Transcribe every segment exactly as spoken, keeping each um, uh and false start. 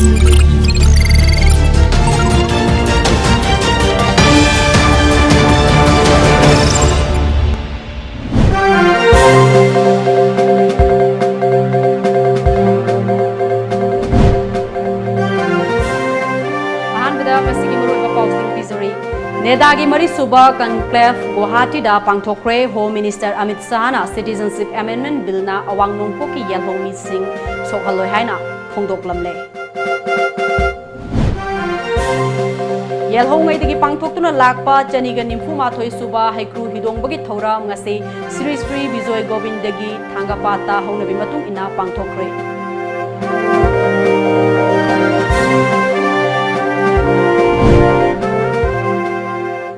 ꯑꯍꯥꯟꯕꯗ ꯉꯁꯤꯒꯤ ꯃꯔꯨꯑꯣꯏꯕ ꯄꯥꯎꯁꯤꯡ ꯄꯤꯖꯔꯤ꯫ ꯅꯦꯗꯥꯒꯤ ꯃꯔꯤꯁꯨꯕ conclave ꯒꯨꯋꯥꯍꯥꯇꯤꯗ ꯄꯥꯡꯊꯣꯛꯈ꯭ꯔꯦ꯫ Home Minister Amit ꯁꯥꯍꯅ Citizenship Amendment Billꯅ ꯑꯋꯥꯡ ꯅꯣꯡꯄꯣꯛꯀꯤ ꯌꯦꯜꯍꯧꯃꯤꯁꯤꯡ ꯁꯣꯛꯍꯜꯂꯣꯏ ꯍꯥꯏꯅ ꯐꯣꯡꯗꯣꯛꯂꯝꯂꯦ꯫ ꯌꯦꯜꯍꯧꯉꯩꯗꯒꯤ ꯄꯥꯡꯊꯣꯛꯇꯨꯅ ꯂꯥꯛꯄ ꯆꯅꯤꯒ ꯅꯤꯐꯨ ꯃꯥꯊꯣꯏ ꯁꯨꯕ ꯍꯩꯀ꯭ꯔꯨ ꯍꯤꯗꯣꯡꯕꯒꯤ ꯊꯧꯔꯝ ꯉꯁꯤ ꯁ꯭ꯔꯤ ꯁ꯭ꯔꯤ ꯕꯤꯖꯣꯏ ꯒꯣꯕꯤꯟꯗꯒꯤ ꯊꯥꯡꯒꯄꯥꯠꯇ ꯍꯧꯅꯕꯤ ꯃꯇꯨꯡ ꯏꯟꯅ ꯄꯥꯡꯊꯣꯛꯈ꯭ꯔꯦ꯫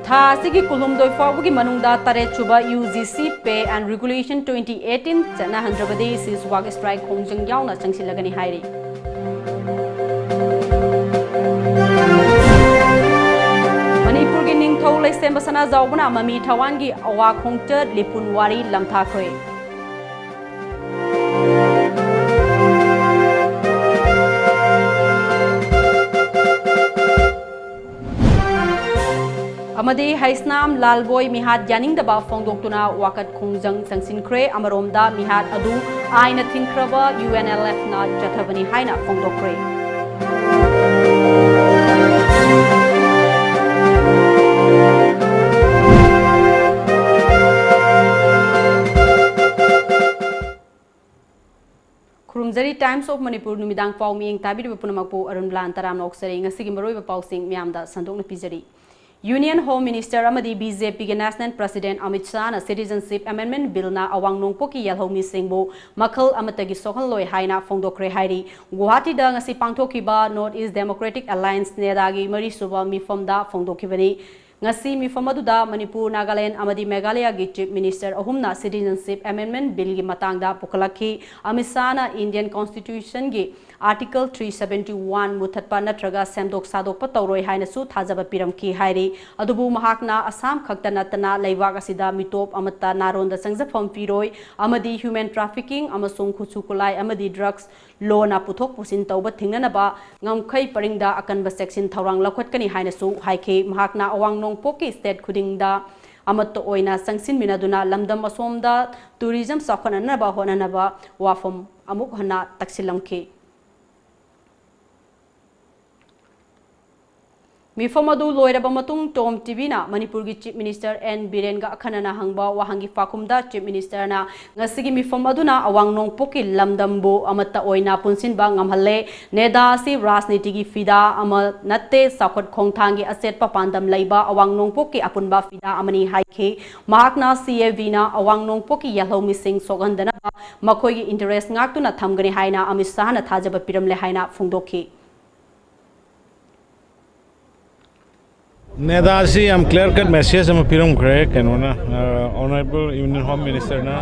ꯊꯥ ꯑꯁꯤꯒꯤ ꯀꯨꯟꯍꯨꯝꯗꯣꯏ ꯐꯥꯎꯕꯒꯤ ꯃꯅꯨꯡꯗ ꯇꯔꯦꯠ ꯁꯨꯕ UGC Pay and Regulation twenty eighteen ꯆꯠꯅꯍꯟꯗ꯭ꯔꯕꯗꯤ cease work strike ꯈꯣꯡꯖꯪ ꯌꯥꯎꯅ ꯆꯪꯁꯤꯜꯂꯒꯅꯤ ꯍꯥꯏꯔꯤ꯫ ꯃꯅꯤꯄꯨꯔꯒꯤ ꯅꯤꯡꯊꯧ ꯂꯩꯁꯦꯝꯕ ꯁꯅꯥꯖꯥꯎꯕꯅ ꯃꯃꯤ ꯊꯋꯥꯟꯒꯤ ꯑꯋꯥ ꯈꯣꯡꯆꯠ ꯂꯤꯄꯨꯟ ꯋꯥꯔꯤ ꯂꯝꯊꯥꯈ꯭ꯔꯦ꯫ ꯑꯃꯗꯤ ꯍꯩꯁꯅꯥꯝ ꯂꯥꯜꯕꯣꯏ ꯃꯤꯍꯥꯠ ꯌꯥꯅꯤꯡꯗꯕ ꯐꯣꯡꯗꯣꯛꯇꯨꯅ ꯋꯥꯀꯠ ꯈꯣꯡꯖꯪ ꯆꯪꯁꯤꯟꯈ꯭ꯔꯦ꯫ ꯑꯃꯔꯣꯝꯗ ꯃꯤꯍꯥꯠ ꯑꯗꯨ ꯑꯥꯏꯟꯅ ꯊꯤꯡꯈ꯭ꯔꯕ UNLFꯅ ꯆꯠꯊꯕꯅꯤ ꯍꯥꯏꯅ ꯐꯣꯡꯗꯣꯛꯈ꯭ꯔꯦ꯫ ꯈꯨꯔꯨꯝꯖꯔꯤ꯫ Times of Manipur ꯅꯨꯃꯤꯗꯥꯡ ꯄꯥꯎ ꯃꯤꯠꯌꯦꯡ ꯇꯥꯕꯤꯔꯤꯕ ꯄꯨꯝꯅꯃꯛꯄꯨ ꯑꯔꯨꯟ ꯕ꯭ꯂꯥꯟ ꯇꯔꯥꯝꯅ ꯑꯣꯛꯆꯔꯤ꯫ ꯉꯁꯤꯒꯤ ꯃꯔꯨꯑꯣꯏꯕ ꯄꯥꯎꯁꯤꯡ ꯃꯌꯥꯝꯗ ꯁꯟꯗꯣꯛꯅ ꯄꯤꯖꯔꯤ꯫ Union Home Minister ꯑꯃꯗꯤ BJPꯒꯤ National President Amit ꯁꯥꯍꯅ Citizenship Amendment Billꯅ ꯑꯋꯥꯡ ꯅꯣꯡꯄꯣꯛꯀꯤ ꯌꯦꯜꯍꯧꯃꯤꯁꯤꯡꯕꯨ ꯃꯈꯜ ꯑꯃꯠꯇꯒꯤ ꯁꯣꯛꯍꯜꯂꯣꯏ ꯍꯥꯏꯅ ꯐꯣꯡꯗꯣꯛꯈ꯭ꯔꯦ ꯍꯥꯏꯔꯤ꯫ ꯒꯨꯋꯥꯍꯥꯇꯤꯗ ꯉꯁꯤ ꯄꯥꯡꯊꯣꯛꯈꯤꯕ North East Democratic Alliance, ꯅꯦꯗꯥꯒꯤ ꯃꯔꯤꯁꯨꯕ ꯃꯤꯐꯝꯗ ꯐꯣꯡꯗꯣꯛꯈꯤꯕꯅꯤ꯫ ꯉꯁꯤ ꯃꯤꯐꯝ ꯑꯗꯨꯗ ꯃꯅꯤꯄꯨꯔ, ꯅꯥꯒꯥꯂꯦꯟ ꯑꯃꯗꯤ ꯃꯦꯘꯥꯂꯌꯒꯤ Chief Minister ꯑꯍꯨꯝꯅ Citizenship Amendment Billꯒꯤ ꯃꯇꯥꯡꯗ ꯄꯨꯈꯠꯂꯛꯈꯤ꯫ Amit ꯁꯥꯍꯅ Indian Constitutionꯒꯤ Article three seventy one ꯃꯨꯊꯠꯄ ꯅꯠꯇ꯭ꯔꯒ ꯁꯦꯝꯗꯣꯛ ꯁꯥꯗꯣꯛꯄ ꯇꯧꯔꯣꯏ ꯍꯥꯏꯅꯁꯨ ꯊꯥꯖꯕ ꯄꯤꯔꯝꯈꯤ ꯍꯥꯏꯔꯤ꯫ ꯑꯗꯨꯕꯨ ꯃꯍꯥꯛꯅ ꯑꯁꯥꯝ ꯈꯛꯇ ꯅꯠꯇꯅ ꯂꯩꯕꯥꯛ ꯑꯁꯤꯗ ꯃꯤꯇꯣꯞ ꯑꯃꯠꯇ ꯅꯥꯔꯣꯟꯗ ꯆꯪꯖꯐꯝ ꯄꯤꯔꯣꯏ ꯑꯃꯗꯤ human trafficking ꯑꯃꯁꯨꯡ ꯈꯨꯠꯁꯨ ꯈꯨꯠꯂꯥꯏ ꯑꯃꯗꯤ drugs ꯂꯣꯟꯅ ꯄꯨꯊꯣꯛ ꯄꯨꯁꯤꯟ ꯇꯧꯕ ꯊꯤꯡꯅꯅꯕ ꯉꯝꯈꯩ ꯄꯔꯤꯡꯗ ꯑꯀꯟꯕ ꯆꯦꯛꯁꯤꯟ ꯊꯧꯔꯥꯡ ꯂꯧꯈꯠꯀꯅꯤ ꯍꯥꯏꯅꯁꯨ ꯍꯥꯏꯈꯤ꯫ ꯃꯍꯥꯛꯅ ꯑꯋꯥꯡ ꯅꯣꯡꯄꯣꯛꯀꯤ state ꯈꯨꯗꯤꯡꯗ ꯑꯃꯠꯇ ꯑꯣꯏꯅ ꯆꯪꯁꯤꯟꯃꯤꯟꯅꯗꯨꯅ ꯂꯝꯗꯝ ꯑꯁꯣꯝꯗ tourism ꯆꯥꯎꯈꯠꯅꯅꯕ ꯍꯣꯠꯅꯅꯕ ꯋꯥꯐꯝ ꯑꯃꯨꯛ ꯍꯟꯅ ꯇꯛꯁꯤꯜꯂꯝꯈꯤ꯫ ꯃꯤꯐꯝ ꯑꯗꯨ ꯂꯣꯏꯔꯕ ꯃꯇꯨꯡ Tom TVꯅ ꯃꯅꯤꯄꯨꯔꯒꯤ Chief Minister N ꯕꯤꯔꯦꯟꯒ ꯑꯈꯟꯅꯅ ꯍꯪꯕ ꯋꯥꯍꯪꯒꯤ ꯄꯥꯎꯈꯨꯝꯗ Chief Ministerꯅ ꯉꯁꯤꯒꯤ ꯃꯤꯐꯝ ꯑꯗꯨꯅ ꯑꯋꯥꯡ ꯅꯣꯡꯄꯣꯛꯀꯤ ꯂꯝꯗꯝꯕꯨ ꯑꯃꯠꯇ ꯑꯣꯏꯅ ꯄꯨꯟꯁꯤꯟꯕ ꯉꯝꯍꯜꯂꯦ꯫ ꯅꯦꯗꯥ ꯑꯁꯤ ꯔꯥꯖꯅꯤꯇꯤꯒꯤ ꯐꯤꯗꯥ ꯑꯃ ꯅꯠꯇꯦ, ꯆꯥꯎꯈꯠ ꯈꯣꯡꯊꯥꯡꯒꯤ ꯑꯆꯦꯠꯄ ꯄꯥꯟꯗꯝ ꯂꯩꯕ ꯑꯋꯥꯡ ꯅꯣꯡꯄꯣꯛꯀꯤ ꯑꯄꯨꯟꯕ ꯐꯤꯗꯥ ꯑꯃꯅꯤ ꯍꯥꯏꯈꯤ꯫ ꯃꯍꯥꯛꯅ CABꯅ ꯑꯋꯥꯡ ꯅꯣꯡꯄꯣꯛꯀꯤ ꯌꯥꯜꯍꯧꯃꯤꯁꯤꯡ ꯁꯣꯛꯍꯟꯗꯅꯕ ꯃꯈꯣꯏꯒꯤ interest ꯉꯥꯛꯇꯨꯅ ꯊꯝꯒꯅꯤ ꯍꯥꯏꯅ ꯑꯃꯤꯠ ꯁꯥꯍꯅ ꯊꯥꯖꯕ ꯄꯤꯔꯝꯂꯦ ꯍꯥꯏꯅ ꯐꯣꯡꯗꯣꯛꯈꯤ꯫ ꯅꯦꯗꯥꯁꯤ ꯌꯥꯝ clear cut message ꯑꯃ ꯄꯤꯔꯝꯈ꯭ꯔꯦ ꯀꯩꯅꯣꯅ, Honourable Union Home Ministerꯅ꯫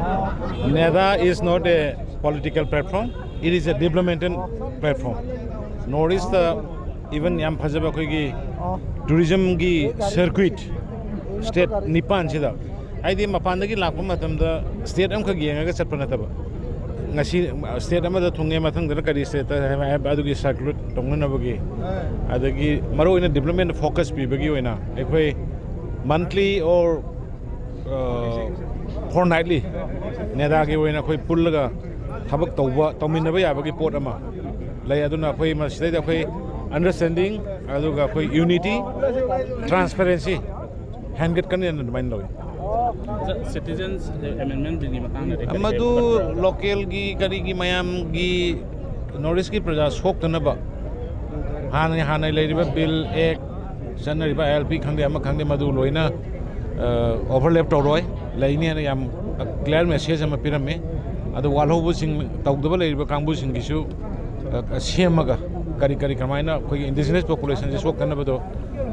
NEDA is not a political platform, it is a developmental platform. North East even ꯌꯥꯝ ꯐꯖꯕ ꯑꯩꯈꯣꯏꯒꯤ tourismꯒꯤ circuit state ꯅꯤꯄꯥꯟꯁꯤꯗ, ꯍꯥꯏꯗꯤ ꯃꯄꯥꯟꯗꯒꯤ ꯂꯥꯛꯄ ꯃꯇꯝꯗ state ꯑꯃꯈꯛ ꯌꯦꯡꯉꯒ ꯆꯠꯄ ꯅꯠꯇꯕ, ꯉꯁꯤ state ꯑꯃꯗ ꯊꯨꯡꯉꯦ, ꯃꯊꯪꯗꯅ ꯀꯔꯤ stateꯇ ꯍꯥꯏꯕ ꯑꯗꯨꯒꯤ circulate ꯇꯧꯅꯅꯕꯒꯤ, ꯑꯗꯒꯤ ꯃꯔꯨꯑꯣꯏꯅ development focus ꯄꯤꯕꯒꯤ ꯑꯣꯏꯅ ꯑꯩꯈꯣꯏ monthly or fortnightly NEDAꯒꯤ ꯑꯣꯏꯅ ꯑꯩꯈꯣꯏ ꯄꯨꯜꯂꯒ ꯊꯕꯛ ꯇꯧꯕ, ꯇꯧꯃꯤꯟꯅꯕ ꯌꯥꯕꯒꯤ ꯄꯣꯠ ꯑꯃ ꯂꯩ꯫ ꯑꯗꯨꯅ ꯑꯩꯈꯣꯏ ꯃꯁꯤꯗꯩꯗ ꯑꯩꯈꯣꯏ understanding, ꯑꯗꯨꯒ ꯑꯩꯈꯣꯏ unity, transparency ꯍꯦꯟꯒꯠꯀꯅꯤ ꯑꯗꯨꯃꯥꯏꯅ ꯂꯧꯏ꯫ Citizens Amendment Billꯒꯤ ꯃꯇꯥꯡꯗꯗꯤ ꯀꯔꯤ ꯀꯔꯤ ꯃꯗꯨ ꯈꯟꯕ? Localꯒꯤ ꯀꯔꯤꯒꯤ ꯃꯌꯥꯝꯒꯤ North Eastꯀꯤ ꯄ꯭ꯔꯖꯥ ꯁꯣꯛꯇꯅꯕ ꯍꯥꯟꯅ ꯍꯥꯟꯅ ꯂꯩꯔꯤꯕ Bill, Act, ꯆꯠꯅꯔꯤꯕ ILP ꯈꯪꯗꯦ ꯑꯃ ꯈꯪꯗꯦ, ꯃꯗꯨ ꯂꯣꯏꯅ overlap ꯇꯧꯔꯣꯏ, ꯂꯩꯅꯤ ꯍꯥꯏꯅ ꯌꯥꯝ clear message ꯑꯃ ꯄꯤꯔꯝꯃꯤ꯫ ꯑꯗꯨ ꯋꯥꯠꯍꯧꯕꯁꯤꯡ, ꯇꯧꯗꯕ ꯂꯩꯔꯤꯕ ꯀꯥꯡꯕꯨꯁꯤꯡꯒꯤꯁꯨ ꯁꯦꯝꯃꯒ ꯀꯔꯤ ꯀꯔꯤ ꯀꯃꯥꯏꯅ ꯑꯩꯈꯣꯏꯒꯤ indigenous populationꯁꯦ ꯁꯣꯛꯇꯅꯕꯗꯣ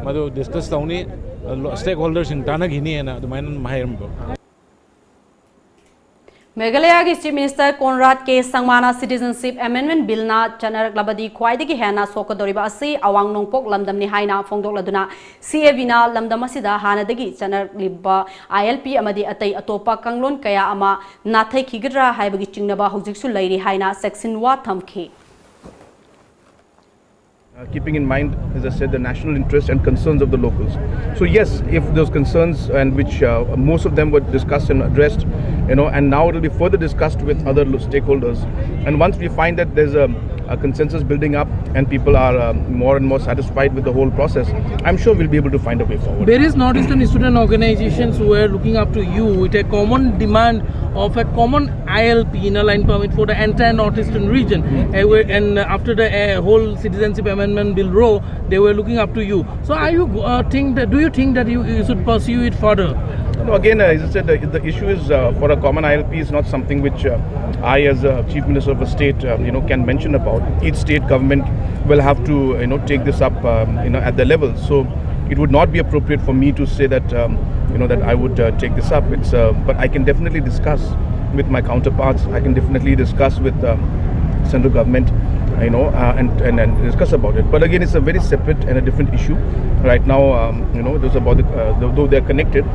ꯃꯗꯨ discuss ꯇꯧꯅꯤ꯫ ꯁ꯭ꯇꯦꯛ ꯍꯣꯜꯗꯔꯁꯤꯡ ꯇꯥꯟꯅꯈꯤꯅꯤꯅ ꯑꯗꯨꯃꯥꯏꯅ ꯍꯥꯏꯔꯝꯕ꯫ ꯃꯦꯘꯥꯂꯌꯥꯒꯤ Chief Minister Conrad K Sangma ꯅ Citizenship Amendment Bill ꯅ ꯆꯠꯅꯔꯛꯂꯕꯗꯤ ꯈ꯭ꯋꯥꯏꯗꯒꯤ ꯍꯦꯟꯅ ꯁꯣꯛꯀꯗꯧꯔꯤꯕ ꯑꯁꯤ ꯑꯋꯥꯡ ꯅꯣꯡꯄꯣꯛ ꯂꯝꯗꯝꯅꯤ ꯍꯥꯏꯅ ꯐꯣꯡꯗꯣꯛꯂꯗꯨꯅ, C A B ꯅ ꯂꯝꯗꯝ ꯑꯁꯤꯗ ꯍꯥꯟꯅꯗꯒꯤ ꯆꯠꯅꯔꯛꯂꯤꯕ I L P ꯑꯃꯗꯤ ꯑꯇꯩ ꯑꯇꯣꯞꯄ ꯀꯥꯡꯂꯣꯟ ꯀꯌꯥ ꯑꯃ ꯅꯥꯊꯩꯈꯤꯒꯗ꯭ꯔꯥ ꯍꯥꯏꯕꯒꯤ ꯆꯤꯡꯅꯕ ꯍꯧꯖꯤꯛꯁꯨ ꯂꯩꯔꯤ ꯍꯥꯏꯅ ꯆꯦꯛꯁꯤꯟꯋꯥ ꯊꯝꯈꯤ꯫ Uh, keeping in mind, as I said, the national interest and concerns of the locals. So yes, if those concerns, and which uh, most of them were discussed and addressed, you know, and now it will be further discussed with other lo- stakeholders. And once we find that there's a, a consensus building up and people are uh, more and more satisfied with the whole process, I'm sure we'll be able to find a way forward. Various Northeastern student organizations were looking up to you with a common demand of a common I L P, Inner Line Permit, for the entire Northeastern region. Uh, where- and after the uh, whole Citizenship Amendment Bill row, they were looking up to you. So, are you uh, think that? Do you think that you, you should pursue it further? No, again, uh, as I said, the, the issue is uh, for a common I L P is not something which uh, I, as a chief minister of a state, uh, you know, can mention about. Each state government will have to, you know, take this up, um, you know, at their level. So it would not be appropriate for me to say that, um, you know, that I would uh, take this up. It's, uh, but I can definitely discuss with my counterparts. I can definitely discuss with um, central government, you know, uh, and, and and discuss about it. But again, it's a very separate and a different issue. Right now, um, you know, those about the, uh, though though they're connected.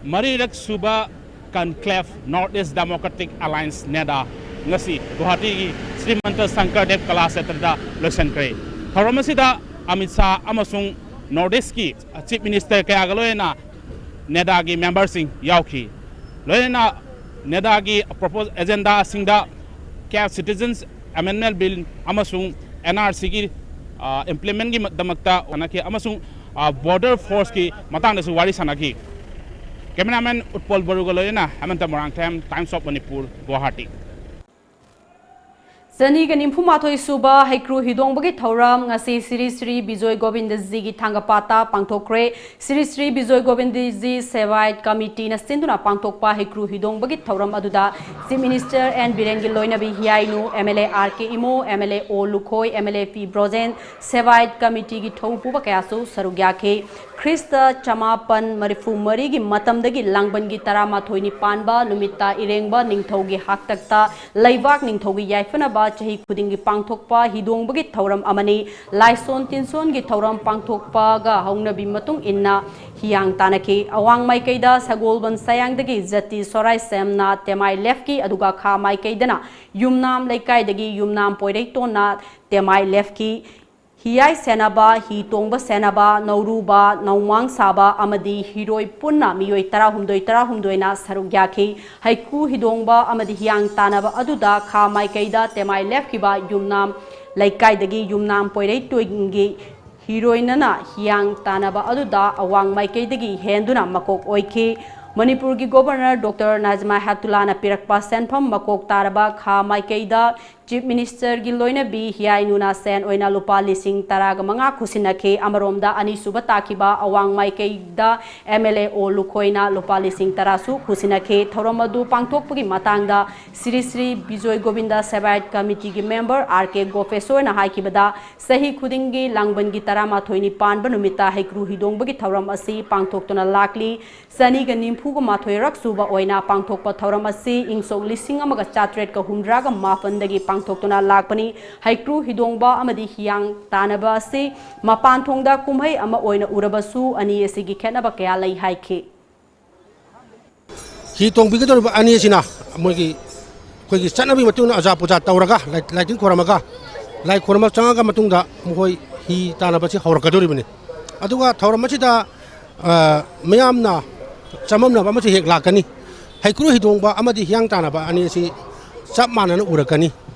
ꯃꯔꯤꯔꯛ ꯁꯨꯕ Conclave North East Democratic Alliance, NEDA, ꯉꯁꯤ ꯒꯨꯋꯥꯍꯥꯇꯤꯒꯤ ꯁ꯭ꯔꯤꯃꯟꯇ ꯁꯪꯀꯔꯗꯦꯕ ꯀꯂꯥ ꯁꯦꯟꯇꯔꯗ ꯂꯣꯏꯁꯤꯟꯈ꯭ꯔꯦ꯫ ꯊꯧꯔꯝ ꯑꯁꯤꯗ ꯑꯃꯤꯠ ꯁꯥꯍ ꯑꯃꯁꯨꯡ North East ꯀꯤ Chief Minister ꯀꯌꯥꯒ ꯂꯣꯏꯅꯅ NEDA ꯒꯤ member ꯁꯤꯡ ꯌꯥꯎꯈꯤ꯫ ꯂꯣꯏꯅꯅ NEDA ꯒꯤ proposed agenda ꯁꯤꯡꯗ Citizenship Amendment Bill ꯑꯃꯁꯨꯡ N R C ꯒꯤ implement ꯒꯤ ꯗꯃꯛꯇ ꯁꯥꯟꯅꯈꯤ ꯑꯃꯁꯨꯡ border force ꯀꯤ ꯃꯇꯥꯡꯗꯁꯨ ꯋꯥꯔꯤ ꯁꯥꯟꯅꯈꯤ꯫ Cameraman ꯎꯠꯄꯜ ꯕꯔꯨꯒ ꯂꯣꯏꯅꯅ ꯍꯦꯃꯟꯇ Moirangthem, Times of Manipur, Guwahati. ꯆꯅꯤꯒ ꯅꯤꯐꯨ ꯃꯥꯊꯣꯏ ꯁꯨꯕ ꯍꯩꯀ꯭ꯔꯨ ꯍꯤꯗꯣꯡꯕꯒꯤ ꯊꯧꯔꯝ ꯉꯁꯤ ꯁ꯭ꯔꯤ ꯁ꯭ꯔꯤ ꯕꯤꯖꯣꯏ ꯒꯣꯕꯤꯟꯗꯖꯤꯒꯤ ꯊꯥꯡꯒꯄꯥꯠꯇ ꯄꯥꯡꯊꯣꯛꯈ꯭ꯔꯦ꯫ ꯁ꯭ꯔꯤ ꯁ꯭ꯔꯤ ꯕꯤꯖꯣꯏ ꯒꯣꯕꯤꯟꯗꯖꯤ ꯁꯦꯕꯥꯌꯠ ꯀꯃꯤꯇꯤꯅ ꯁꯤꯟꯗꯨꯅ ꯄꯥꯡꯊꯣꯛꯄ ꯍꯩꯀ꯭ꯔꯨ ꯍꯤꯗꯣꯡꯕꯒꯤ ꯊꯧꯔꯝ ꯑꯗꯨꯗ Chief Minister ꯑꯦꯟ ꯕꯤꯔꯦꯟꯒꯤ ꯂꯣꯏꯅꯕꯤ ꯍꯤꯌꯥꯏꯅꯨ, MLA ꯑꯥꯔ ꯀꯦ ꯏꯃꯣ, MLA ꯑꯣ ꯂꯨꯈꯣꯏ, MLA ꯄꯤ ꯕ꯭ꯔꯣꯖꯦꯟ, ꯁꯦꯕꯥꯌꯠ ꯀꯃꯤꯇꯤꯒꯤ ꯊꯧ ꯄꯨꯕ ꯀꯌꯥꯁꯨ ꯁꯔꯨꯛ ꯌꯥꯈꯤ꯫ ꯈ꯭ꯔꯤꯁꯇ ꯆꯃꯥꯄꯟ ꯃꯔꯤꯐꯨ ꯃꯔꯤꯒꯤ ꯃꯇꯝꯗꯒꯤ ꯂꯥꯡꯕꯟꯒꯤ ꯇꯔꯥꯃꯥꯊꯣꯏꯅꯤ ꯄꯥꯟꯕ ꯅꯨꯃꯤꯠꯇ ꯏꯔꯦꯡꯕ ꯅꯤꯡꯊꯧꯒꯤ ꯍꯥꯛꯇꯛꯇ ꯂꯩꯕꯥꯛ ꯅꯤꯡꯊꯧꯒꯤ ꯌꯥꯏꯐꯅꯕ ꯆꯍꯤ ꯈꯨꯗꯤꯡꯒꯤ ꯄꯥꯡꯊꯣꯛꯄ ꯍꯤꯗꯣꯡꯕꯒꯤ ꯊꯧꯔꯝ ꯑꯃꯅꯤ꯫ ꯂꯥꯏꯁꯣꯟ ꯇꯤꯟꯁꯣꯟꯒꯤ ꯊꯧꯔꯝ ꯄꯥꯡꯊꯣꯛꯄꯒ ꯍꯧꯅꯕꯤ ꯃꯇꯨꯡ ꯏꯟꯅ ꯍꯤꯌꯥꯡ ꯇꯥꯟꯅꯈꯤ꯫ ꯑꯋꯥꯡ ꯃꯥꯏꯀꯩꯗ ꯁꯒꯣꯜꯕꯟ ꯁꯌꯥꯡꯗꯒꯤ ꯖꯇꯤ ꯁꯣꯔꯥꯏ ꯁꯦꯝꯅ ꯇꯦꯃꯥꯏ ꯂꯦꯞꯈꯤ, ꯑꯗꯨꯒ ꯈꯥ ꯃꯥꯏꯀꯩꯗꯅ ꯌꯨꯝꯅꯥꯝ ꯂꯩꯀꯥꯏꯗꯒꯤ ꯌꯨꯝꯅꯥꯝ ꯄꯣꯏꯔꯩꯇꯣꯟꯅ ꯇꯦꯃꯥꯏ ꯂꯦꯞꯈꯤ꯫ ꯍꯤꯌꯥꯏ ꯁꯦꯟꯅꯕ, ꯍꯤ ꯇꯣꯡꯕ ꯁꯦꯟꯅꯕ, ꯅꯧꯔꯨꯕ, ꯅꯧꯃꯥꯡ ꯁꯥꯕ ꯑꯃꯗꯤ ꯍꯤꯔꯣꯏ ꯄꯨꯟꯅ ꯃꯤꯑꯣꯏ ꯇꯔꯥꯍꯨꯝꯗꯣꯏ, ꯇꯔꯥꯍꯨꯝꯗꯣꯏꯅ ꯁꯔꯨꯛ ꯌꯥꯈꯤ꯫ ꯍꯩꯀ꯭ꯔꯨ ꯍꯤꯗꯣꯡꯕ ꯑꯃꯗꯤ ꯍꯤꯌꯥꯡ ꯇꯥꯟꯅꯕ ꯑꯗꯨꯗ ꯈꯥ ꯃꯥꯏꯀꯩꯗ ꯇꯦꯃꯥꯏ ꯂꯦꯞꯈꯤꯕ ꯌꯨꯝꯅꯥꯝ ꯂꯩꯀꯥꯏꯗꯒꯤ ꯌꯨꯝꯅꯥꯝ ꯄꯣꯏꯔꯩꯇꯣꯟꯒꯤ ꯍꯤꯔꯣꯏꯅꯅ ꯍꯤꯌꯥꯡ ꯇꯥꯟꯅꯕ ꯑꯗꯨꯗ ꯑꯋꯥꯡ ꯃꯥꯏꯀꯩꯗꯒꯤ ꯍꯦꯟꯗꯨꯅ ꯃꯀꯣꯛ ꯑꯣꯏꯈꯤ꯫ ꯃꯅꯤꯄꯨꯔꯒꯤ ꯒꯣꯕꯔꯅꯔ ꯗꯣꯛꯇꯔ ꯅꯥꯖꯃꯥ ꯍꯦꯞꯇꯨꯂꯥꯅ ꯄꯤꯔꯛꯄ ꯁꯦꯟꯐꯝ ꯃꯀꯣꯛ ꯇꯥꯔꯕ ꯈꯥ ꯃꯥꯏꯀꯩꯗ Chief Ministerꯒꯤ ꯂꯣꯏꯅꯕꯤ ꯍꯤꯌꯥꯏꯅꯨꯅ ꯁꯦꯟ ꯑꯣꯏꯅ ꯂꯨꯄꯥ ꯂꯤꯁꯤꯡ ꯇꯔꯥꯒ ꯃꯉꯥ ꯈꯨꯠꯁꯤꯟꯅꯈꯤ꯫ ꯑꯃꯔꯣꯝꯗ ꯑꯅꯤꯁꯨꯕ ꯇꯥꯈꯤꯕ ꯑꯋꯥꯡ ꯃꯥꯏꯀꯩꯗ MLA ꯑꯣ ꯂꯨꯈꯣꯏꯅ ꯂꯨꯄꯥ ꯂꯤꯁꯤꯡ ꯇꯔꯥꯁꯨ ꯈꯨꯠꯁꯤꯟꯅꯈꯤ꯫ ꯊꯧꯔꯝ ꯑꯗꯨ ꯄꯥꯡꯊꯣꯛꯄꯒꯤ ꯃꯇꯥꯡꯗ ꯁ꯭ꯔꯤ ꯁ꯭ꯔꯤ ꯕꯤꯖꯣꯏ ꯒꯣꯕꯤꯟꯗ ꯁꯦꯕꯥꯌꯠ ꯀꯃꯤꯇꯤꯒꯤ member ꯑꯥꯔ ꯀꯦ ꯒꯣꯄꯦꯁꯣꯔꯅ ꯍꯥꯏꯈꯤꯕꯗ, ꯆꯍꯤ ꯈꯨꯗꯤꯡꯒꯤ ꯂꯥꯡꯕꯟꯒꯤ ꯇꯔꯥꯃꯥꯊꯣꯏꯅꯤ ꯄꯥꯟꯕ ꯅꯨꯃꯤꯠꯇ ꯍꯩꯀ꯭ꯔꯨ ꯍꯤꯗꯣꯡꯕꯒꯤ ꯊꯧꯔꯝ ꯑꯁꯤ ꯄꯥꯡꯊꯣꯛꯇꯨꯅ ꯂꯥꯛꯂꯤ꯫ ꯆꯅꯤꯒ ꯅꯤꯐꯨꯒ ꯃꯥꯊꯣꯏꯔꯛ ꯁꯨꯕ ꯑꯣꯏꯅ ꯄꯥꯡꯊꯣꯛꯄ ꯊꯧꯔꯝ ꯑꯁꯤ ꯏꯪ ꯁꯣꯛ ꯂꯤꯁꯤꯡ ꯑꯃꯒ ꯆꯥꯇ꯭ꯔꯦꯠꯀ ꯍꯨꯝꯗ꯭ꯔꯥꯒ ꯃꯥꯄꯟꯗꯒꯤ ꯄꯥꯡꯊꯣꯛꯇꯨꯅ ꯂꯥꯛꯄꯅꯤ꯫ ꯍꯩꯀ꯭ꯔꯨ ꯍꯤꯗꯣꯡꯕ ꯑꯃꯗꯤ ꯍꯤꯌꯥꯡ ꯇꯥꯟꯅꯕ ꯑꯁꯤ ꯃꯄꯥꯟ ꯊꯣꯡꯗ ꯀꯨꯝꯍꯩ ꯑꯃ ꯑꯣꯏꯅ ꯎꯔꯕꯁꯨ ꯑꯅꯤ ꯑꯁꯤꯒꯤ ꯈꯦꯠꯅꯕ ꯀꯌꯥ ꯂꯩ ꯍꯥꯏꯈꯤ꯫ ꯍꯤ ꯇꯣꯡꯕꯤꯒꯗꯧꯔꯤꯕ ꯑꯅꯤ ꯑꯁꯤꯅ ꯃꯣꯏꯒꯤ, ꯑꯩꯈꯣꯏꯒꯤ ꯆꯠꯅꯕꯤ ꯃꯇꯨꯡ ꯏꯟꯅ ꯑꯖꯥ ꯄꯨꯖꯥ ꯇꯧꯔꯒ, ꯂꯥꯏ-, ꯂꯥꯏꯇꯤꯟ ꯈꯣꯏꯔꯝꯃꯒ, ꯂꯥꯏ ꯈꯣꯏꯔꯝꯕ ꯆꯪꯉꯒ ꯃꯇꯨꯡꯗ ꯃꯈꯣꯏ ꯍꯤ ꯇꯥꯟꯅꯕꯁꯤ ꯍꯧꯔꯛꯀꯗꯧꯔꯤꯕꯅꯤ꯫ ꯑꯗꯨꯒ ꯊꯧꯔꯝ ꯑꯁꯤꯗ, ꯑ, ꯃꯤꯌꯥꯝꯅ ꯆꯃꯝꯅꯕ ꯑꯃꯁꯨ ꯍꯦꯛ ꯂꯥꯛꯀꯅꯤ꯫ ꯍꯩꯀ꯭ꯔꯨ ꯍꯤꯗꯣꯡꯕ ꯑꯃꯗꯤ ꯍꯤꯌꯥꯡ ꯇꯥꯟꯅꯕ ꯑꯅꯤ ꯑꯁꯤ ꯆꯞ ꯃꯥꯟꯅꯅ ꯎꯔꯛꯀꯅꯤ꯫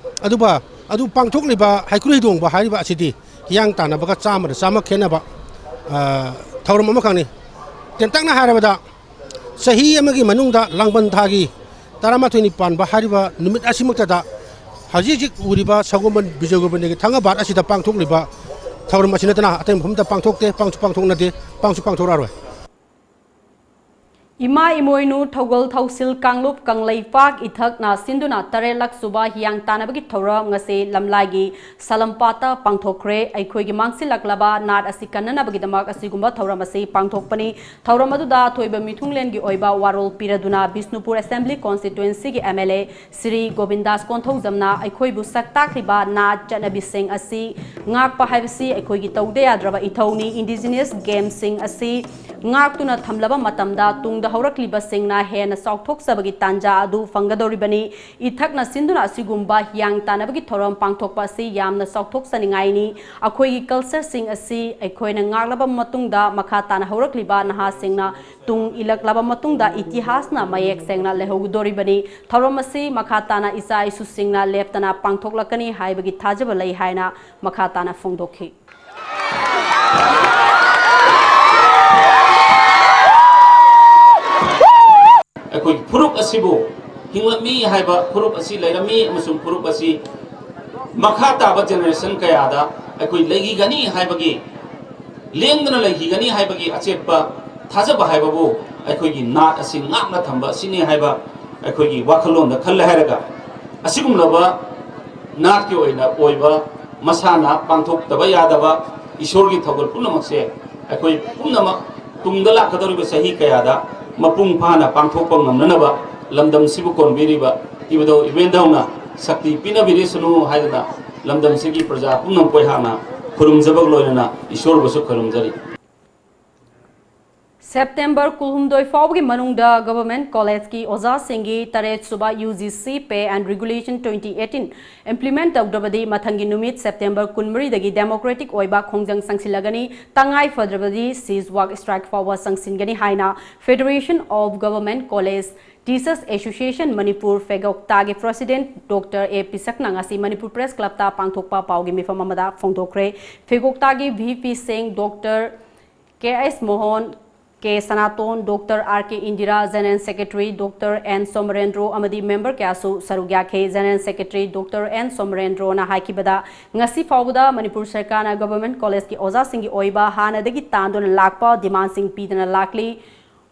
ꯑꯗꯨꯒ ꯑꯗꯨ ꯄꯥꯡꯊꯣꯛꯂꯤꯕ ꯍꯩꯀ꯭ꯔꯨ ꯍꯤꯗꯣꯡꯕ ꯍꯥꯏꯔꯤꯕ ꯑꯁꯤꯗꯤ ꯍꯤꯌꯥꯡ ꯇꯥꯟꯅꯕꯒ ꯆꯥꯝꯃꯗ ꯆꯥꯝꯃ ꯈꯦꯠꯅꯕ, ꯑ, ꯊꯧꯔꯝ ꯑꯃꯈꯛꯅꯤ꯫ ꯇꯦꯟꯇꯛꯅ ꯍꯥꯏꯔꯕꯗ, ꯆꯍꯤ ꯑꯃꯒꯤ ꯃꯅꯨꯡꯗ ꯂꯥꯡꯕꯟ ꯊꯥꯒꯤ ꯇꯔꯥꯃꯥꯊꯣꯏꯅꯤ ꯄꯥꯟꯕ ꯍꯥꯏꯔꯤꯕ ꯅꯨꯃꯤꯠ ꯑꯁꯤꯃꯛꯇꯗ ꯍꯧꯖꯤꯛ ꯍꯧꯖꯤꯛ ꯎꯔꯤꯕ ꯁꯒꯣꯜꯕꯟ ꯕꯤꯖꯣꯏ ꯒꯣꯕꯤꯟꯗꯒꯤ ꯊꯥꯡꯒꯄꯥꯠ ꯑꯁꯤꯗ ꯄꯥꯡꯊꯣꯛꯂꯤꯕ ꯊꯧꯔꯝ ꯑꯁꯤ ꯅꯠꯇꯅ ꯑꯇꯩ ꯃꯐꯝꯗ ꯄꯥꯡꯊꯣꯛꯇꯦ, ꯄꯥꯡꯁꯨ ꯄꯥꯡꯊꯣꯛꯅꯗꯦ, ꯄꯥꯡꯁꯨ ꯄꯥꯡꯊꯣꯛꯂꯛꯑꯔꯣꯏ꯫ ꯏꯃꯥ ꯏꯃꯣꯏꯅꯨ ꯊꯧꯒꯜ ꯊꯧꯁꯤꯜ ꯀꯥꯡꯂꯨꯞ ꯀꯪꯂꯩꯄꯥꯛ ꯏꯊꯛꯅ ꯁꯤꯟꯗꯨꯅ ꯇꯔꯦꯠꯂꯛ ꯁꯨꯕ ꯍꯤꯌꯥꯡ ꯇꯥꯟꯅꯕꯒꯤ ꯊꯧꯔꯝ ꯉꯁꯤ ꯂꯝꯂꯥꯏꯒꯤ ꯁꯂꯝꯄꯥꯠꯇ ꯄꯥꯡꯊꯣꯛꯈ꯭ꯔꯦ꯫ ꯑꯩꯈꯣꯏꯒꯤ ꯃꯥꯡꯁꯤꯜꯂꯛꯂꯕ ꯅꯥꯠ ꯑꯁꯤ ꯀꯟꯅꯅꯕꯒꯤꯗꯃꯛ ꯑꯁꯤꯒꯨꯝꯕ ꯊꯧꯔꯝ ꯑꯁꯤ ꯄꯥꯡꯊꯣꯛꯄꯅꯤ꯫ ꯊꯧꯔꯝ ꯑꯗꯨꯗ ꯑꯊꯣꯏꯕ ꯃꯤꯊꯨꯡꯂꯦꯟꯒꯤ ꯑꯣꯏꯕ ꯋꯥꯔꯣꯜ ꯄꯤꯔꯗꯨꯅ ꯕꯤꯁꯅꯨꯄꯨꯔ ꯑꯦꯁꯦꯝꯕ꯭ꯂꯤ ꯀꯣꯟꯁꯇꯤꯇ꯭ꯋꯦꯟꯁꯤꯒꯤ M L A Shri Govindas ꯀꯣꯟꯊꯧꯖꯝꯅ ꯑꯩꯈꯣꯏꯕꯨ ꯁꯛ ꯇꯥꯛꯂꯤꯕ ꯅꯥꯠ ꯆꯠꯅꯕꯤꯁꯤꯡ ꯑꯁꯤ ꯉꯥꯛꯄ ꯍꯥꯏꯕꯁꯤ ꯑꯩꯈꯣꯏꯒꯤ ꯇꯧꯗ ꯌꯥꯗ꯭ꯔꯕ ꯏꯊꯧꯅꯤ꯫ ꯏꯟꯗꯤꯖꯤꯅꯁ ꯒꯦꯝꯁꯤꯡ ꯑꯁꯤ ꯉꯥꯛꯇꯨꯅ ꯊꯝꯂꯕ ꯃꯇꯝꯗ ꯇꯨꯡꯗ ꯍꯧꯔꯛꯂꯤꯕꯁꯤꯡꯅ ꯍꯦꯟꯅ ꯆꯥꯎꯊꯣꯛꯆꯕꯒꯤ ꯇꯥꯟꯖꯥ ꯑꯗꯨ ꯐꯪꯒꯗꯧꯔꯤꯕꯅꯤ꯫ ꯏꯊꯛꯅ ꯁꯤꯟꯗꯨꯅ ꯑꯁꯤꯒꯨꯝꯕ ꯍꯤꯌꯥꯡ ꯇꯥꯟꯅꯕꯒꯤ ꯊꯧꯔꯝ ꯄꯥꯡꯊꯣꯛꯄ ꯑꯁꯤ ꯌꯥꯝꯅ ꯆꯥꯎꯊꯣꯛꯆꯅꯤꯡꯉꯥꯏꯅꯤ꯫ ꯑꯩꯈꯣꯏꯒꯤ ꯀꯜꯆꯔꯁꯤꯡ ꯑꯁꯤ ꯑꯩꯈꯣꯏꯅ ꯉꯥꯛꯂꯕ ꯃꯇꯨꯡꯗ ꯃꯈꯥ ꯇꯥꯅ ꯍꯧꯔꯛꯂꯤꯕ ꯅꯍꯥꯁꯤꯡꯅ ꯇꯨꯡ ꯏꯜꯂꯛꯂꯕ ꯃꯇꯨꯡꯗ ꯏꯇꯤꯍꯥꯁꯅ ꯃꯌꯦꯛ ꯁꯦꯡꯅ ꯂꯩꯍꯧꯒꯗꯣꯔꯤꯕꯅꯤ꯫ ꯊꯧꯔꯝ ꯑꯁꯤ ꯃꯈꯥ ꯇꯥꯅ ꯏꯆꯥ ꯏꯁꯨꯁꯤꯡꯅ ꯂꯦꯞꯇꯅ ꯄꯥꯡꯊꯣꯛꯂꯛꯀꯅꯤ ꯍꯥꯏꯕꯒꯤ ꯊꯥꯖꯕ ꯂꯩ ꯍꯥꯏꯅ ꯃꯈꯥ ꯇꯥꯅ ꯐꯣꯡꯗꯣꯛꯈꯤ꯫ ꯑꯩꯈꯣꯏ ꯐꯨꯔꯨꯞ ꯑꯁꯤꯕꯨ ꯍꯤꯡꯂꯝꯃꯤ ꯍꯥꯏꯕ, ꯐꯨꯔꯨꯞ ꯑꯁꯤ ꯂꯩꯔꯝꯃꯤ ꯑꯃꯁꯨꯡ ꯐꯨꯔꯨꯞ ꯑꯁꯤ ꯃꯈꯥ ꯇꯥꯕ ꯖꯦꯅꯦꯔꯦꯁꯟ ꯀꯌꯥꯗ ꯑꯩꯈꯣꯏ ꯂꯩꯈꯤꯒꯅꯤ ꯍꯥꯏꯕꯒꯤ ꯂꯦꯡꯗꯅ ꯂꯩꯈꯤꯒꯅꯤ ꯍꯥꯏꯕꯒꯤ ꯑꯆꯦꯠꯄ ꯊꯥꯖꯕ ꯍꯥꯏꯕꯕꯨ ꯑꯩꯈꯣꯏꯒꯤ ꯅꯥꯠ ꯑꯁꯤ ꯉꯥꯛꯅ ꯊꯝꯕ ꯑꯁꯤꯅꯤ ꯍꯥꯏꯕ ꯑꯩꯈꯣꯏꯒꯤ ꯋꯥꯈꯜꯂꯣꯟꯗ ꯈꯜꯂꯦ ꯍꯥꯏꯔꯒ, ꯑꯁꯤꯒꯨꯝꯂꯕ ꯅꯥꯠꯀꯤ ꯑꯣꯏꯅ ꯑꯣꯏꯕ ꯃꯁꯥꯟꯅ ꯄꯥꯡꯊꯣꯛꯇꯕ ꯌꯥꯗꯕ ꯏꯁꯣꯔꯒꯤ ꯊꯧꯒꯜ ꯄꯨꯝꯅꯃꯛꯁꯦ ꯑꯩꯈꯣꯏ ꯄꯨꯝꯅꯃꯛ ꯇꯨꯡꯗ ꯂꯥꯛꯀꯗꯧꯔꯤꯕ ꯆꯍꯤ ꯀꯌꯥꯗ ꯃꯄꯨꯡ ꯐꯥꯅ ꯄꯥꯡꯊꯣꯛꯄ ꯉꯝꯅꯅꯕ ꯂꯝꯗꯝꯁꯤꯕꯨ ꯀꯣꯟꯕꯤꯔꯤꯕ ꯏꯕꯨꯙꯧ ꯏꯕꯦꯟꯙꯧꯅ ꯁꯛꯇꯤ ꯄꯤꯅꯕꯤꯔꯤꯁꯅꯨ ꯍꯥꯏꯗꯅ ꯂꯝꯗꯝꯁꯤꯒꯤ ꯄ꯭ꯔꯖꯥ ꯄꯨꯝꯅꯃꯛꯄꯨ ꯑꯩꯍꯥꯛꯅ ꯈꯨꯔꯨꯝꯖꯕꯒ ꯂꯣꯏꯅꯅ ꯏꯁꯣꯔꯕꯨꯁꯨ ꯈꯨꯔꯨꯝꯖꯔꯤ꯫ ꯁꯦꯞꯇꯦꯝꯕꯔ ꯀꯨꯟꯍꯨꯝꯗꯣꯏ ꯐꯥꯎꯕꯒꯤ ꯃꯅꯨꯡꯗ ꯒꯚꯔꯟꯃꯦꯟꯠ ꯀꯣꯂꯦꯖꯀꯤ ꯑꯣꯖꯥꯁꯤꯡꯒꯤ ꯇꯔꯦꯠ ꯁꯨꯕ U G C Pay and Regulation twenty eighteen implement ꯇꯧꯗ꯭ꯔꯕꯗꯤ ꯃꯊꯪꯒꯤ ꯅꯨꯃꯤꯠ ꯁꯦꯞꯇꯦꯝꯕꯔ ꯀꯨꯟꯃꯔꯤꯗꯒꯤ democratic ꯑꯣꯏꯕ ꯈꯣꯡꯖꯪ ꯆꯪꯁꯤꯜꯂꯒꯅꯤ, ꯇꯉꯥꯏ ꯐꯗ꯭ꯔꯕꯗꯤ cease work strike ꯐꯥꯎꯕ ꯆꯪꯁꯤꯟꯒꯅꯤ ꯍꯥꯏꯅ Federation of Government College Teachers Association Manipur, ꯐꯦꯒꯣꯛꯇꯥꯒꯤ president Doctor ꯑꯦ ꯄꯤꯁꯛꯅ ꯉꯁꯤ ꯃꯅꯤꯄꯨꯔ ꯄ꯭ꯔꯦꯁ ꯀ꯭ꯂꯕꯇ ꯄꯥꯡꯊꯣꯛꯄ ꯄꯥꯎꯒꯤ ꯃꯤꯐꯝ ꯑꯃꯗ ꯐꯣꯡꯗꯣꯛꯈ꯭ꯔꯦ꯫ ꯐꯦꯒꯣꯛꯇꯥꯒꯤ ꯚꯤ ꯄꯤ ꯁꯤꯡ, doctor K S Mohan, K Sanaton, doctor R K Indira, general secretary doctor N Somarendro ꯑꯃꯗꯤ ꯃꯦꯝꯕꯔ ꯀꯌꯥꯁꯨ ꯁꯔꯨꯛ ꯌꯥꯈꯤ꯫ ꯖꯦꯅꯔꯦꯜ ꯁꯦꯀ꯭ꯔꯦꯇꯔꯤ ꯗꯣꯛꯇꯔ ꯑꯦꯟ ꯁꯣꯃꯔꯦꯟꯗ꯭ꯔꯣꯅ ꯍꯥꯏꯈꯤꯕꯗ, ꯉꯁꯤ ꯐꯥꯎꯕꯗ ꯃꯅꯤꯄꯨꯔ ꯁꯔꯀꯥꯔꯅ ꯒꯚꯔꯟꯃꯦꯟꯠ ꯀꯣꯂꯦꯖꯀꯤ ꯑꯣꯖꯥꯁꯤꯡꯒꯤ ꯑꯣꯏꯕ ꯍꯥꯟꯅꯗꯒꯤ ꯇꯥꯟꯗꯨꯅ ꯂꯥꯛꯄ ꯗꯤꯃꯥꯟꯁꯤꯡ ꯄꯤꯗꯅ ꯂꯥꯛꯂꯤ꯫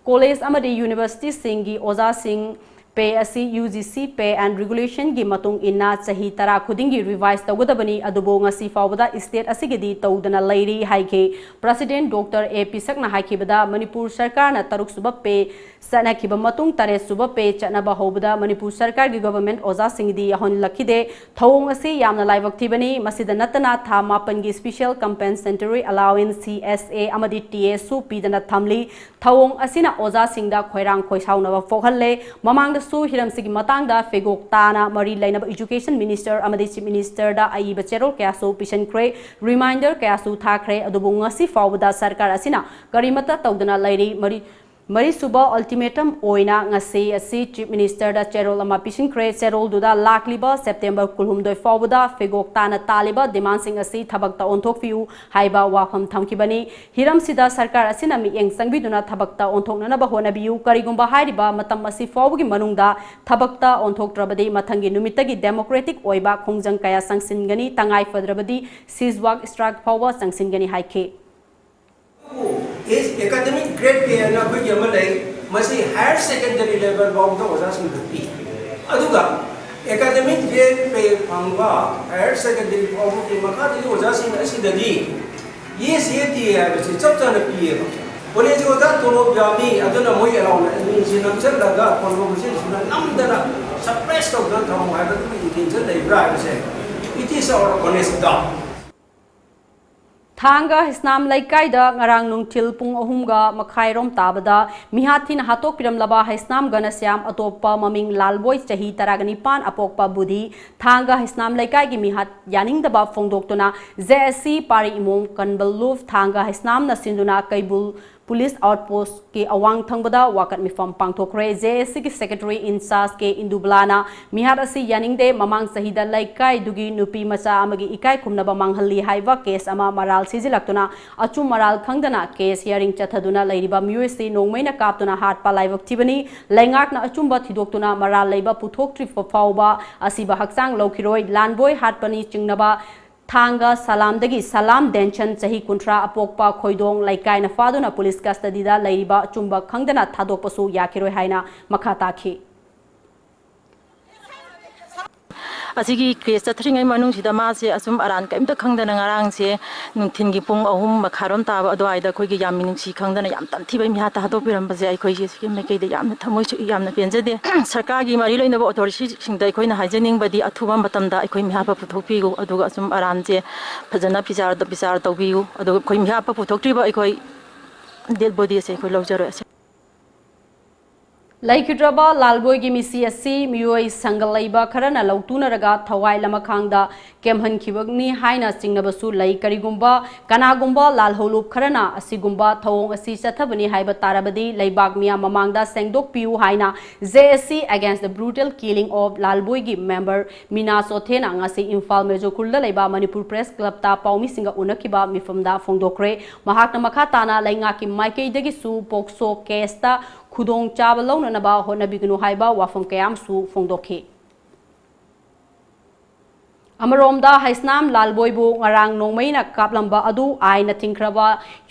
ꯀꯣꯂꯦꯖ ꯑꯃꯗꯤ ꯌꯨꯅꯤꯚꯔꯁꯤꯇꯤꯁꯤꯡꯒꯤ ꯑꯣꯖꯥꯁꯤꯡ ꯄꯦ ꯑꯁꯤ U G C Pay and Regulationꯒꯤ ꯃꯇꯨꯡ ꯏꯟꯅ ꯆꯍꯤ ꯇꯔꯥ ꯈꯨꯗꯤꯡꯒꯤ ꯔꯤꯚꯥꯏꯁ ꯇꯧꯒꯗꯕꯅꯤ, ꯑꯗꯨꯕꯨ ꯉꯁꯤ ꯐꯥꯎꯕꯗ ꯁ꯭ꯇꯦꯠ ꯑꯁꯤꯒꯤꯗꯤ ꯇꯧꯗꯅ ꯂꯩꯔꯤ ꯍꯥꯏꯈꯤ꯫ ꯄ꯭ꯔꯁꯤꯗꯦꯟꯠ ꯗꯣꯛꯇꯔ ꯑꯦ ꯄꯤꯁꯛꯅ ꯍꯥꯏꯈꯤꯕꯗ, ꯃꯅꯤꯄꯨꯔ ꯁꯔꯀꯥꯔꯅ ꯇꯔꯨꯛ ꯁꯨꯕ ꯄꯦ ꯆꯠꯅꯈꯤꯕ ꯃꯇꯨꯡ ꯇꯔꯦꯠ ꯁꯨꯕ ꯄꯦ ꯆꯠꯅꯕ ꯍꯧꯕꯗ ꯃꯅꯤꯄꯨꯔ ꯁꯔꯀꯥꯔꯒꯤ ꯒꯚꯔꯟꯃꯦꯟꯠ ꯑꯣꯖꯥꯁꯤꯡꯒꯤꯗꯤ ꯌꯥꯎꯍꯜꯂꯛꯈꯤꯗꯦ꯫ ꯊꯧꯑꯣꯡ ꯑꯁꯤ ꯌꯥꯝꯅ ꯂꯥꯏꯕꯛ ꯊꯤꯕꯅꯤ꯫ ꯃꯁꯤꯗ ꯅꯠꯇꯅ ꯊꯥ ꯃꯥꯄꯟꯒꯤ Special Compensatory Allowance, C S ꯑꯦ, ꯑꯃꯗꯤ ꯇꯤ ꯑꯦꯁꯁꯨ ꯄꯤꯗꯅ ꯊꯝꯂꯤ꯫ ꯊꯧꯑꯣꯡ ꯑꯁꯤꯅ ꯑꯣꯖꯥꯁꯤꯡꯗ ꯈꯣꯏꯔꯥꯡ ꯈꯣꯏꯁꯥꯎꯅꯕ ꯄꯣꯛꯍꯜꯂꯦ꯫ ꯃꯃꯥꯡꯗꯁꯨ ꯍꯤꯔꯝꯁꯤꯒꯤ ꯃꯇꯥꯡꯗ ꯐꯦꯒꯣꯛ ꯇꯥꯅ ꯃꯔꯤ ꯂꯩꯅꯕ ꯏꯖꯨꯀꯦꯁꯟ ꯃꯤꯅꯤꯁꯇꯔ ꯑꯃꯗꯤ ꯆꯤꯐ ꯃꯤꯅꯤꯁꯇꯔꯗ ꯑꯏꯕ ꯆꯦꯔꯣꯜ ꯀꯌꯥꯁꯨ ꯄꯤꯁꯤꯟꯈ꯭ꯔꯦ, ꯔꯤꯃꯥꯏꯟꯗꯔ ꯀꯌꯥꯁꯨ ꯊꯥꯈ꯭ꯔꯦ, ꯑꯗꯨꯕꯨ ꯉꯁꯤ ꯐꯥꯎꯕꯗ ꯁꯔꯀꯥꯔ ꯑꯁꯤꯅ ꯀꯔꯤꯃꯠꯇ ꯇꯧꯗꯅ ꯂꯩꯔꯤ꯫ ꯃꯔꯤ, ꯃꯔꯤꯁꯨꯕ ꯑꯜꯇꯤꯃꯦꯇꯝ ꯑꯣꯏꯅ ꯉꯁꯤ ꯑꯁꯤ ꯆꯤꯐ ꯃꯤꯅꯤꯁꯇꯔꯗ ꯆꯦꯔꯣꯜ ꯑꯃ ꯄꯤꯁꯤꯟꯈ꯭ꯔꯦ꯫ ꯆꯦꯔꯣꯜꯗꯨꯗ ꯂꯥꯛꯂꯤꯕ ꯁꯦꯞꯇꯦꯝꯕꯔ ꯀꯨꯟꯍꯨꯝꯗꯣꯏ ꯐꯥꯎꯕꯗ ꯐꯦꯒꯣꯛ ꯇꯥꯅ ꯇꯥꯜꯂꯤꯕ ꯗꯤꯃꯥꯟꯁꯤꯡ ꯑꯁꯤ ꯊꯕꯛꯇ ꯑꯣꯟꯊꯣꯛꯄꯤꯌꯨ ꯍꯥꯏꯕ ꯋꯥꯐꯝ ꯊꯝꯈꯤꯕꯅꯤ꯫ ꯍꯤꯔꯝꯁꯤꯗ ꯁꯔꯀꯥꯔ ꯑꯁꯤꯅ ꯃꯤꯠꯌꯦꯡ ꯆꯪꯕꯤꯗꯨꯅ ꯊꯕꯛꯇ ꯑꯣꯟꯊꯣꯛꯅꯅꯕ ꯍꯣꯠꯅꯕꯤꯌꯨ꯫ ꯀꯔꯤꯒꯨꯝꯕ ꯍꯥꯏꯔꯤꯕ ꯃꯇꯝ ꯑꯁꯤ ꯐꯥꯎꯕꯒꯤ ꯃꯅꯨꯡꯗ ꯊꯕꯛꯇ ꯑꯣꯟꯊꯣꯛꯇ꯭ꯔꯕꯗꯤ ꯃꯊꯪꯒꯤ ꯅꯨꯃꯤꯠꯇꯒꯤ ꯗꯦꯃꯣꯀ꯭ꯔꯦꯇꯤꯛ ꯑꯣꯏꯕ ꯈꯣꯡꯖꯪ ꯀꯌꯥ ꯆꯪꯁꯤꯟꯒꯅꯤ, ꯇꯉꯥꯏ ꯐꯗ꯭ꯔꯕꯗꯤ ꯁꯤꯖ ꯋꯥꯛ ꯁ꯭ꯇ꯭ꯔꯥꯏꯛ ꯐꯥꯎꯕ ꯆꯪꯁꯤꯟꯒꯅꯤ ꯍꯥꯏꯈꯤ꯫ Is academic grade pay ꯍꯥꯏꯅ ꯑꯩꯈꯣꯏꯒꯤ ꯑꯃ ꯂꯩ, ꯃꯁꯤ higher secondary level ꯐꯥꯎꯕꯗ ꯑꯣꯖꯥꯁꯤꯡꯗ ꯄꯤ꯫ ꯑꯗꯨꯒ academic grade pay ꯐꯪꯕ higher secondary ꯐꯥꯎꯕꯒꯤ ꯃꯈꯥꯗꯒꯤ ꯑꯣꯖꯥꯁꯤꯡ ꯑꯁꯤꯗꯗꯤ ꯌꯦꯁ ꯌꯦ ꯇꯤ ꯍꯥꯏꯕꯁꯤ ꯆꯞ ꯆꯥꯅ ꯄꯤꯌꯦꯕ꯫ ꯀꯣꯂꯦꯖꯀꯤ ꯑꯣꯖꯥ ꯇꯣꯂꯣꯞ ꯌꯥꯝꯃꯤ, ꯑꯗꯨꯅ ꯃꯣꯏ ꯑꯦꯂꯥꯎꯟꯃꯦꯟꯁꯤ ꯅꯝꯁꯤꯜꯂꯒ ꯀꯣꯟꯚꯣꯀꯦꯁꯟꯁꯤꯅ ꯅꯝꯗꯅ suppress ꯇꯧꯗꯅ ꯊꯝꯃꯨ ꯍꯥꯏꯕꯗꯨꯒꯤ intention ꯂꯩꯕ꯭ꯔꯥ ꯍꯥꯏꯕꯁꯦ, it is our honest doubt. ꯊꯥꯡꯒ ꯍꯩꯁꯅꯥꯝ ꯂꯩꯀꯥꯏꯗ ꯉꯔꯥꯡ ꯅꯨꯡꯊꯤꯜ ꯄꯨꯡ ꯑꯍꯨꯝꯒ ꯃꯈꯥꯏꯔꯣꯝ ꯇꯥꯕꯗ ꯃꯤꯍꯥꯠ ꯊꯤꯅ ꯍꯥꯠꯇꯣꯛꯄꯤꯔꯝꯂꯕ ꯍꯩꯁꯅꯥꯝ ꯘꯅꯁ꯭ꯌꯥꯝ, ꯑꯇꯣꯞꯄ ꯃꯃꯤꯡ ꯂꯥꯜꯕꯣꯏ, ꯆꯍꯤ ꯇꯔꯥꯒ ꯅꯤꯄꯥꯟ, ꯑꯄꯣꯛꯄ ꯕꯨꯙꯤ, ꯊꯥꯡꯒ ꯍꯩꯁꯅꯥꯝ ꯂꯩꯀꯥꯏꯒꯤ ꯃꯤꯍꯥꯠ ꯌꯥꯅꯤꯡꯗꯕ ꯐꯣꯡꯗꯣꯛꯇꯨꯅ ꯖꯦ ꯑꯦꯁ ꯁꯤ ꯄꯥꯔꯤ ꯏꯃꯣꯝ ꯀꯟꯕꯜꯂꯨꯞ ꯊꯥꯡꯒ ꯍꯩꯁꯅꯥꯝꯅ ꯁꯤꯟꯗꯨꯅ ꯀꯩꯕꯨꯜ Police Outpost ꯀꯤ ꯑꯋꯥꯡ ꯊꯪꯕꯗ ꯋꯥꯀꯠ ꯃꯤꯐꯝ ꯄꯥꯡꯊꯣꯛꯈ꯭ꯔꯦ꯫ J A C ꯀꯤ Secretary in Charge ꯀꯦ ꯏꯟꯗꯨꯕꯂꯥꯅ ꯃꯤꯍꯥꯠ ꯑꯁꯤ ꯌꯥꯅꯤꯡꯗꯦ, ꯃꯃꯥꯡ ꯆꯍꯤꯗ ꯂꯩꯀꯥꯏꯗꯨꯒꯤ ꯅꯨꯄꯤ ꯃꯆꯥ ꯑꯃꯒꯤ ꯏꯀꯥꯏ ꯈꯨꯝꯅꯕ ꯃꯥꯡꯍꯜꯂꯤ ꯍꯥꯏꯕ case ꯑꯃ ꯃꯔꯥꯜ ꯁꯤꯖꯤꯜꯂꯛꯇꯨꯅ ꯑꯆꯨꯝ ꯑꯔꯥꯜ ꯈꯪꯗꯅ case hearing ꯆꯠꯊꯗꯨꯅ ꯂꯩꯔꯤꯕ ꯃꯤꯑꯣꯏꯁꯤ ꯅꯣꯡꯃꯩꯅ ꯀꯥꯞꯇꯨꯅ ꯍꯥꯠꯄ ꯂꯥꯏꯕꯛ ꯊꯤꯕꯅꯤ꯫ ꯂꯩꯉꯥꯛꯅ ꯑꯆꯨꯝꯕ ꯊꯤꯗꯣꯛꯇꯨꯅ ꯃꯔꯥꯜ ꯂꯩꯕ ꯄꯨꯊꯣꯛꯇ꯭ꯔꯤꯕ ꯐꯥꯎꯕ ꯑꯁꯤꯕ ꯍꯛꯆꯥꯡ ꯂꯧꯈꯤꯔꯣꯏ꯫ ꯂꯥꯟꯕꯣꯏ ꯍꯥꯠꯄꯅꯤ ꯆꯤꯡꯅꯕ ꯊꯥꯡꯒ ꯁꯂꯥꯝꯗꯒꯤ ꯁꯂꯥꯝ ꯗꯦꯟꯁꯟ, ꯆꯍꯤ ꯀꯨꯟꯊ꯭ꯔꯥ, ꯑꯄꯣꯛꯄ ꯈꯣꯏꯗꯣꯡ ꯂꯩꯀꯥꯏꯅ ꯐꯥꯗꯨꯅ police custody ꯗ ꯂꯩꯔꯤꯕ ꯑꯆꯨꯝꯕ ꯈꯪꯗꯅ ꯊꯥꯗꯣꯛꯄꯁꯨ ꯌꯥꯈꯤꯔꯣꯏ ꯍꯥꯏꯅ ꯃꯈꯥ ꯇꯥꯈꯤ꯫ ꯑꯁꯤꯒꯤ case ꯆꯠꯊꯔꯤꯉꯩ ꯃꯅꯨꯡꯁꯤꯗ ꯃꯥꯁꯦ ꯑꯁꯨꯝ ꯑꯔꯥꯟ ꯀꯔꯤꯝꯇ ꯈꯪꯗꯅ ꯉꯔꯥꯡꯁꯦ ꯅꯨꯡꯊꯤꯟꯒꯤ ꯄꯨꯡ ꯑꯍꯨꯝ ꯃꯈꯥꯏꯔꯣꯝ ꯇꯥꯕ ꯑꯗꯨꯋꯥꯏꯗ ꯑꯩꯈꯣꯏꯒꯤ ꯌꯥꯝꯃꯤ ꯅꯨꯡꯁꯤ ꯈꯪꯗꯅ ꯌꯥꯝ ꯇꯝꯊꯤꯕ ꯃꯤꯍꯥꯠꯇ ꯍꯥꯠꯇꯣꯛꯄꯤꯔꯝꯕꯁꯦ ꯑꯩꯈꯣꯏꯒꯤ ꯁꯤꯒꯤ ꯃꯥꯏꯀꯩꯗ ꯌꯥꯝꯅ ꯊꯃꯣꯏ ꯁꯣꯛꯏ, ꯌꯥꯝꯅ ꯄꯦꯟꯖꯗꯦ꯫ ꯁꯔꯀꯥꯔꯒꯤ ꯃꯔꯤ ꯂꯩꯅꯕ authority ꯁꯤꯡꯗ ꯑꯩꯈꯣꯏꯅ ꯍꯥꯏꯖꯅꯤꯡꯕꯗꯤ ꯑꯊꯨꯕ ꯃꯇꯝꯗ ꯑꯩꯈꯣꯏ ꯃꯤꯍꯥꯠꯄ ꯄꯨꯊꯣꯛꯄꯤꯌꯨ, ꯑꯗꯨꯒ ꯑꯆꯨꯝ ꯑꯔꯥꯟꯁꯦ ꯐꯖꯅ ꯕꯤꯆꯥꯔ ꯕꯤꯆꯥꯔ ꯇꯧꯕꯤꯌꯨ, ꯑꯗꯨꯒ ꯑꯩꯈꯣꯏ ꯃꯤꯍꯥꯠꯄ ꯄꯨꯊꯣꯛꯇ꯭ꯔꯤꯕ ꯑꯩꯈꯣꯏ dead body ꯑꯁꯦ ꯑꯩꯈꯣꯏ ꯂꯧꯖꯔꯣꯏ꯫ ꯂꯩꯈꯤꯗ꯭ꯔꯕ ꯂꯥꯜꯕꯣꯏꯒꯤ ꯃꯤꯁꯤ ꯑꯁꯤ ꯃꯤꯑꯣꯏ ꯁꯪꯒ ꯂꯩꯕ ꯈꯔꯅ ꯂꯧꯇꯨꯅꯔꯒ ꯊꯋꯥꯏ ꯂꯃꯈꯥꯡꯗ ꯀꯦꯝꯍꯟꯈꯤꯕꯅꯤ ꯍꯥꯏꯅ ꯆꯤꯡꯅꯕꯁꯨ ꯂꯩ꯫ ꯀꯔꯤꯒꯨꯝꯕ ꯀꯅꯥꯒꯨꯝꯕ ꯂꯥꯜꯍꯧꯂꯨꯞ ꯈꯔꯅ ꯑꯁꯤꯒꯨꯝꯕ ꯊꯧꯑꯣꯡ ꯑꯁꯤ ꯆꯠꯊꯕꯅꯤ ꯍꯥꯏꯕ ꯇꯥꯔꯕꯗꯤ ꯂꯩꯕꯥꯛ ꯃꯤꯌꯥꯝ ꯃꯃꯥꯡꯗ ꯁꯦꯡꯗꯣꯛꯄꯤꯌꯨ ꯍꯥꯏꯅ J A C Against the Brutal Killing of ꯂꯥꯜꯕꯣꯏꯒꯤ member ꯃꯤꯅꯥ ꯆꯣꯊꯦꯅ ꯉꯁꯤ ꯏꯝꯐꯥꯜ ꯃꯦꯖꯣꯀꯨꯜꯗ ꯂꯩꯕ ꯃꯅꯤꯄꯨꯔ Press Club ꯇ ꯄꯥꯎꯃꯤꯁꯤꯡꯒ ꯎꯅꯈꯤꯕ ꯃꯤꯐꯝꯗ ꯐꯣꯡꯗꯣꯛꯈ꯭ꯔꯦ꯫ ꯃꯍꯥꯛꯅ ꯃꯈꯥ ꯇꯥꯅ ꯂꯩꯉꯥꯛꯀꯤ ꯃꯥꯏꯀꯩꯗꯒꯤꯁꯨ POCSO case ꯇ ꯈꯨꯗꯣꯡꯆꯥꯕ ꯂꯧꯅꯅꯕ ꯍꯣꯠꯅꯕꯤꯒꯅꯨ ꯍꯥꯏꯕ ꯋꯥꯐꯝ ꯀꯌꯥ ꯑꯃꯁꯨ ꯐꯣꯡꯗꯣꯛꯈꯤ꯫ ꯑꯃꯔꯣꯝꯗ ꯍꯩꯁꯅꯥꯝ ꯂꯥꯜꯕꯣꯏꯕꯨ ꯉꯔꯥꯡ ꯅꯣꯡꯃꯩꯅ ꯀꯥꯞꯂꯝꯕ ꯑꯗꯨ ꯑꯥꯏꯟꯅ ꯊꯤꯡꯈ꯭ꯔꯕ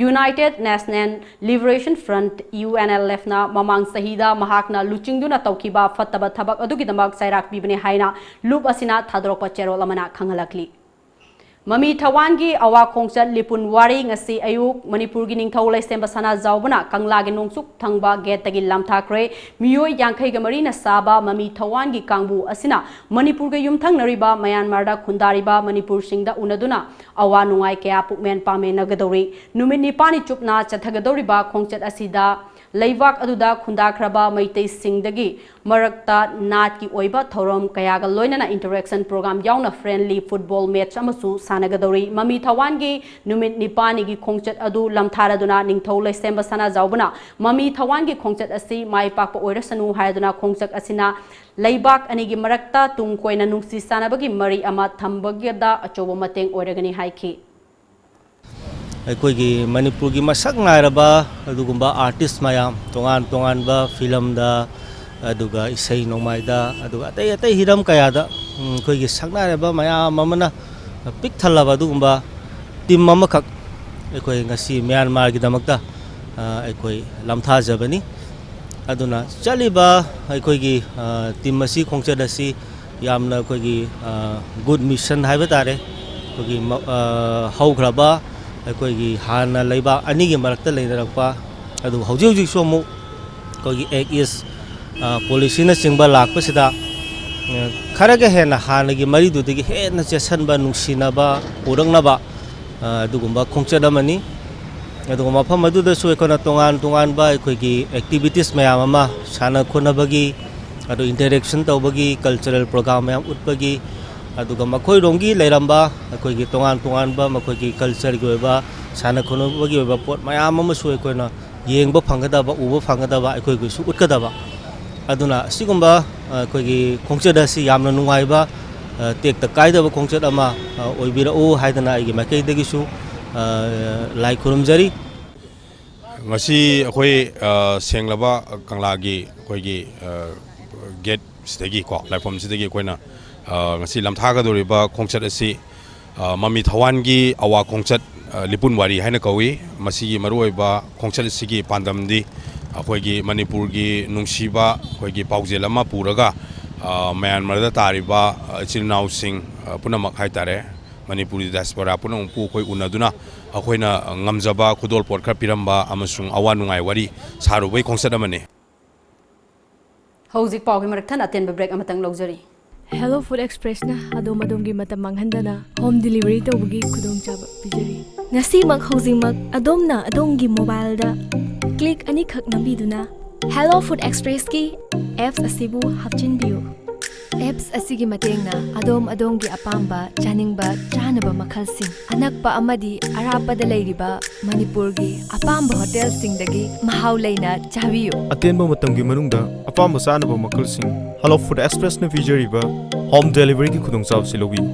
United National Liberation Front, U N L F ꯅ ꯃꯃꯥꯡ ꯆꯍꯤꯗ ꯃꯍꯥꯛꯅ ꯂꯨꯆꯤꯡꯗꯨꯅ ꯇꯧꯈꯤꯕ ꯐꯠꯇꯕ ꯊꯕꯛ ꯑꯗꯨꯒꯤꯗꯃꯛ ꯆꯩꯔꯥꯛ ꯄꯤꯕꯅꯤ ꯍꯥꯏꯅ ꯂꯨꯞ ꯑꯁꯤꯅ ꯊꯥꯗꯣꯔꯛꯄ ꯆꯦꯔꯣꯜ ꯑꯃꯅ ꯈꯪꯍꯜꯂꯛꯂꯤ꯫ ꯃꯃꯤ ꯊꯋꯥꯟꯒꯤ ꯑꯋꯥ ꯈꯣꯡꯆꯠ ꯂꯤꯄꯨꯟ ꯋꯥꯔꯤ꯫ ꯉꯁꯤ ꯑꯌꯨꯛ ꯃꯅꯤꯄꯨꯔꯒꯤ ꯅꯤꯡꯊꯧ ꯂꯩꯁꯦꯝꯕ ꯁꯅꯥꯖꯥꯎꯕꯅ ꯀꯪꯂꯥꯒꯤ ꯅꯣꯡꯆꯨꯞ ꯊꯪꯕ ꯒꯦꯠꯇꯒꯤ ꯂꯥꯝꯊꯥꯈ꯭ꯔꯦ꯫ ꯃꯤꯑꯣꯏ ꯌꯥꯡꯈꯩꯒ ꯃꯔꯤꯅ ꯁꯥꯕ ꯃꯃꯤ ꯊꯋꯥꯟꯒꯤ ꯀꯥꯡꯕꯨ ꯑꯁꯤꯅ ꯃꯅꯤꯄꯨꯔꯒ ꯌꯨꯝꯊꯪꯅꯔꯤꯕ ꯃꯌꯥꯟꯃꯥꯔꯗ ꯈꯨꯟꯗꯥꯔꯤꯕ ꯃꯅꯤꯄꯨꯔꯁꯤꯡꯗ ꯎꯅꯗꯨꯅ ꯑꯋꯥ ꯅꯨꯡꯉꯥꯏ ꯀꯌꯥ ꯄꯨꯛꯃꯦꯟ ꯄꯥꯃꯦꯟꯅꯒꯗꯧꯔꯤ꯫ ꯅꯨꯃꯤꯠ ꯅꯤꯄꯥꯜꯅꯤ ꯆꯨꯞꯅ ꯆꯠꯊꯒꯗꯧꯔꯤꯕ ꯈꯣꯡꯆꯠ ꯑꯁꯤꯗ ꯂꯩꯕꯥꯛ ꯑꯗꯨꯗ ꯈꯨꯟꯗꯥꯈ꯭ꯔꯕ ꯃꯩꯇꯩꯁꯤꯡꯗꯒꯤ ꯃꯔꯛꯇ ꯅꯥꯠꯀꯤ ꯑꯣꯏꯕ ꯊꯧꯔꯝ ꯀꯌꯥꯒ ꯂꯣꯏꯅꯅ interaction program ꯌꯥꯎꯅ friendly football match ꯑꯃꯁꯨ ꯁꯥꯟꯅꯒꯗꯧꯔꯤ꯫ ꯃꯃꯤ ꯊꯋꯥꯟꯒꯤ ꯅꯨꯃꯤꯠ ꯅꯤꯄꯥꯜꯅꯤꯒꯤ ꯈꯣꯡꯆꯠ ꯑꯗꯨ ꯂꯝꯊꯥꯔꯗꯨꯅ ꯅꯤꯡꯊꯧ ꯂꯩꯁꯦꯝꯕ ꯁꯅꯥꯖꯥꯎꯕꯅ ꯃꯃꯤ ꯊꯋꯥꯟꯒꯤ ꯈꯣꯡꯆꯠ ꯑꯁꯤ ꯃꯥꯏ ꯄꯥꯛꯄ ꯑꯣꯏꯔꯁꯅꯨ ꯍꯥꯏꯗꯨꯅ ꯈꯣꯡꯆꯠ ꯑꯁꯤꯅ ꯂꯩꯕꯥꯛ ꯑꯅꯤꯒꯤ ꯃꯔꯛꯇ ꯇꯨꯡ ꯀꯣꯏꯅ ꯅꯨꯡꯁꯤ ꯆꯥꯟꯅꯕꯒꯤ ꯃꯔꯤ ꯑꯃ ꯊꯝꯕꯒꯤꯗ ꯑꯆꯧꯕ ꯃꯇꯦꯡ ꯑꯣꯏꯔꯒꯅꯤ ꯍꯥꯏꯈꯤ꯫ ꯑꯩꯈꯣꯏꯒꯤ ꯃꯅꯤꯄꯨꯔꯒꯤ ꯃꯁꯛ ꯅꯥꯏꯔꯕ ꯑꯗꯨꯒꯨꯝꯕ artist ꯃꯌꯥꯝ, ꯇꯣꯉꯥꯟ ꯇꯣꯉꯥꯟꯕ ꯐꯤꯂꯝꯗ, ꯑꯗꯨꯒ ꯏꯁꯩ ꯅꯣꯡꯃꯥꯏꯗ, ꯑꯗꯨꯒ ꯑꯇꯩ ꯑꯇꯩ ꯍꯤꯔꯝ ꯀꯌꯥꯗ, ꯎꯝ, ꯑꯩꯈꯣꯏꯒꯤ ꯁꯛꯅꯥꯏꯔꯕ ꯃꯌꯥꯝ ꯑꯃꯅ ꯄꯤꯛ ꯊꯜꯂꯕ ꯑꯗꯨꯒꯨꯝꯕ team ꯑꯃꯈꯛ ꯑꯩꯈꯣꯏ ꯉꯁꯤ ꯃ꯭ꯌꯥꯟꯃꯥꯔꯒꯤꯗꯃꯛꯇ, ꯑ, ꯑꯩꯈꯣꯏ ꯂꯝꯊꯥꯖꯕꯅꯤ꯫ ꯑꯗꯨꯅ ꯆꯠꯂꯤꯕ ꯑꯩꯈꯣꯏꯒꯤ, ꯑ, team ꯑꯁꯤ, ꯈꯣꯡꯆꯠ ꯑꯁꯤ ꯌꯥꯝꯅ ꯑꯩꯈꯣꯏꯒꯤ, ꯑ, good mission ꯍꯥꯏꯕ ꯇꯥꯔꯦ꯫ ꯑꯩꯈꯣꯏꯒꯤ ꯃ-, ꯑ, ꯍꯧꯈ꯭ꯔꯕ ꯑꯩꯈꯣꯏꯒꯤ ꯍꯥꯟꯅ ꯂꯩꯕꯥꯛ ꯑꯅꯤꯒꯤ ꯃꯔꯛꯇ ꯂꯩꯅꯔꯛꯄ, ꯑꯗꯨꯒ ꯍꯧꯖꯤꯛ ꯍꯧꯖꯤꯛꯁꯨ ꯑꯃꯨꯛ ꯑꯩꯈꯣꯏꯒꯤ Act East, ꯑ, policyꯅꯆꯤꯡꯕ ꯂꯥꯛꯄꯁꯤꯗ, ꯑ, ꯈꯔꯒ ꯍꯦꯟꯅ ꯍꯥꯟꯅꯒꯤ ꯃꯔꯤꯗꯨꯗꯒꯤ ꯍꯦꯟꯅ ꯆꯦꯠꯁꯟꯕ, ꯅꯨꯡꯁꯤꯅꯕ ꯄꯨꯔꯛꯅꯕ, ꯑ, ꯑꯗꯨꯒꯨꯝꯕ ꯈꯣꯡꯆꯠ ꯑꯃꯅꯤ꯫ ꯑꯗꯨꯒ ꯃꯐꯝ ꯑꯗꯨꯗꯁꯨ ꯑꯩꯈꯣꯏꯅ ꯇꯣꯉꯥꯟ ꯇꯣꯉꯥꯟꯕ ꯑꯩꯈꯣꯏꯒꯤ activities ꯃꯌꯥꯝ ꯑꯃ, ꯁꯥꯟꯅ ꯈꯣꯠꯅꯕꯒꯤ, ꯑꯗꯨ interaction ꯇꯧꯕꯒꯤ, cultural program ꯃꯌꯥꯝ ꯎꯠꯄꯒꯤ, ꯑꯗꯨꯒ ꯃꯈꯣꯏꯔꯣꯝꯒꯤ ꯂꯩꯔꯝꯕ ꯑꯩꯈꯣꯏꯒꯤ ꯇꯣꯉꯥꯟ ꯇꯣꯉꯥꯟꯕ ꯃꯈꯣꯏꯒꯤ cultureꯒꯤ ꯑꯣꯏꯕ, ꯁꯥꯟꯅ ꯈꯣꯠꯅꯕꯒꯤ ꯑꯣꯏꯕ ꯄꯣꯠ ꯃꯌꯥꯝ ꯑꯃꯁꯨ ꯑꯩꯈꯣꯏꯅ ꯌꯦꯡꯕ ꯐꯪꯒꯗꯕ, ꯎꯕ ꯐꯪꯒꯗꯕ, ꯑꯩꯈꯣꯏꯒꯤꯁꯨ ꯎꯠꯀꯗꯕ꯫ ꯑꯗꯨꯅ ꯑꯁꯤꯒꯨꯝꯕ, ꯑ, ꯑꯩꯈꯣꯏꯒꯤ ꯈꯣꯡꯆꯠ ꯑꯁꯤ ꯌꯥꯝꯅ ꯅꯨꯡꯉꯥꯏꯕ, ꯑ, ꯇꯦꯛꯇ ꯀꯥꯏꯗꯕ ꯈꯣꯡꯆꯠ ꯑꯃ, ꯑ, ꯑꯣꯏꯕꯤꯔꯛꯎ ꯍꯥꯏꯗꯅ ꯑꯩꯒꯤ ꯃꯥꯏꯀꯩꯗꯒꯤꯁꯨ, ꯑ, ꯂꯥꯏ ꯈꯨꯔꯨꯝꯖꯔꯤ꯫ ꯉꯁꯤ ꯑꯩꯈꯣꯏ, ꯑ, ꯁꯦꯡꯂꯕ ꯀꯪꯂꯥꯒꯤ ꯑꯩꯈꯣꯏꯒꯤ, ꯑ, gateꯁꯤꯗꯒꯤꯀꯣ, ꯂꯥꯏꯐꯝꯁꯤꯗꯒꯤ ꯑꯩꯈꯣꯏꯅ, ꯑ, ꯉꯁꯤ ꯂꯝꯊꯥꯒꯗꯧꯔꯤꯕ ꯈꯣꯡꯆꯠ ꯑꯁꯤ, ꯑ, ꯃꯃꯤ ꯊꯋꯥꯟꯒꯤ ꯑꯋꯥ ꯈꯣꯡꯆꯠ, ꯑ, ꯂꯤꯄꯨꯟ ꯋꯥꯔꯤ ꯍꯥꯏꯅ ꯀꯧꯏ꯫ ꯃꯁꯤꯒꯤ ꯃꯔꯨꯑꯣꯏꯕ ꯈꯣꯡꯆꯠ ꯑꯁꯤꯒꯤ ꯄꯥꯟꯗꯝꯗꯤ ꯑꯩꯈꯣꯏꯒꯤ ꯃꯅꯤꯄꯨꯔꯒꯤ ꯅꯨꯡꯁꯤꯕ ꯑꯩꯈꯣꯏꯒꯤ ꯄꯥꯎꯖꯦꯜ ꯑꯃ ꯄꯨꯔꯒ, ꯑ, ꯃ꯭ꯌꯥꯟꯃꯥꯔꯗ ꯇꯥꯔꯤꯕ, ꯑ, ꯏꯆꯤꯜ ꯏꯅꯥꯎꯁꯤꯡ, ꯑ, ꯄꯨꯝꯅꯃꯛ ꯍꯥꯏꯇꯥꯔꯦ, ꯃꯅꯤꯄꯨꯔꯤ diaspora ꯄꯨꯝꯅꯃꯛꯄꯨ ꯑꯩꯈꯣꯏ ꯎꯅꯗꯨꯅ ꯑꯩꯈꯣꯏꯅ ꯉꯝꯖꯕ ꯈꯨꯗꯣꯜꯄꯣꯠ ꯈꯔ ꯄꯤꯔꯝꯕ ꯑꯃꯁꯨꯡ ꯑꯋꯥ ꯅꯨꯡꯉꯥꯏ ꯋꯥꯔꯤ ꯁꯥꯔꯨꯕꯒꯤ ꯈꯣꯡꯆꯠ ꯑꯃꯅꯤ꯫ ꯍꯧꯖꯤꯛ ꯄꯥꯎꯒꯤ ꯃꯔꯛ ꯊꯠꯅ ꯑꯇꯦꯟꯕ break ꯑꯃꯇꯪ ꯂꯧꯖꯔꯤ꯫ Hello Food Expressꯅ ꯑꯗꯣꯝ ꯑꯗꯣꯝꯒꯤ ꯃꯇꯝ ꯃꯥꯡꯍꯟꯗꯅ home delivery ꯇꯧꯕꯒꯤ ꯈꯨꯗꯣꯡꯆꯥꯕ ꯄꯤꯖꯔꯤ꯫ ꯉꯁꯤꯃꯛ ꯍꯧꯖꯤꯛꯃꯛ ꯑꯗꯣꯝꯅ ꯑꯗꯣꯝꯒꯤ mobileꯗ Click ꯑꯅꯤꯈꯛ ꯅꯝꯕꯤꯗꯨꯅ Hello Food Expressꯀꯤ apps ꯑꯁꯤꯕꯨ ꯍꯥꯞꯆꯤꯟꯕꯤꯌꯨ꯫ Apps ꯑꯁꯤꯒꯤ ꯃꯇꯦꯡꯅ ꯑꯗꯣꯝ ꯑꯗꯣꯝꯒꯤ ꯑꯄꯥꯝꯕ ꯆꯥꯅꯤꯡꯕ ꯆꯥꯅꯕ ꯃꯈꯜꯁꯤꯡ ꯑꯅꯛꯄ ꯑꯃꯗꯤ ꯑꯔꯥꯞꯄꯗ ꯂꯩꯔꯤꯕ ꯃꯅꯤꯄꯨꯔꯒꯤ ꯑꯄꯥꯝꯕ ꯍꯣꯇꯦꯜꯁꯤꯡꯗꯒꯤ ꯃꯍꯥꯎ ꯂꯩꯅ ꯆꯥꯕꯤꯌꯨ꯫ ꯑꯇꯦꯟꯕ ꯃꯇꯝꯒꯤ ꯃꯅꯨꯡꯗ ꯑꯄꯥꯝꯕ ꯆꯥꯅꯕ ꯃꯈꯜꯁꯤꯡ Hello Food Expressꯅ ꯄꯤꯖꯔꯤꯕ home deliveryꯒꯤ ꯈꯨꯗꯣꯡꯆꯥꯕꯁꯤ ꯂꯧꯕꯤꯌꯨ꯫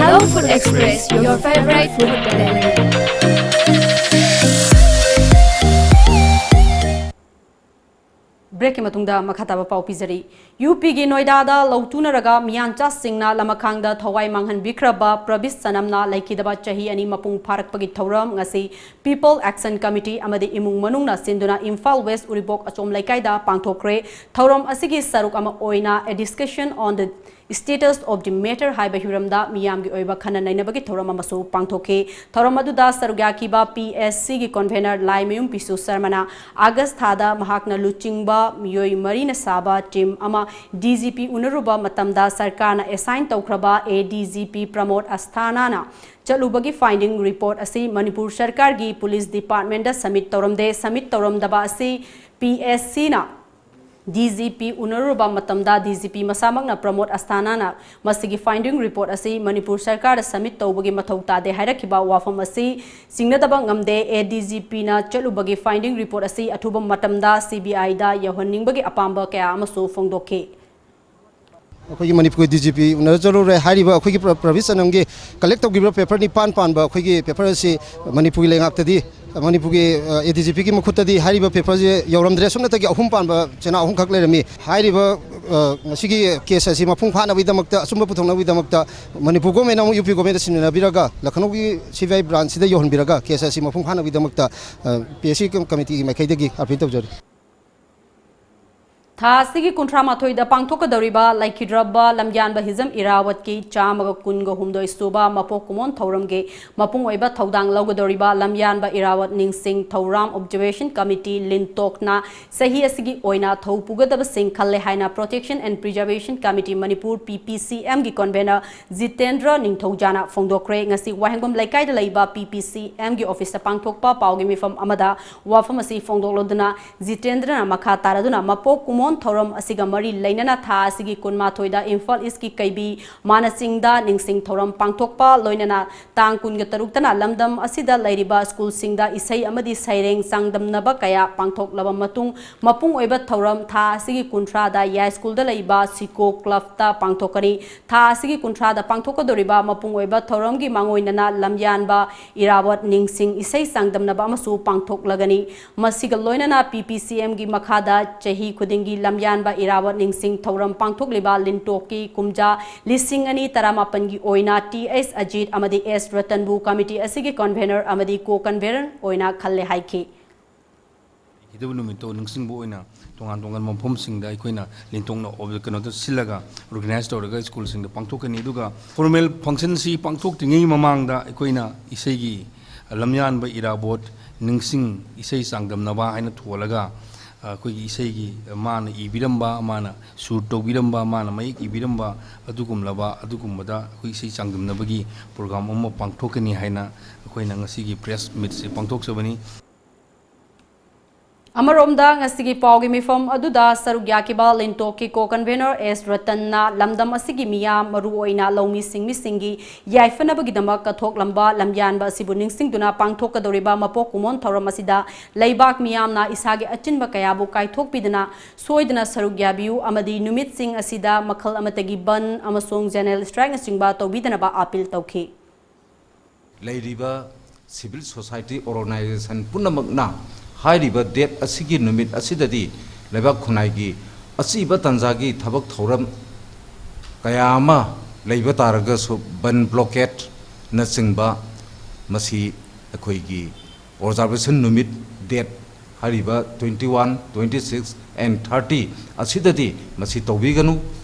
Hello Food Express, your favorite food delivery. Breakꯀꯤ ꯃꯇꯨꯡꯗ ꯃꯈꯥ ꯇꯥꯕ ꯄꯥꯎ ꯄꯤꯖꯔꯤ꯫ UPꯒꯤ ꯅꯣꯏꯗꯥꯗ ꯂꯧꯇꯨꯅꯔꯒ ꯃꯤꯌꯥꯟꯆꯥꯁꯤꯡꯅ ꯂꯃꯈꯥꯡꯗ ꯊꯋꯥꯏ ꯃꯥꯡꯍꯟꯕꯤꯈ꯭ꯔꯕ ꯄ꯭ꯔꯕꯤꯁ ꯁꯅꯝꯅ ꯂꯩꯈꯤꯗꯕ ꯆꯍꯤ ꯑꯅꯤ ꯃꯄꯨꯡ ꯐꯥꯔꯛꯄꯒꯤ ꯊꯧꯔꯝ ꯉꯁꯤ People Action Committee ꯑꯃꯗꯤ ꯏꯃꯨꯡ ꯃꯅꯨꯡꯅ ꯁꯤꯟꯗꯨꯅ ꯏꯝꯐꯥꯜ ꯋꯦꯁ ꯎꯔꯤꯄꯣꯛ ꯑꯆꯣꯝ ꯂꯩꯀꯥꯏꯗ ꯄꯥꯡꯊꯣꯛꯈ꯭ꯔꯦ꯫ ꯊꯧꯔꯝ ꯑꯁꯤꯒꯤ ꯁꯔꯨꯛ ꯑꯃ ꯑꯣꯏꯅ A Discussion on the Status of the Matter ꯍꯥꯏꯕ ꯍꯤꯔꯝꯗ ꯃꯤꯌꯥꯝꯒꯤ ꯑꯣꯏꯕ ꯈꯟꯅ ꯅꯩꯅꯕꯒꯤ ꯊꯧꯔꯝ ꯑꯃꯁꯨ ꯄꯥꯡꯊꯣꯛꯈꯤ꯫ ꯊꯧꯔꯝ ꯑꯗꯨꯗ ꯁꯔꯨꯛ ꯌꯥꯈꯤꯕ PSCꯒꯤ convener ꯂꯥꯏꯃꯌꯨꯝ ꯄꯤꯁꯨ ꯁꯔꯃꯅ ꯑꯥꯒꯁ ꯊꯥꯗ ꯃꯍꯥꯛꯅ ꯂꯨꯆꯤꯡꯕ ꯃꯤꯑꯣꯏ ꯃꯔꯤꯅ ꯁꯥꯕ team ꯑꯃ DGP ꯎꯅꯔꯨꯕ ꯃꯇꯝꯗ ꯁꯔꯀꯥꯔꯅ assign ꯇꯧꯈ꯭ꯔꯕ ADGP ꯄ꯭ꯔꯃꯣꯗ ꯑꯁꯊꯥꯅꯥꯅ ꯆꯠꯂꯨꯕꯒꯤ finding report ꯑꯁꯤ ꯃꯅꯤꯄꯨꯔ ꯁꯔꯀꯥꯔꯒꯤ police departmentꯗ submit ꯇꯧꯔꯝꯗꯦ꯫ Submit ꯇꯧꯔꯝꯗꯕ ꯑꯁꯤ PSCꯅ DGP ꯎꯅꯔꯨꯔꯕ ꯃꯇꯝꯗ DGP ꯃꯁꯥꯃꯛꯅ ꯄ꯭ꯔꯃꯣꯗ ꯑꯁꯊꯥꯅꯥꯅ ꯃꯁꯤꯒꯤ finding report ꯑꯁꯤ ꯃꯅꯤꯄꯨꯔ ꯁꯔꯀꯥꯔꯗ submit ꯇꯧꯕꯒꯤ ꯃꯊꯧ ꯇꯥꯗꯦ ꯍꯥꯏꯔꯛꯈꯤꯕ ꯋꯥꯐꯝ ꯑꯁꯤ ꯆꯤꯡꯅꯗꯕ ꯉꯝꯗꯦ꯫ ADGPꯅ ꯆꯠꯂꯨꯕꯒꯤ finding report ꯑꯁꯤ ꯑꯊꯨꯕ ꯃꯇꯝꯗ CBIꯗ ꯌꯧꯍꯟꯅꯤꯡꯕꯒꯤ ꯑꯄꯥꯝꯕ ꯀꯌꯥ ꯑꯃꯁꯨ ꯐꯣꯡꯗꯣꯛꯈꯤ꯫ ꯑꯩꯈꯣꯏꯒꯤ ꯃꯅꯤꯄꯨꯔꯒꯤ DGP ꯎꯅꯔ ꯆꯠꯂꯨꯔꯦ꯫ ꯍꯥꯏꯔꯤꯕ ꯑꯩꯈꯣꯏꯒꯤ ꯄ꯭ꯔ-, ꯄ꯭ꯔꯕꯤꯁ ꯁꯅꯝꯒꯤ collect ꯇꯧꯈꯤꯕ paper ꯅꯤꯄꯥꯟ ꯄꯥꯟꯕ ꯑꯩꯈꯣꯏꯒꯤ paper ꯑꯁꯤ ꯃꯅꯤꯄꯨꯔꯒꯤ ꯂꯩꯉꯥꯛꯇꯗꯤ, ꯃꯅꯤꯄꯨꯔꯒꯤ, ꯑ, ADGPꯒꯤ ꯃꯈꯨꯠꯇꯗꯤ ꯍꯥꯏꯔꯤꯕ paperꯁꯦ ꯌꯧꯔꯝꯗ꯭ꯔꯦ꯫ ꯑꯁꯨꯝꯅꯇꯒꯤ ꯑꯍꯨꯝ ꯄꯥꯟꯕ ꯆꯦꯅꯥ ꯑꯍꯨꯝꯈꯛ ꯂꯩꯔꯝꯃꯤ꯫ ꯍꯥꯏꯔꯤꯕ, ꯑ, ꯉꯁꯤꯒꯤ case ꯑꯁꯤ ꯃꯄꯨꯡ ꯐꯥꯅꯕꯒꯤꯗꯃꯛꯇ, ꯑꯆꯨꯝꯕ ꯄꯨꯊꯣꯛꯅꯕꯒꯤꯗꯃꯛꯇ ꯃꯅꯤꯄꯨꯔ governmentꯅ ꯑꯃꯨꯛ UP governmentꯗ ꯁꯤꯟꯅꯕꯤꯔꯒ, ꯂꯈꯅꯧꯒꯤ CBI branchꯁꯤꯗ ꯌꯧꯍꯟꯕꯤꯔꯒ case ꯑꯁꯤ ꯃꯄꯨꯡ ꯐꯥꯅꯕꯒꯤꯗꯃꯛꯇ, ꯑ, PSC committeeꯒꯤ ꯃꯥꯏꯀꯩꯗꯒꯤ appeal ꯇꯧꯖꯔꯤ꯫ ꯊꯥ ꯑꯁꯤꯒꯤ ꯀꯨꯟꯊ꯭ꯔꯥ ꯃꯥꯊꯣꯏꯗ ꯄꯥꯡꯊꯣꯛꯀꯗꯧꯔꯤꯕ ꯂꯩꯈꯤꯗ꯭ꯔꯕ ꯂꯝꯌꯥꯟꯕ ꯍꯤꯖꯝ ꯏꯔꯥꯋꯠꯀꯤ ꯆꯥꯝꯃꯒ ꯀꯨꯟꯒ ꯍꯨꯝꯗꯣꯏ ꯁꯨꯕ ꯃꯄꯣꯛ ꯀꯨꯝꯑꯣꯟ ꯊꯧꯔꯝꯒꯤ ꯃꯄꯨꯡ ꯑꯣꯏꯕ ꯊꯧꯗꯥꯡ ꯂꯧꯒꯗꯧꯔꯤꯕ ꯂꯝꯌꯥꯟꯕ ꯏꯔꯥꯋꯠ ꯅꯤꯡꯁꯤꯡ ꯊꯧꯔꯥꯝ ꯑꯣꯕꯖꯔꯕꯦꯁꯟ ꯀꯃꯤꯇꯤ ꯂꯤꯟꯇꯣꯛꯅ ꯆꯍꯤ ꯑꯁꯤꯒꯤ ꯑꯣꯏꯅ ꯊꯧ ꯄꯨꯒꯗꯕꯁꯤꯡ ꯈꯜꯂꯦ ꯍꯥꯏꯅ Protection and Preservation Committee Manipur, P P C M, ꯒꯤ ꯀꯟꯚꯦꯅꯔ ꯖꯤꯇꯦꯟꯗ꯭ꯔ ꯅꯤꯡꯊꯧꯖꯥꯅ ꯐꯣꯡꯗꯣꯛꯈ꯭ꯔꯦ꯫ ꯉꯁꯤ ꯋꯥꯍꯦꯡꯕꯝ ꯂꯩꯀꯥꯏꯗ ꯂꯩꯕ P P C M ꯒꯤ ꯑꯣꯐꯤꯁꯇ ꯄꯥꯡꯊꯣꯛꯄ ꯄꯥꯎꯒꯤ ꯃꯤꯐꯝ ꯑꯃꯗ ꯋꯥꯐꯝ ꯑꯁꯤ ꯐꯣꯡꯗꯣꯛꯂꯗꯨꯅ ꯖꯤꯇꯦꯟꯗ꯭ꯔꯅ ꯃꯈꯥ ꯇꯥꯔꯗꯨꯅ ꯃꯄꯣꯛ ꯀꯨꯝꯑꯣꯟ ꯊꯧꯔꯝ ꯑꯁꯤꯒ ꯃꯔꯤ ꯂꯩꯅꯅ ꯊꯥ ꯑꯁꯤꯒꯤ ꯀꯨꯟꯃꯥꯊꯣꯏꯗ ꯏꯝꯐꯥꯜ ꯏꯁꯀꯤ ꯀꯩꯕꯤ ꯃꯥꯅ ꯆꯤꯡꯗ ꯅꯤꯡꯁꯤꯡ ꯊꯧꯔꯝ ꯄꯥꯡꯊꯣꯛꯄ ꯂꯣꯏꯅꯅ ꯇꯥꯡ ꯀꯨꯟꯒ ꯇꯔꯨꯛꯇꯅ ꯂꯝꯗꯝ ꯑꯁꯤꯗ ꯂꯩꯔꯤꯕ ꯁ꯭ꯀꯨꯜꯁꯤꯡꯗ ꯏꯁꯩ ꯑꯃꯗꯤ ꯁꯩꯔꯦꯡ ꯆꯥꯡꯗꯝꯅꯕ ꯀꯌꯥ ꯄꯥꯡꯊꯣꯛꯂꯕ ꯃꯇꯨꯡ, ꯃꯄꯨꯡ ꯑꯣꯏꯕ ꯊꯧꯔꯝ ꯊꯥ ꯑꯁꯤꯒꯤ ꯀꯨꯟꯊ꯭ꯔꯥꯗ ꯌꯥꯏꯁ꯭ꯀꯨꯜꯗ ꯂꯩꯕ ꯁꯤꯀꯣ ꯀ꯭ꯂꯕꯇ ꯄꯥꯡꯊꯣꯛꯀꯅꯤ꯫ ꯊꯥ ꯑꯁꯤꯒꯤ ꯀꯨꯟꯊ꯭ꯔꯥꯗ ꯄꯥꯡꯊꯣꯛꯀꯗꯧꯔꯤꯕ ꯃꯄꯨꯡ ꯑꯣꯏꯕ ꯊꯧꯔꯝꯒꯤ ꯃꯥꯡꯑꯣꯏꯅꯅ ꯂꯝꯌꯥꯟꯕ ꯏꯔꯥꯕꯣꯠ ꯅꯤꯡꯁꯤꯡ ꯏꯁꯩ ꯆꯥꯡꯗꯝꯅꯕ ꯑꯃꯁꯨ ꯄꯥꯡꯊꯣꯛꯂꯒꯅꯤ꯫ ꯃꯁꯤꯒ ꯂꯣꯏꯅꯅ P P C M ꯒꯤ ꯃꯈꯥꯗ ꯆꯍꯤ ꯈꯨꯗꯤꯡꯒꯤ ꯂꯝꯌꯥꯟꯕ ꯏꯔꯥꯕꯣꯠ ꯅꯤꯡꯁꯤꯡ ꯊꯧꯔꯝ ꯄꯥꯡꯊꯣꯛꯂꯤꯕ ꯂꯤꯟꯇꯣꯛꯀꯤ ꯀꯨꯝꯖꯥ ꯂꯤꯁꯤꯡ ꯑꯅꯤ ꯇꯔꯥꯃꯥꯄꯟꯒꯤ ꯑꯣꯏꯅ T S ꯑꯖꯤꯠ ꯑꯃꯗꯤ S ꯔꯇꯟꯕꯨ ꯀꯃꯤꯇꯤ ꯑꯁꯤꯒꯤ ꯀꯟꯚꯦꯅꯔ ꯑꯃꯗꯤ ꯀꯣ ꯀꯟꯚꯦꯅꯔ ꯑꯣꯏꯅ ꯈꯜꯂꯦ ꯍꯥꯏꯈꯤ꯫ ꯂꯩꯈꯤꯗꯕ ꯅꯨꯃꯤꯠꯇꯣ ꯅꯤꯡꯁꯤꯡꯕ ꯑꯣꯏꯅ ꯇꯣꯉꯥꯟ ꯇꯣꯉꯥꯟꯕ ꯃꯐꯝꯁꯤꯡꯗ ꯑꯩꯈꯣꯏꯅ ꯂꯦꯟꯊꯣꯛꯅ ꯑꯣꯕ-, ꯀꯩꯅꯣꯗ ꯁꯤꯜꯂꯒ organize ꯇꯧꯔꯒ ꯁ꯭ꯀꯨꯜꯁꯤꯡꯗ ꯄꯥꯡꯊꯣꯛꯀꯅꯤ꯫ ꯑꯗꯨꯒ formal function ꯁꯤ ꯄꯥꯡꯊꯣꯛꯇ꯭ꯔꯤꯉꯩ ꯃꯃꯥꯡꯗ ꯑꯩꯈꯣꯏꯅ ꯏꯁꯩꯒꯤ ꯂꯝꯌꯥꯟꯕ ꯏꯔꯥꯕꯣꯠ ꯅꯤꯡꯁꯤꯡ ꯏꯁꯩ ꯆꯥꯡꯗꯝꯅꯕ ꯍꯥꯏꯅ ꯊꯣꯜꯂꯒ, ꯑ, ꯑꯩꯈꯣꯏꯒꯤ ꯏꯁꯩꯒꯤ ꯃꯥꯅ ꯏꯕꯤꯔꯝꯕ, ꯃꯥꯅ ꯁꯨꯔ ꯇꯧꯕꯤꯔꯝꯕ, ꯃꯥꯅ ꯃꯌꯦꯛ ꯏꯕꯤꯔꯝꯕ ꯑꯗꯨꯒꯨꯝꯂꯕ, ꯑꯗꯨꯒꯨꯝꯕꯗ ꯑꯩꯈꯣꯏ ꯏꯁꯩ ꯆꯥꯡꯗꯝꯅꯕꯒꯤ program ꯑꯃ ꯄꯥꯡꯊꯣꯛꯀꯅꯤ ꯍꯥꯏꯅ ꯑꯩꯈꯣꯏꯅ ꯉꯁꯤꯒꯤ press meet ꯁꯦ ꯄꯥꯡꯊꯣꯛꯆꯕꯅꯤ꯫ ꯑꯃꯔꯣꯝꯗ ꯉꯁꯤꯒꯤ ꯄꯥꯎꯒꯤ ꯃꯤꯐꯝ ꯑꯗꯨꯗ ꯁꯔꯨꯛ ꯌꯥꯈꯤꯕ ꯂꯤꯟꯇꯣꯛꯀꯤ ꯀꯣ ꯀꯟꯚꯦꯅꯔ S ꯔꯇꯟꯅ ꯂꯝꯗꯝ ꯑꯁꯤꯒꯤ ꯃꯤꯌꯥꯝ, ꯃꯔꯨꯑꯣꯏꯅ ꯂꯧꯃꯤ ꯁꯤꯡꯃꯤꯁꯤꯡꯒꯤ ꯌꯥꯏꯐꯅꯕꯒꯤꯗꯃꯛ ꯀꯠꯊꯣꯛꯂꯝꯕ ꯂꯝꯌꯥꯟꯕ ꯑꯁꯤꯕꯨ ꯅꯤꯡꯁꯤꯡꯗꯨꯅ ꯄꯥꯡꯊꯣꯛꯀꯗꯧꯔꯤꯕ ꯃꯄꯣꯛ ꯀꯨꯝꯑꯣꯟ ꯊꯧꯔꯝ ꯑꯁꯤꯗ ꯂꯩꯕꯥꯛ ꯃꯤꯌꯥꯝꯅ ꯏꯁꯥꯒꯤ ꯑꯆꯤꯟꯕ ꯀꯌꯥꯕꯨ ꯀꯥꯏꯊꯣꯛꯄꯤꯗꯅ ꯁꯣꯏꯗꯅ ꯁꯔꯨꯛ ꯌꯥꯕꯤꯌꯨ ꯑꯃꯗꯤ ꯅꯨꯃꯤꯠꯁꯤꯡ ꯑꯁꯤꯗ ꯃꯈꯜ ꯑꯃꯠꯇꯒꯤ ꯕꯟ ꯑꯃꯁꯨꯡ general strike ꯅꯆꯤꯡꯕ ꯇꯧꯕꯤꯗꯅꯕ appeal ꯇꯧꯈꯤ꯫ ꯂꯩꯔꯤꯕ civil society organization ꯄꯨꯝꯅꯃꯛꯅ ꯍꯥꯏꯔꯤꯕ date ꯑꯁꯤꯒꯤ ꯅꯨꯃꯤꯠ ꯑꯁꯤꯗꯗꯤ ꯂꯩꯕꯥꯛ ꯈꯨꯟꯅꯥꯏꯒꯤ ꯑꯆꯤꯕ ꯇꯥꯟꯖꯥꯒꯤ ꯊꯕꯛ ꯊꯧꯔꯝ ꯀꯌꯥ ꯑꯃ ꯂꯩꯕ ꯇꯥꯔꯒꯁꯨ ꯕꯟ blockade ꯅꯆꯤꯡꯕ ꯃꯁꯤ ꯑꯩꯈꯣꯏꯒꯤ observation ꯅꯨꯃꯤꯠ date ꯍꯥꯏꯔꯤꯕ twenty one, twenty six and thirty ꯑꯁꯤꯗꯗꯤ ꯃꯁꯤ ꯇꯧꯕꯤꯒꯅꯨ꯫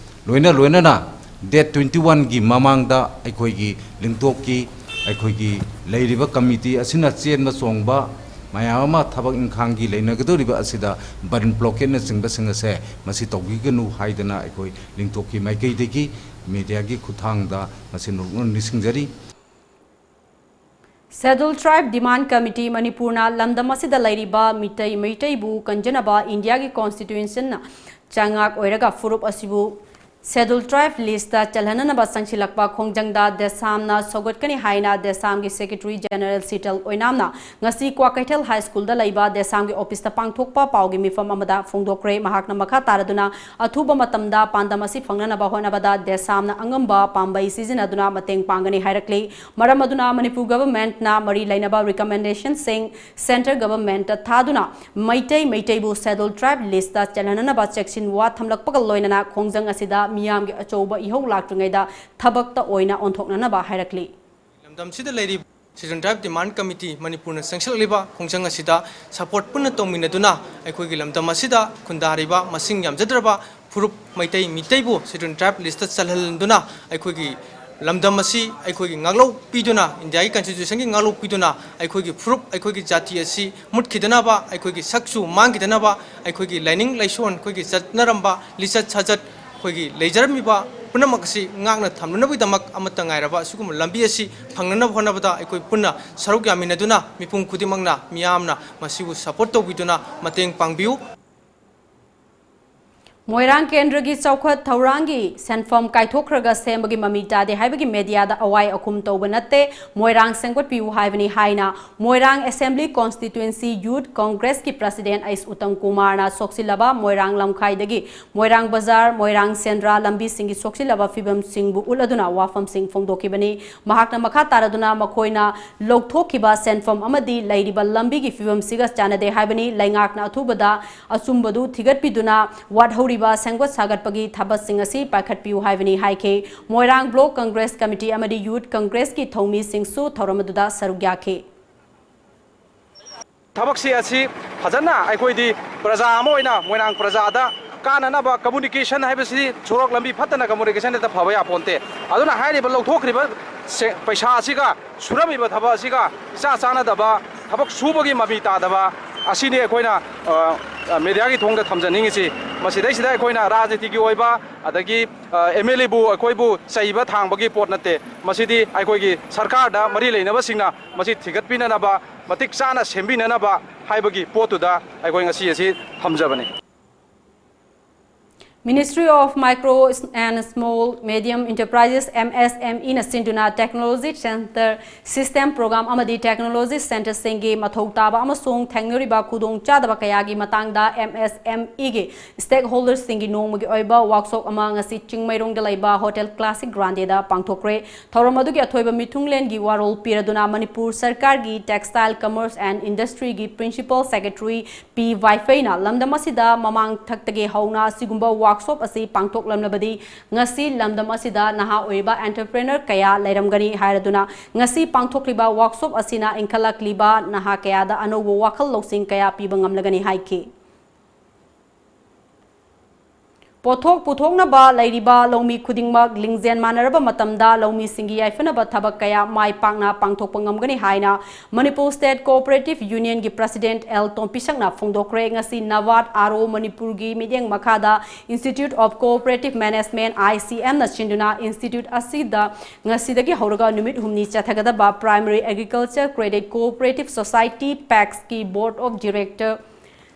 ꯂꯣꯏꯅ ꯂꯣꯏꯅꯅ date twenty one ꯒꯤ ꯃꯃꯥꯡꯗ ꯑꯩꯈꯣꯏꯒꯤ ꯂꯤꯡꯇꯣꯛꯀꯤ ꯑꯩꯈꯣꯏꯒꯤ ꯂꯩꯔꯤꯕ committee ꯑꯁꯤꯅ ꯆꯦꯟꯕ ꯆꯣꯡꯕ ꯃꯌꯥꯝ ꯑꯃ ꯊꯕꯛ ꯏꯪꯈꯥꯡꯒꯤ ꯂꯩꯅꯒꯗꯧꯔꯤꯕ ꯑꯁꯤꯗ ꯕꯟ ꯕ꯭ꯂꯣꯀꯦꯠꯅꯆꯤꯡꯕꯁꯤꯡ ꯑꯁꯦ ꯃꯁꯤ ꯇꯧꯕꯤꯒꯅꯨ ꯍꯥꯏꯗꯅ ꯑꯩꯈꯣꯏ ꯂꯤꯡꯇꯣꯛꯀꯤ ꯃꯥꯏꯀꯩꯗꯒꯤ ꯃꯦꯗꯤꯌꯥꯒꯤ ꯈꯨꯠꯊꯥꯡꯗ ꯃꯁꯤ ꯅꯣꯛꯅ ꯅꯤꯡꯁꯤꯡꯖꯔꯤ꯫ Scheduled Tribe Demand Committee ꯃꯅꯤꯄꯨꯔꯅ ꯂꯝꯗꯝ ꯑꯁꯤꯗ ꯂꯩꯔꯤꯕ ꯃꯤꯇꯩ ꯃꯩꯇꯩꯕꯨ ꯀꯟꯖꯅꯕ ꯏꯟꯗꯤꯌꯥꯒꯤ ꯀꯣꯟꯁꯇꯤꯇ꯭ꯌꯨꯁꯟꯅ ꯆꯉꯥꯛ ꯑꯣꯏꯔꯒ ꯐꯨꯔꯨꯞ ꯑꯁꯤꯕꯨ Scheduled Tribe ꯂꯤꯁꯇ ꯆꯜꯍꯟꯅꯅꯕ ꯆꯪꯁꯤꯜꯂꯛꯄ ꯈꯣꯡꯖꯪꯗ ꯗꯦꯁꯥꯝꯅ ꯁꯧꯒꯠꯀꯅꯤ ꯍꯥꯏꯅ ꯗꯦꯁꯥꯝꯒꯤ ꯁꯦꯀ꯭ꯔꯦꯇꯔꯤ ꯖꯦꯅꯔꯦꯜ ꯁꯤꯇꯜ ꯑꯣꯏꯅꯥꯝꯅ ꯉꯁꯤ ꯀ꯭ꯋꯥꯀꯩꯊꯦꯜ ꯍꯥꯏ ꯁ꯭ꯀꯨꯜꯗ ꯂꯩꯕ ꯗꯦꯁꯥꯝꯒꯤ ꯑꯣꯐꯤꯁꯇ ꯄꯥꯡꯊꯣꯛꯄ ꯄꯥꯎꯒꯤ ꯃꯤꯐꯝ ꯑꯃꯗ ꯐꯣꯡꯗꯣꯛꯈ꯭ꯔꯦ꯫ ꯃꯍꯥꯛꯅ ꯃꯈꯥ ꯇꯥꯔꯗꯨꯅ ꯑꯊꯨꯕ ꯃꯇꯝꯗ ꯄꯥꯟꯗꯝ ꯑꯁꯤ ꯐꯪꯅꯅꯕ ꯍꯣꯠꯅꯕꯗ ꯗꯦꯁꯥꯝꯅ ꯑꯉꯝꯕ ꯄꯥꯝꯕꯩ ꯁꯤꯖꯤꯟꯅꯗꯨꯅ ꯃꯇꯦꯡ ꯄꯥꯡꯒꯅꯤ ꯍꯥꯏꯔꯛꯂꯤ꯫ ꯃꯔꯝ ꯑꯗꯨꯅ ꯃꯅꯤꯄꯨꯔ ꯒꯚꯔꯟꯃꯦꯟꯠꯅ ꯃꯔꯤ ꯂꯩꯅꯕ ꯔꯤꯀꯃꯦꯟꯗꯦꯁꯟꯁꯤꯡ ꯁꯦꯟꯇ꯭ꯔꯦꯜ ꯒꯚꯔꯟꯃꯦꯟꯠꯇ ꯊꯥꯗꯨꯅ ꯃꯩꯇꯩ ꯃꯩꯇꯩꯕꯨ Scheduled Tribe ꯂꯤꯁꯇ ꯆꯜꯍꯟꯅꯅꯕ ꯆꯦꯛꯁꯤꯟ ꯋꯥ ꯊꯝꯂꯛꯄꯒ ꯂꯣꯏꯅꯅ ꯈꯣꯡꯖꯪ ꯑꯁꯤꯗ ꯃꯤꯌꯥꯝꯒꯤ ꯑꯆꯧꯕ ꯏꯍꯧ ꯂꯥꯛꯇ꯭ꯔꯤꯉꯩꯗ ꯊꯕꯛꯇ ꯑꯣꯏꯅ ꯑꯣꯟꯊꯣꯛꯅꯅꯕ ꯍꯥꯏꯔꯛꯂꯤ꯫ ꯂꯝꯗꯝꯁꯤꯗ ꯂꯩꯔꯤꯕ Scheduled Tribe Demand Committee ꯃꯅꯤꯄꯨꯔꯅ ꯆꯪꯁꯤꯜꯂꯛꯂꯤꯕ ꯈꯣꯡꯖꯪ ꯑꯁꯤꯗ ꯁꯄꯣꯔꯠ ꯄꯨꯟꯅ ꯇꯧꯃꯤꯟꯅꯗꯨꯅ ꯑꯩꯈꯣꯏꯒꯤ ꯂꯝꯗꯝ ꯑꯁꯤꯗ ꯈꯨꯟꯗꯥꯔꯤꯕ ꯃꯁꯤꯡ ꯌꯥꯝꯖꯗ꯭ꯔꯕ ꯐꯨꯔꯨꯞ ꯃꯩꯇꯩ ꯃꯤꯇꯩꯕꯨ Scheduled Tribe ꯂꯤꯁꯇ ꯆꯜꯍꯟꯗꯨꯅ ꯑꯩꯈꯣꯏꯒꯤ ꯂꯝꯗꯝ ꯑꯁꯤ ꯑꯩꯈꯣꯏꯒꯤ ꯉꯥꯛꯂꯧ ꯄꯤꯗꯨꯅ, ꯏꯟꯗꯤꯌꯥꯒꯤ ꯀꯟꯁꯇꯤꯇ꯭ꯌꯨꯁꯟꯒꯤ ꯉꯥꯛꯂꯧ ꯄꯤꯗꯨꯅ ꯑꯩꯈꯣꯏꯒꯤ ꯐꯨꯔꯨꯞ, ꯑꯩꯈꯣꯏꯒꯤ ꯖꯥꯇꯤ ꯑꯁꯤ ꯃꯨꯠꯈꯤꯗꯅꯕ, ꯑꯩꯈꯣꯏꯒꯤ ꯁꯛꯆꯨ ꯃꯥꯡꯈꯤꯗꯅꯕ, ꯑꯩꯈꯣꯏꯒꯤ ꯂꯥꯏꯅꯤꯡ ꯂꯥꯏꯁꯣꯟ, ꯑꯩꯈꯣꯏꯒꯤ ꯆꯠꯅꯔꯝꯕ ꯂꯤꯆꯠ ꯁꯥꯖꯠ, ꯑꯩꯈꯣꯏꯒꯤ ꯂꯩꯖꯔꯝꯃꯤꯕ ꯄꯨꯝꯅꯃꯛ ꯑꯁꯤ ꯉꯥꯛꯅ ꯊꯝꯅꯅꯕꯒꯤꯗꯃꯛ ꯑꯃꯠꯇ ꯉꯥꯏꯔꯕ ꯑꯁꯤꯒꯨꯝꯕ ꯂꯝꯕꯤ ꯑꯁꯤ ꯐꯪꯅꯅꯕ ꯍꯣꯠꯅꯕꯗ ꯑꯩꯈꯣꯏ ꯄꯨꯟꯅ ꯁꯔꯨꯛ ꯌꯥꯃꯤꯟꯅꯗꯨꯅ ꯃꯤꯄꯨꯝ ꯈꯨꯗꯤꯡꯃꯛꯅ ꯃꯤꯌꯥꯝꯅ ꯃꯁꯤꯕꯨ ꯁꯄꯣꯔꯠ ꯇꯧꯕꯤꯗꯨꯅ ꯃꯇꯦꯡ ꯄꯥꯡꯕꯤꯌꯨ꯫ ꯃꯣꯏꯔꯥꯡ ꯀꯦꯟꯗ꯭ꯔꯒꯤ ꯆꯥꯎꯈꯠ ꯊꯧꯔꯥꯡꯒꯤ ꯁꯦꯟꯐꯝ ꯀꯥꯏꯊꯣꯛꯈ꯭ꯔꯒ ꯁꯦꯝꯕꯒꯤ ꯃꯃꯤ ꯇꯥꯗꯦ ꯍꯥꯏꯕꯒꯤ ꯃꯦꯗꯤꯌꯥꯗ ꯑꯋꯥꯏ ꯑꯈꯨꯝ ꯇꯧꯕ ꯅꯠꯇꯦ, ꯃꯣꯏꯔꯥꯡ ꯁꯦꯝꯒꯠꯄꯤꯌꯨ ꯍꯥꯏꯕꯅꯤ ꯍꯥꯏꯅ ꯃꯣꯏꯔꯥꯡ ꯑꯦꯁꯦꯝꯕ꯭ꯂꯤ ꯀꯣꯟꯁꯇꯤꯇ꯭ꯋꯦꯟꯁꯤ ꯌꯨꯊ ꯀꯣꯡꯒ꯭ꯔꯦꯁꯀꯤ ꯄ꯭ꯔꯁꯤꯗꯦꯟ ꯑꯩꯁ ꯎꯇꯝ ꯀꯨꯃꯥꯔꯅ ꯁꯣꯛꯆꯤꯜꯂꯕ ꯃꯣꯏꯔꯥꯡ ꯂꯝꯈꯥꯏꯗꯒꯤ ꯃꯣꯏꯔꯥꯡ ꯕꯖꯥꯔ, ꯃꯣꯏꯔꯥꯡ ꯁꯦꯟꯗ꯭ꯔꯥ ꯂꯝꯕꯤꯁꯤꯡꯒꯤ ꯁꯣꯛꯆꯤꯜꯂꯕ ꯐꯤꯕꯝꯁꯤꯡꯕꯨ ꯎꯠꯂꯗꯨꯅ ꯋꯥꯐꯝꯁꯤꯡ ꯐꯣꯡꯗꯣꯛꯈꯤꯕꯅꯤ꯫ ꯃꯍꯥꯛꯅ ꯃꯈꯥ ꯇꯥꯔꯗꯨꯅ ꯃꯈꯣꯏꯅ ꯂꯧꯊꯣꯛꯈꯤꯕ ꯁꯦꯟꯐꯝ ꯑꯃꯗꯤ ꯂꯩꯔꯤꯕ ꯂꯝꯕꯤꯒꯤ ꯐꯤꯕꯝꯁꯤꯒ ꯆꯥꯟꯅꯗꯦ ꯍꯥꯏꯕꯅꯤ꯫ ꯂꯩꯉꯥꯛꯅ ꯑꯊꯨꯕꯗ ꯑꯆꯨꯝꯕꯗꯨ ꯊꯤꯒꯠꯄꯤꯗꯨꯅ ꯋꯥꯠꯍꯧꯔꯤꯕ ꯁꯦꯝꯒꯠ ꯁꯥꯒꯠꯄꯒꯤ ꯊꯕꯛꯁꯤꯡ ꯑꯁꯤ ꯄꯥꯏꯈꯠꯄꯤꯌꯨ ꯍꯥꯏꯕꯅꯤ ꯍꯥꯏꯈꯤ꯫ ꯃꯣꯏꯔꯥꯡ ꯕ꯭ꯂꯣꯛ ꯀꯪꯒ꯭ꯔꯦꯁ ꯀꯃꯤꯇꯤ ꯑꯃꯗꯤ ꯌꯨꯊ ꯀꯪꯒ꯭ꯔꯦꯁꯀꯤ ꯊꯧꯃꯤꯁꯤꯡꯁꯨ ꯊꯧꯔꯝ ꯑꯗꯨꯗ ꯁꯔꯨꯛ ꯌꯥꯈꯤ꯫ ꯊꯕꯛꯁꯤ ꯑꯁꯤ ꯐꯖꯅ ꯑꯩꯈꯣꯏꯗꯤ ꯄ꯭ꯔꯖꯥ ꯑꯃ ꯑꯣꯏꯅ ꯃꯣꯏꯔꯥꯡ ꯄ꯭ꯔꯖꯥꯗ ꯀꯥꯟꯅꯅꯕ, ꯀꯝꯃꯨꯅꯤꯀꯦꯁꯟ ꯍꯥꯏꯕꯁꯤꯗꯤ ꯁꯣꯔꯣꯛ ꯂꯝꯕꯤ ꯐꯠꯇꯅ ꯀꯝꯃꯨꯅꯤꯀꯦꯁꯟ ꯍꯦꯛꯇ ꯐꯕ ꯌꯥꯄꯣꯟꯇꯦ꯫ ꯑꯗꯨꯅ ꯍꯥꯏꯔꯤꯕ ꯂꯧꯊꯣꯛꯈ꯭ꯔꯤꯕ ꯁꯦ-, ꯄꯩꯁꯥ ꯑꯁꯤꯒ ꯁꯨꯔꯝꯃꯤꯕ ꯊꯕꯛ ꯑꯁꯤꯒ ꯏꯆꯥ ꯆꯥꯟꯅꯗꯕ, ꯊꯕꯛ ꯁꯨꯕꯒꯤ ꯃꯃꯤ ꯇꯥꯗꯕ ꯑꯁꯤꯅꯤ ꯑꯩꯈꯣꯏꯅ, ꯑ, ꯑ, ꯃꯦꯗꯤꯌꯥꯒꯤ ꯊꯣꯡꯗ ꯊꯝꯖꯅꯤꯡꯉꯤꯁꯤ꯫ ꯃꯁꯤꯗꯩꯁꯤꯗ ꯑꯩꯈꯣꯏꯅ ꯔꯥꯖꯅꯤꯇꯤꯒꯤ ꯑꯣꯏꯕ, ꯑꯗꯒꯤ, ꯑ, ꯑꯦꯝ ꯑꯦꯜ ꯑꯦꯕꯨ ꯑꯩꯈꯣꯏꯕꯨ ꯆꯩꯕ ꯊꯥꯡꯕꯒꯤ ꯄꯣꯠ ꯅꯠꯇꯦ꯫ ꯃꯁꯤꯗꯤ ꯑꯩꯈꯣꯏꯒꯤ ꯁꯔꯀꯥꯔꯗ ꯃꯔꯤ ꯂꯩꯅꯕꯁꯤꯡꯅ ꯃꯁꯤ ꯊꯤꯒꯠꯄꯤꯅꯅꯕ, ꯃꯇꯤꯛ ꯆꯥꯅ ꯁꯦꯝꯕꯤꯅꯅꯕ ꯍꯥꯏꯕꯒꯤ ꯄꯣꯠꯇꯨꯗ ꯑꯩꯈꯣꯏ ꯉꯁꯤ ꯑꯁꯤ ꯊꯝꯖꯕꯅꯤ꯫ Ministry of Micro and Small Medium Enterprises, M S M E, ꯅ ꯁꯤꯟꯗꯨꯅ Technology Center System Program ꯑꯃꯗꯤ Technology Centerꯁꯤꯡꯒꯤ ꯃꯊꯧ ꯇꯥꯕ ꯑꯃꯁꯨꯡ ꯊꯦꯡꯅꯔꯤꯕ ꯈꯨꯗꯣꯡꯆꯥꯗꯕ ꯀꯌꯥꯒꯤ ꯃꯇꯥꯡꯗ M S M E ꯒꯤ stakeholderꯁꯤꯡꯒꯤ ꯅꯣꯡꯃꯒꯤ ꯑꯣꯏꯕ workshop ꯑꯃ ꯉꯁꯤ ꯆꯤꯡꯃꯩꯔꯣꯡꯗ ꯂꯩꯕ Hotel Classic Grandeꯗ ꯄꯥꯡꯊꯣꯛꯈ꯭ꯔꯦ꯫ ꯊꯧꯔꯝ ꯑꯗꯨꯒꯤ ꯑꯊꯣꯏꯕ ꯃꯤꯊꯨꯡꯂꯦꯟꯒꯤ ꯋꯥꯔꯣꯜ ꯄꯤꯔꯗꯨꯅ ꯃꯅꯤꯄꯨꯔ ꯁꯔꯀꯥꯔꯒꯤ Textile, Commerce and Industryꯒꯤ Principal Secretary ꯄꯤ ꯋꯥꯏꯐꯩꯅ ꯂꯝꯗꯝ ꯑꯁꯤꯗ ꯃꯃꯥꯡ ꯊꯛꯇꯒꯤ ꯍꯧꯅ ꯑꯁꯤꯒꯨꯝꯕ workshop ꯑꯁꯤ ꯄꯥꯡꯊꯣꯛꯂꯝꯂꯕꯗꯤ ꯉꯁꯤ ꯂꯝꯗꯝ ꯑꯁꯤꯗ ꯅꯍꯥ ꯑꯣꯏꯔꯤꯕ entrepreneur ꯀꯌꯥ ꯂꯩꯔꯝꯒꯅꯤ ꯍꯥꯏꯔꯗꯨꯅ ꯉꯁꯤ ꯄꯥꯡꯊꯣꯛꯂꯤꯕ workshop ꯑꯁꯤꯅ ꯏꯟꯈꯠꯂꯛꯂꯤꯕ ꯅꯍꯥ ꯀꯌꯥꯗ ꯑꯅꯧꯕ ꯋꯥꯈꯜ ꯂꯧꯁꯤꯡ ꯀꯌꯥ ꯄꯤꯕ ꯉꯝꯂꯒꯅꯤ ꯍꯥꯏꯈꯤ꯫ ꯄꯣꯠꯊꯣꯛ ꯄꯨꯊꯣꯛꯅꯕ ꯂꯩꯔꯤꯕ ꯂꯧꯃꯤ ꯈꯨꯗꯤꯡꯃꯛ ꯂꯤꯡꯖꯦꯜ ꯃꯥꯟꯅꯔꯕ ꯃꯇꯝꯗ ꯂꯧꯃꯤꯁꯤꯡꯒꯤ ꯌꯥꯏꯐꯅꯕ ꯊꯕꯛ ꯀꯌꯥ ꯃꯥꯏ ꯄꯥꯛꯅ ꯄꯥꯡꯊꯣꯛꯄ ꯉꯝꯒꯅꯤ ꯍꯥꯏꯅ Manipur State Cooperative Unionꯒꯤ President ꯑꯦꯜ ꯇꯣꯝꯄꯤꯁꯛꯅ ꯐꯣꯡꯗꯣꯛꯈ꯭ꯔꯦ꯫ ꯉꯁꯤ NABARD R O ꯃꯅꯤꯄꯨꯔꯒꯤ ꯃꯤꯠꯌꯦꯡ ꯃꯈꯥꯗ Institute of Cooperative Management, I C M ꯅ ꯁꯤꯟꯗꯨꯅ institute ꯑꯁꯤꯗ ꯉꯁꯤꯗꯒꯤ ꯍꯧꯔꯒ ꯅꯨꯃꯤꯠ ꯍꯨꯝꯅꯤ ꯆꯠꯊꯒꯗꯕ Primary Agriculture Credit Cooperative Society, PACSꯀꯤ Board of Director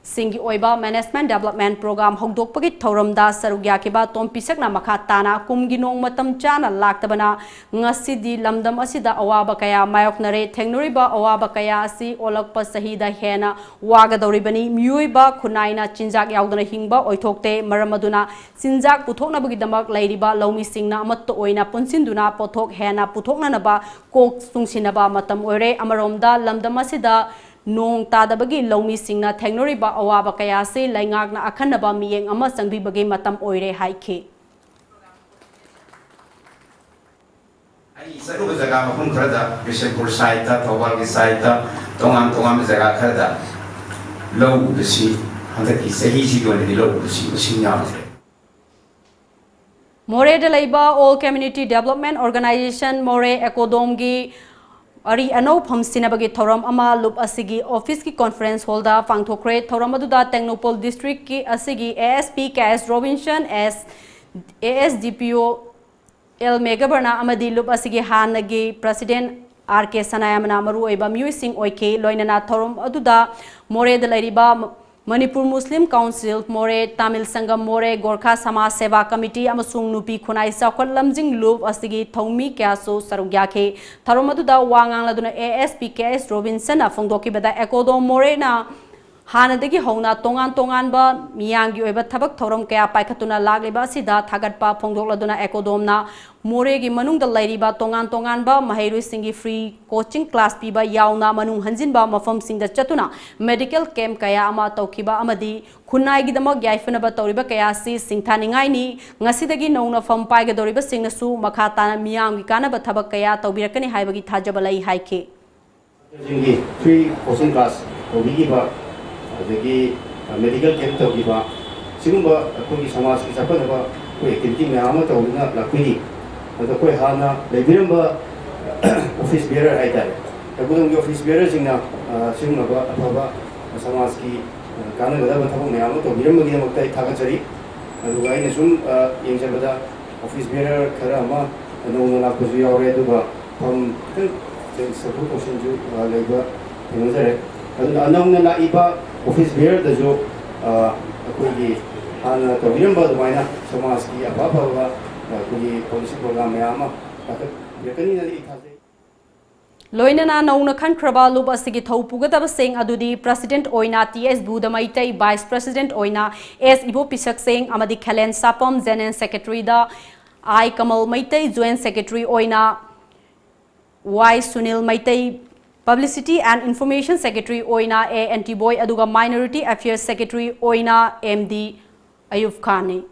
ꯁꯤꯡꯒꯤ ꯑꯣꯏꯕ Management Development Program ꯍꯧꯗꯣꯛꯄꯒꯤ ꯊꯧꯔꯝꯗ ꯁꯔꯨꯛ ꯌꯥꯈꯤꯕ ꯇꯣꯝꯄꯤꯁꯛꯅ ꯃꯈꯥ ꯇꯥꯅ ꯀꯨꯝꯒꯤ ꯅꯣꯡ ꯃꯇꯝ ꯆꯥꯅ ꯂꯥꯛꯇꯕꯅ ꯉꯁꯤꯗꯤ ꯂꯝꯗꯝ ꯑꯁꯤꯗ ꯑꯋꯥꯕ ꯀꯌꯥ ꯃꯥꯌꯣꯛꯅꯔꯦ꯫ ꯊꯦꯡꯅꯔꯤꯕ ꯑꯋꯥꯕ ꯀꯌꯥ ꯑꯁꯤ ꯑꯣꯜꯂꯛꯄ ꯆꯍꯤꯗ ꯍꯦꯟꯅ ꯋꯥꯒꯗꯧꯔꯤꯕꯅꯤ꯫ ꯃꯤꯑꯣꯏꯕ ꯈꯨꯟꯅꯥꯏꯅ ꯆꯤꯟꯖꯥꯛ ꯌꯥꯎꯗꯅ ꯍꯤꯡꯕ ꯑꯣꯏꯊꯣꯛꯇꯦ꯫ ꯃꯔꯝ ꯑꯗꯨꯅ ꯆꯤꯟꯖꯥꯛ ꯄꯨꯊꯣꯛꯅꯕꯒꯤꯗꯃꯛ ꯂꯩꯔꯤꯕ ꯂꯧꯃꯤꯁꯤꯡꯅ ꯑꯃꯠꯇ ꯑꯣꯏꯅ ꯄꯨꯟꯁꯤꯟꯗꯨꯅ ꯄꯣꯠꯊꯣꯛ ꯍꯦꯟꯅ ꯄꯨꯊꯣꯛꯅꯅꯕ ꯀꯣꯛ ꯆꯨꯡꯁꯤꯟꯅꯕ ꯃꯇꯝ ꯑꯣꯏꯔꯦ꯫ ꯑꯃꯔꯣꯝꯗ ꯂꯝꯗꯝ ꯑꯁꯤꯗ ꯅꯣꯡ ꯇꯥꯗꯕꯒꯤ ꯂꯧꯃꯤꯁꯤꯡꯅ ꯊꯦꯡꯅꯔꯤꯕ ꯑꯋꯥꯕ ꯀꯌꯥ ꯑꯁꯤ ꯂꯩꯉꯥꯛꯅ ꯑꯈꯟꯅꯕ ꯃꯤꯠꯌꯦꯡ ꯑꯃ ꯆꯪꯕꯤꯕꯒꯤ ꯃꯇꯝ ꯑꯣꯏꯔꯦ ꯍꯥꯏꯈꯤ꯫ ꯑꯩ ꯆꯠꯂꯨꯕ ꯖꯒꯥ ꯃꯐꯝ ꯈꯔꯗ, ꯕꯤꯁꯦꯝꯄꯨꯔ ꯁꯥꯏꯠꯇ, ꯊꯧꯕꯥꯜꯒꯤ ꯁꯥꯏꯠꯇ, ꯇꯣꯉꯥꯟ ꯇꯣꯉꯥꯟꯕ ꯖꯒꯥ ꯈꯔꯗ ꯂꯧ ꯎꯕꯁꯤ ꯍꯟꯗꯛꯀꯤ ꯆꯍꯤꯁꯤꯒꯤ ꯑꯣꯏꯅꯗꯤ ꯂꯧ ꯎꯕꯁꯤ ꯃꯁꯤꯡ ꯌꯥꯝꯗ꯭ꯔꯦ꯫ ꯃꯣꯔꯦꯗ ꯂꯩꯕ All Community Development Organization ꯃꯣꯔꯦ ꯑꯦꯀꯣꯗꯣꯝꯒꯤ ꯑꯔꯤ ꯑꯅꯧ ꯐꯝꯁꯤꯟꯅꯕꯒꯤ ꯊꯧꯔꯝ ꯑꯃ ꯂꯨꯞ ꯑꯁꯤꯒꯤ ꯑꯣꯐꯤꯁꯀꯤ ꯀꯣꯟꯐꯔꯦꯟꯁ ꯍꯣꯜꯗ ꯄꯥꯡꯊꯣꯛꯈ꯭ꯔꯦ꯫ ꯊꯧꯔꯝ ꯑꯗꯨꯗ ꯇꯦꯡꯅꯧꯄꯜ ꯗꯤꯁꯇ꯭ꯔꯤꯛꯀꯤ ꯑꯁꯤꯒꯤ ASP KS Robinson, S ASDPO L ꯃꯦꯒꯕꯔꯅ ꯑꯃꯗꯤ ꯂꯨꯞ ꯑꯁꯤꯒꯤ ꯍꯥꯟꯅꯒꯤ ꯄ꯭ꯔꯁꯤꯗꯦꯟ R K ꯁꯅꯥꯌꯥꯝꯅ ꯃꯔꯨꯑꯣꯏꯕ ꯃꯤꯑꯣꯏꯁꯤꯡ ꯑꯣꯏꯈꯤ꯫ ꯂꯣꯏꯅꯅ ꯊꯧꯔꯝ ꯑꯗꯨꯗ ꯃꯣꯔꯦꯗ ꯂꯩꯔꯤꯕ ꯃꯅꯤꯄꯨꯔ ꯃꯨꯁꯂꯤꯝ ꯀꯥꯎꯟꯁꯤꯜ ꯃꯣꯔꯦ, ꯇꯥꯃꯤꯜ ꯁꯪꯒꯝ ꯃꯣꯔꯦ, ꯒꯣꯔꯈꯥ ꯁꯃꯥꯖ ꯁꯦꯕꯥ ꯀꯃꯤꯇꯤ ꯑꯃꯁꯨꯡ ꯅꯨꯄꯤ ꯈꯨꯟꯅꯥꯏ ꯆꯥꯎꯈꯠ ꯂꯝꯖꯤꯡ ꯂꯨꯞ ꯑꯁꯤꯒꯤ ꯊꯧꯃꯤ ꯀꯌꯥꯁꯨ ꯁꯔꯨꯛ ꯌꯥꯈꯤ꯫ ꯊꯧꯔꯝ ꯑꯗꯨꯗ ꯋꯥ ꯉꯥꯡꯂꯗꯨꯅ ASP KS Robinsonꯅ ꯐꯣꯡꯗꯣꯛꯈꯤꯕꯗ, ꯑꯦꯀꯣꯗꯣꯝ ꯃꯣꯔꯦꯅ ꯍꯥꯟꯅꯗꯒꯤ ꯍꯧꯅ ꯇꯣꯉꯥꯟ ꯇꯣꯉꯥꯟꯕ ꯃꯤꯌꯥꯝꯒꯤ ꯑꯣꯏꯕ ꯊꯕꯛ ꯊꯧꯔꯝ ꯀꯌꯥ ꯄꯥꯏꯈꯠꯇꯨꯅ ꯂꯥꯛꯂꯤꯕ ꯑꯁꯤꯗ ꯊꯥꯒꯠꯄ ꯐꯣꯡꯗꯣꯛꯂꯗꯨꯅ, ꯑꯦꯀꯣꯗꯣꯝꯅ ꯃꯣꯔꯦꯒꯤ ꯃꯅꯨꯡꯗ ꯂꯩꯔꯤꯕ ꯇꯣꯉꯥꯟ ꯇꯣꯉꯥꯟꯕ ꯃꯍꯩꯔꯣꯏꯁꯤꯡꯒꯤ free coaching class ꯄꯤꯕ ꯌꯥꯎꯅ ꯃꯅꯨꯡ ꯍꯟꯖꯤꯟꯕ ꯃꯐꯝꯁꯤꯡꯗ ꯆꯠꯇꯨꯅ medical camp ꯀꯌꯥ ꯑꯃ ꯇꯧꯈꯤꯕ ꯑꯃꯗꯤ ꯈꯨꯟꯅꯥꯏꯒꯤꯗꯃꯛ ꯌꯥꯏꯐꯅꯕ ꯇꯧꯔꯤꯕ ꯀꯌꯥ ꯑꯁꯤ ꯁꯤꯡꯊꯥꯅꯤꯡꯉꯥꯏꯅꯤ꯫ ꯉꯁꯤꯗꯒꯤ ꯅꯧꯅ ꯐꯝ ꯄꯥꯏꯒꯗꯧꯔꯤꯕꯁꯤꯡꯅꯁꯨ ꯃꯈꯥ ꯇꯥꯅ ꯃꯤꯌꯥꯝꯒꯤ ꯀꯥꯟꯅꯕ ꯊꯕꯛ ꯀꯌꯥ ꯇꯧꯕꯤꯔꯛꯀꯅꯤ ꯍꯥꯏꯕꯒꯤ ꯊꯥꯖꯕ ꯂꯩ ꯍꯥꯏꯈꯤ꯫ ꯁꯤꯡꯒꯤ free coaching class ꯇꯧꯕꯤꯈꯤꯕ, ꯑꯗꯒꯤ medical camp ꯇꯧꯈꯤꯕ, ꯁꯤꯒꯨꯝꯕ ꯑꯩꯈꯣꯏꯒꯤ ꯁꯃꯥꯖꯀꯤ ꯆꯥꯎꯈꯠꯅꯕ ꯑꯩꯈꯣꯏ activity ꯃꯌꯥꯝ ꯑꯃ ꯇꯧꯗꯨꯅ ꯂꯥꯛꯄꯤꯔꯤ꯫ ꯑꯗꯣ ꯑꯩꯈꯣꯏ ꯍꯥꯟꯅ ꯂꯩꯕꯤꯔꯝꯕ office bearer ꯍꯥꯏꯇꯥꯔꯦ, ꯑꯩꯈꯣꯏꯔꯣꯝꯒꯤ office bearerꯁꯤꯡꯅ, ꯑ, ꯁꯤꯒꯨꯝꯂꯕ ꯑꯐꯕ ꯁꯃꯥꯖꯀꯤ, ꯑ, ꯀꯥꯟꯅꯒꯗꯕ ꯊꯕꯛ ꯃꯌꯥꯝ ꯑꯃ ꯇꯧꯕꯤꯔꯝꯕꯒꯤꯗꯃꯛꯇ ꯑꯩ ꯊꯥꯒꯠꯆꯔꯤ꯫ ꯑꯗꯨꯒ ꯑꯩꯅ ꯁꯨꯝ, ꯑ, ꯌꯦꯡꯖꯕꯗ office bearer ꯈꯔ ꯑꯃ ꯅꯧꯅ ꯂꯥꯛꯄꯁꯨ ꯌꯥꯎꯔꯦ, ꯑꯗꯨꯒ ꯐꯝ ꯈꯤꯇꯪ ꯆꯦꯟ-, ꯆꯠꯊꯣꯛ ꯆꯠꯁꯤꯟꯁꯨ, ꯑ, ꯂꯩꯕ ꯊꯦꯡꯅꯖꯔꯦ꯫ ꯑꯗꯨꯅ ꯑꯅꯧꯅ ꯂꯥꯛꯏꯕ office bearerꯗꯁꯨ, ꯑ, ꯑꯩꯈꯣꯏꯒꯤ ꯍꯥꯟꯅ ꯇꯧꯕꯤꯔꯝꯕ ꯑꯗꯨꯃꯥꯏꯅ ꯁꯃꯥꯖꯀꯤ ꯑꯐ ꯑꯐꯕ, ꯑ, ꯑꯩꯈꯣꯏꯒꯤ policy program ꯃꯌꯥꯝ ꯑꯃ ꯄꯥꯏꯈꯠꯄꯤꯔꯛꯀꯅꯤꯅ ꯑꯩ ꯊꯥꯖꯩ꯫ ꯂꯣꯏꯅꯅ ꯅꯧꯅ ꯈꯟꯈ꯭ꯔꯕ ꯂꯨꯞ ꯑꯁꯤꯒꯤ ꯊꯧ ꯄꯨꯒꯗꯕꯁꯤꯡ ꯑꯗꯨꯗꯤ President ꯑꯣꯏꯅ T S Buddha Meitei, Vice President ꯑꯣꯏꯅ S ꯏꯕꯣ ꯄꯤꯁꯛꯁꯤꯡ ꯑꯃꯗꯤ ꯈꯦꯂꯦꯟ ꯁꯥꯄꯝ, General Secretaryꯗ I Kamal Meitei, Joint Secretary ꯑꯣꯏꯅ Y Sunil Meitei, Publicity and Information Secretary ꯑꯣꯏꯅ A ꯑꯦꯟꯇꯤꯕꯣꯏ, ꯑꯗꯨꯒ Minority Affairs Secretary ꯑꯣꯏꯅ M D ꯑꯌꯨꯕ ꯈꯥꯟꯅꯤ꯫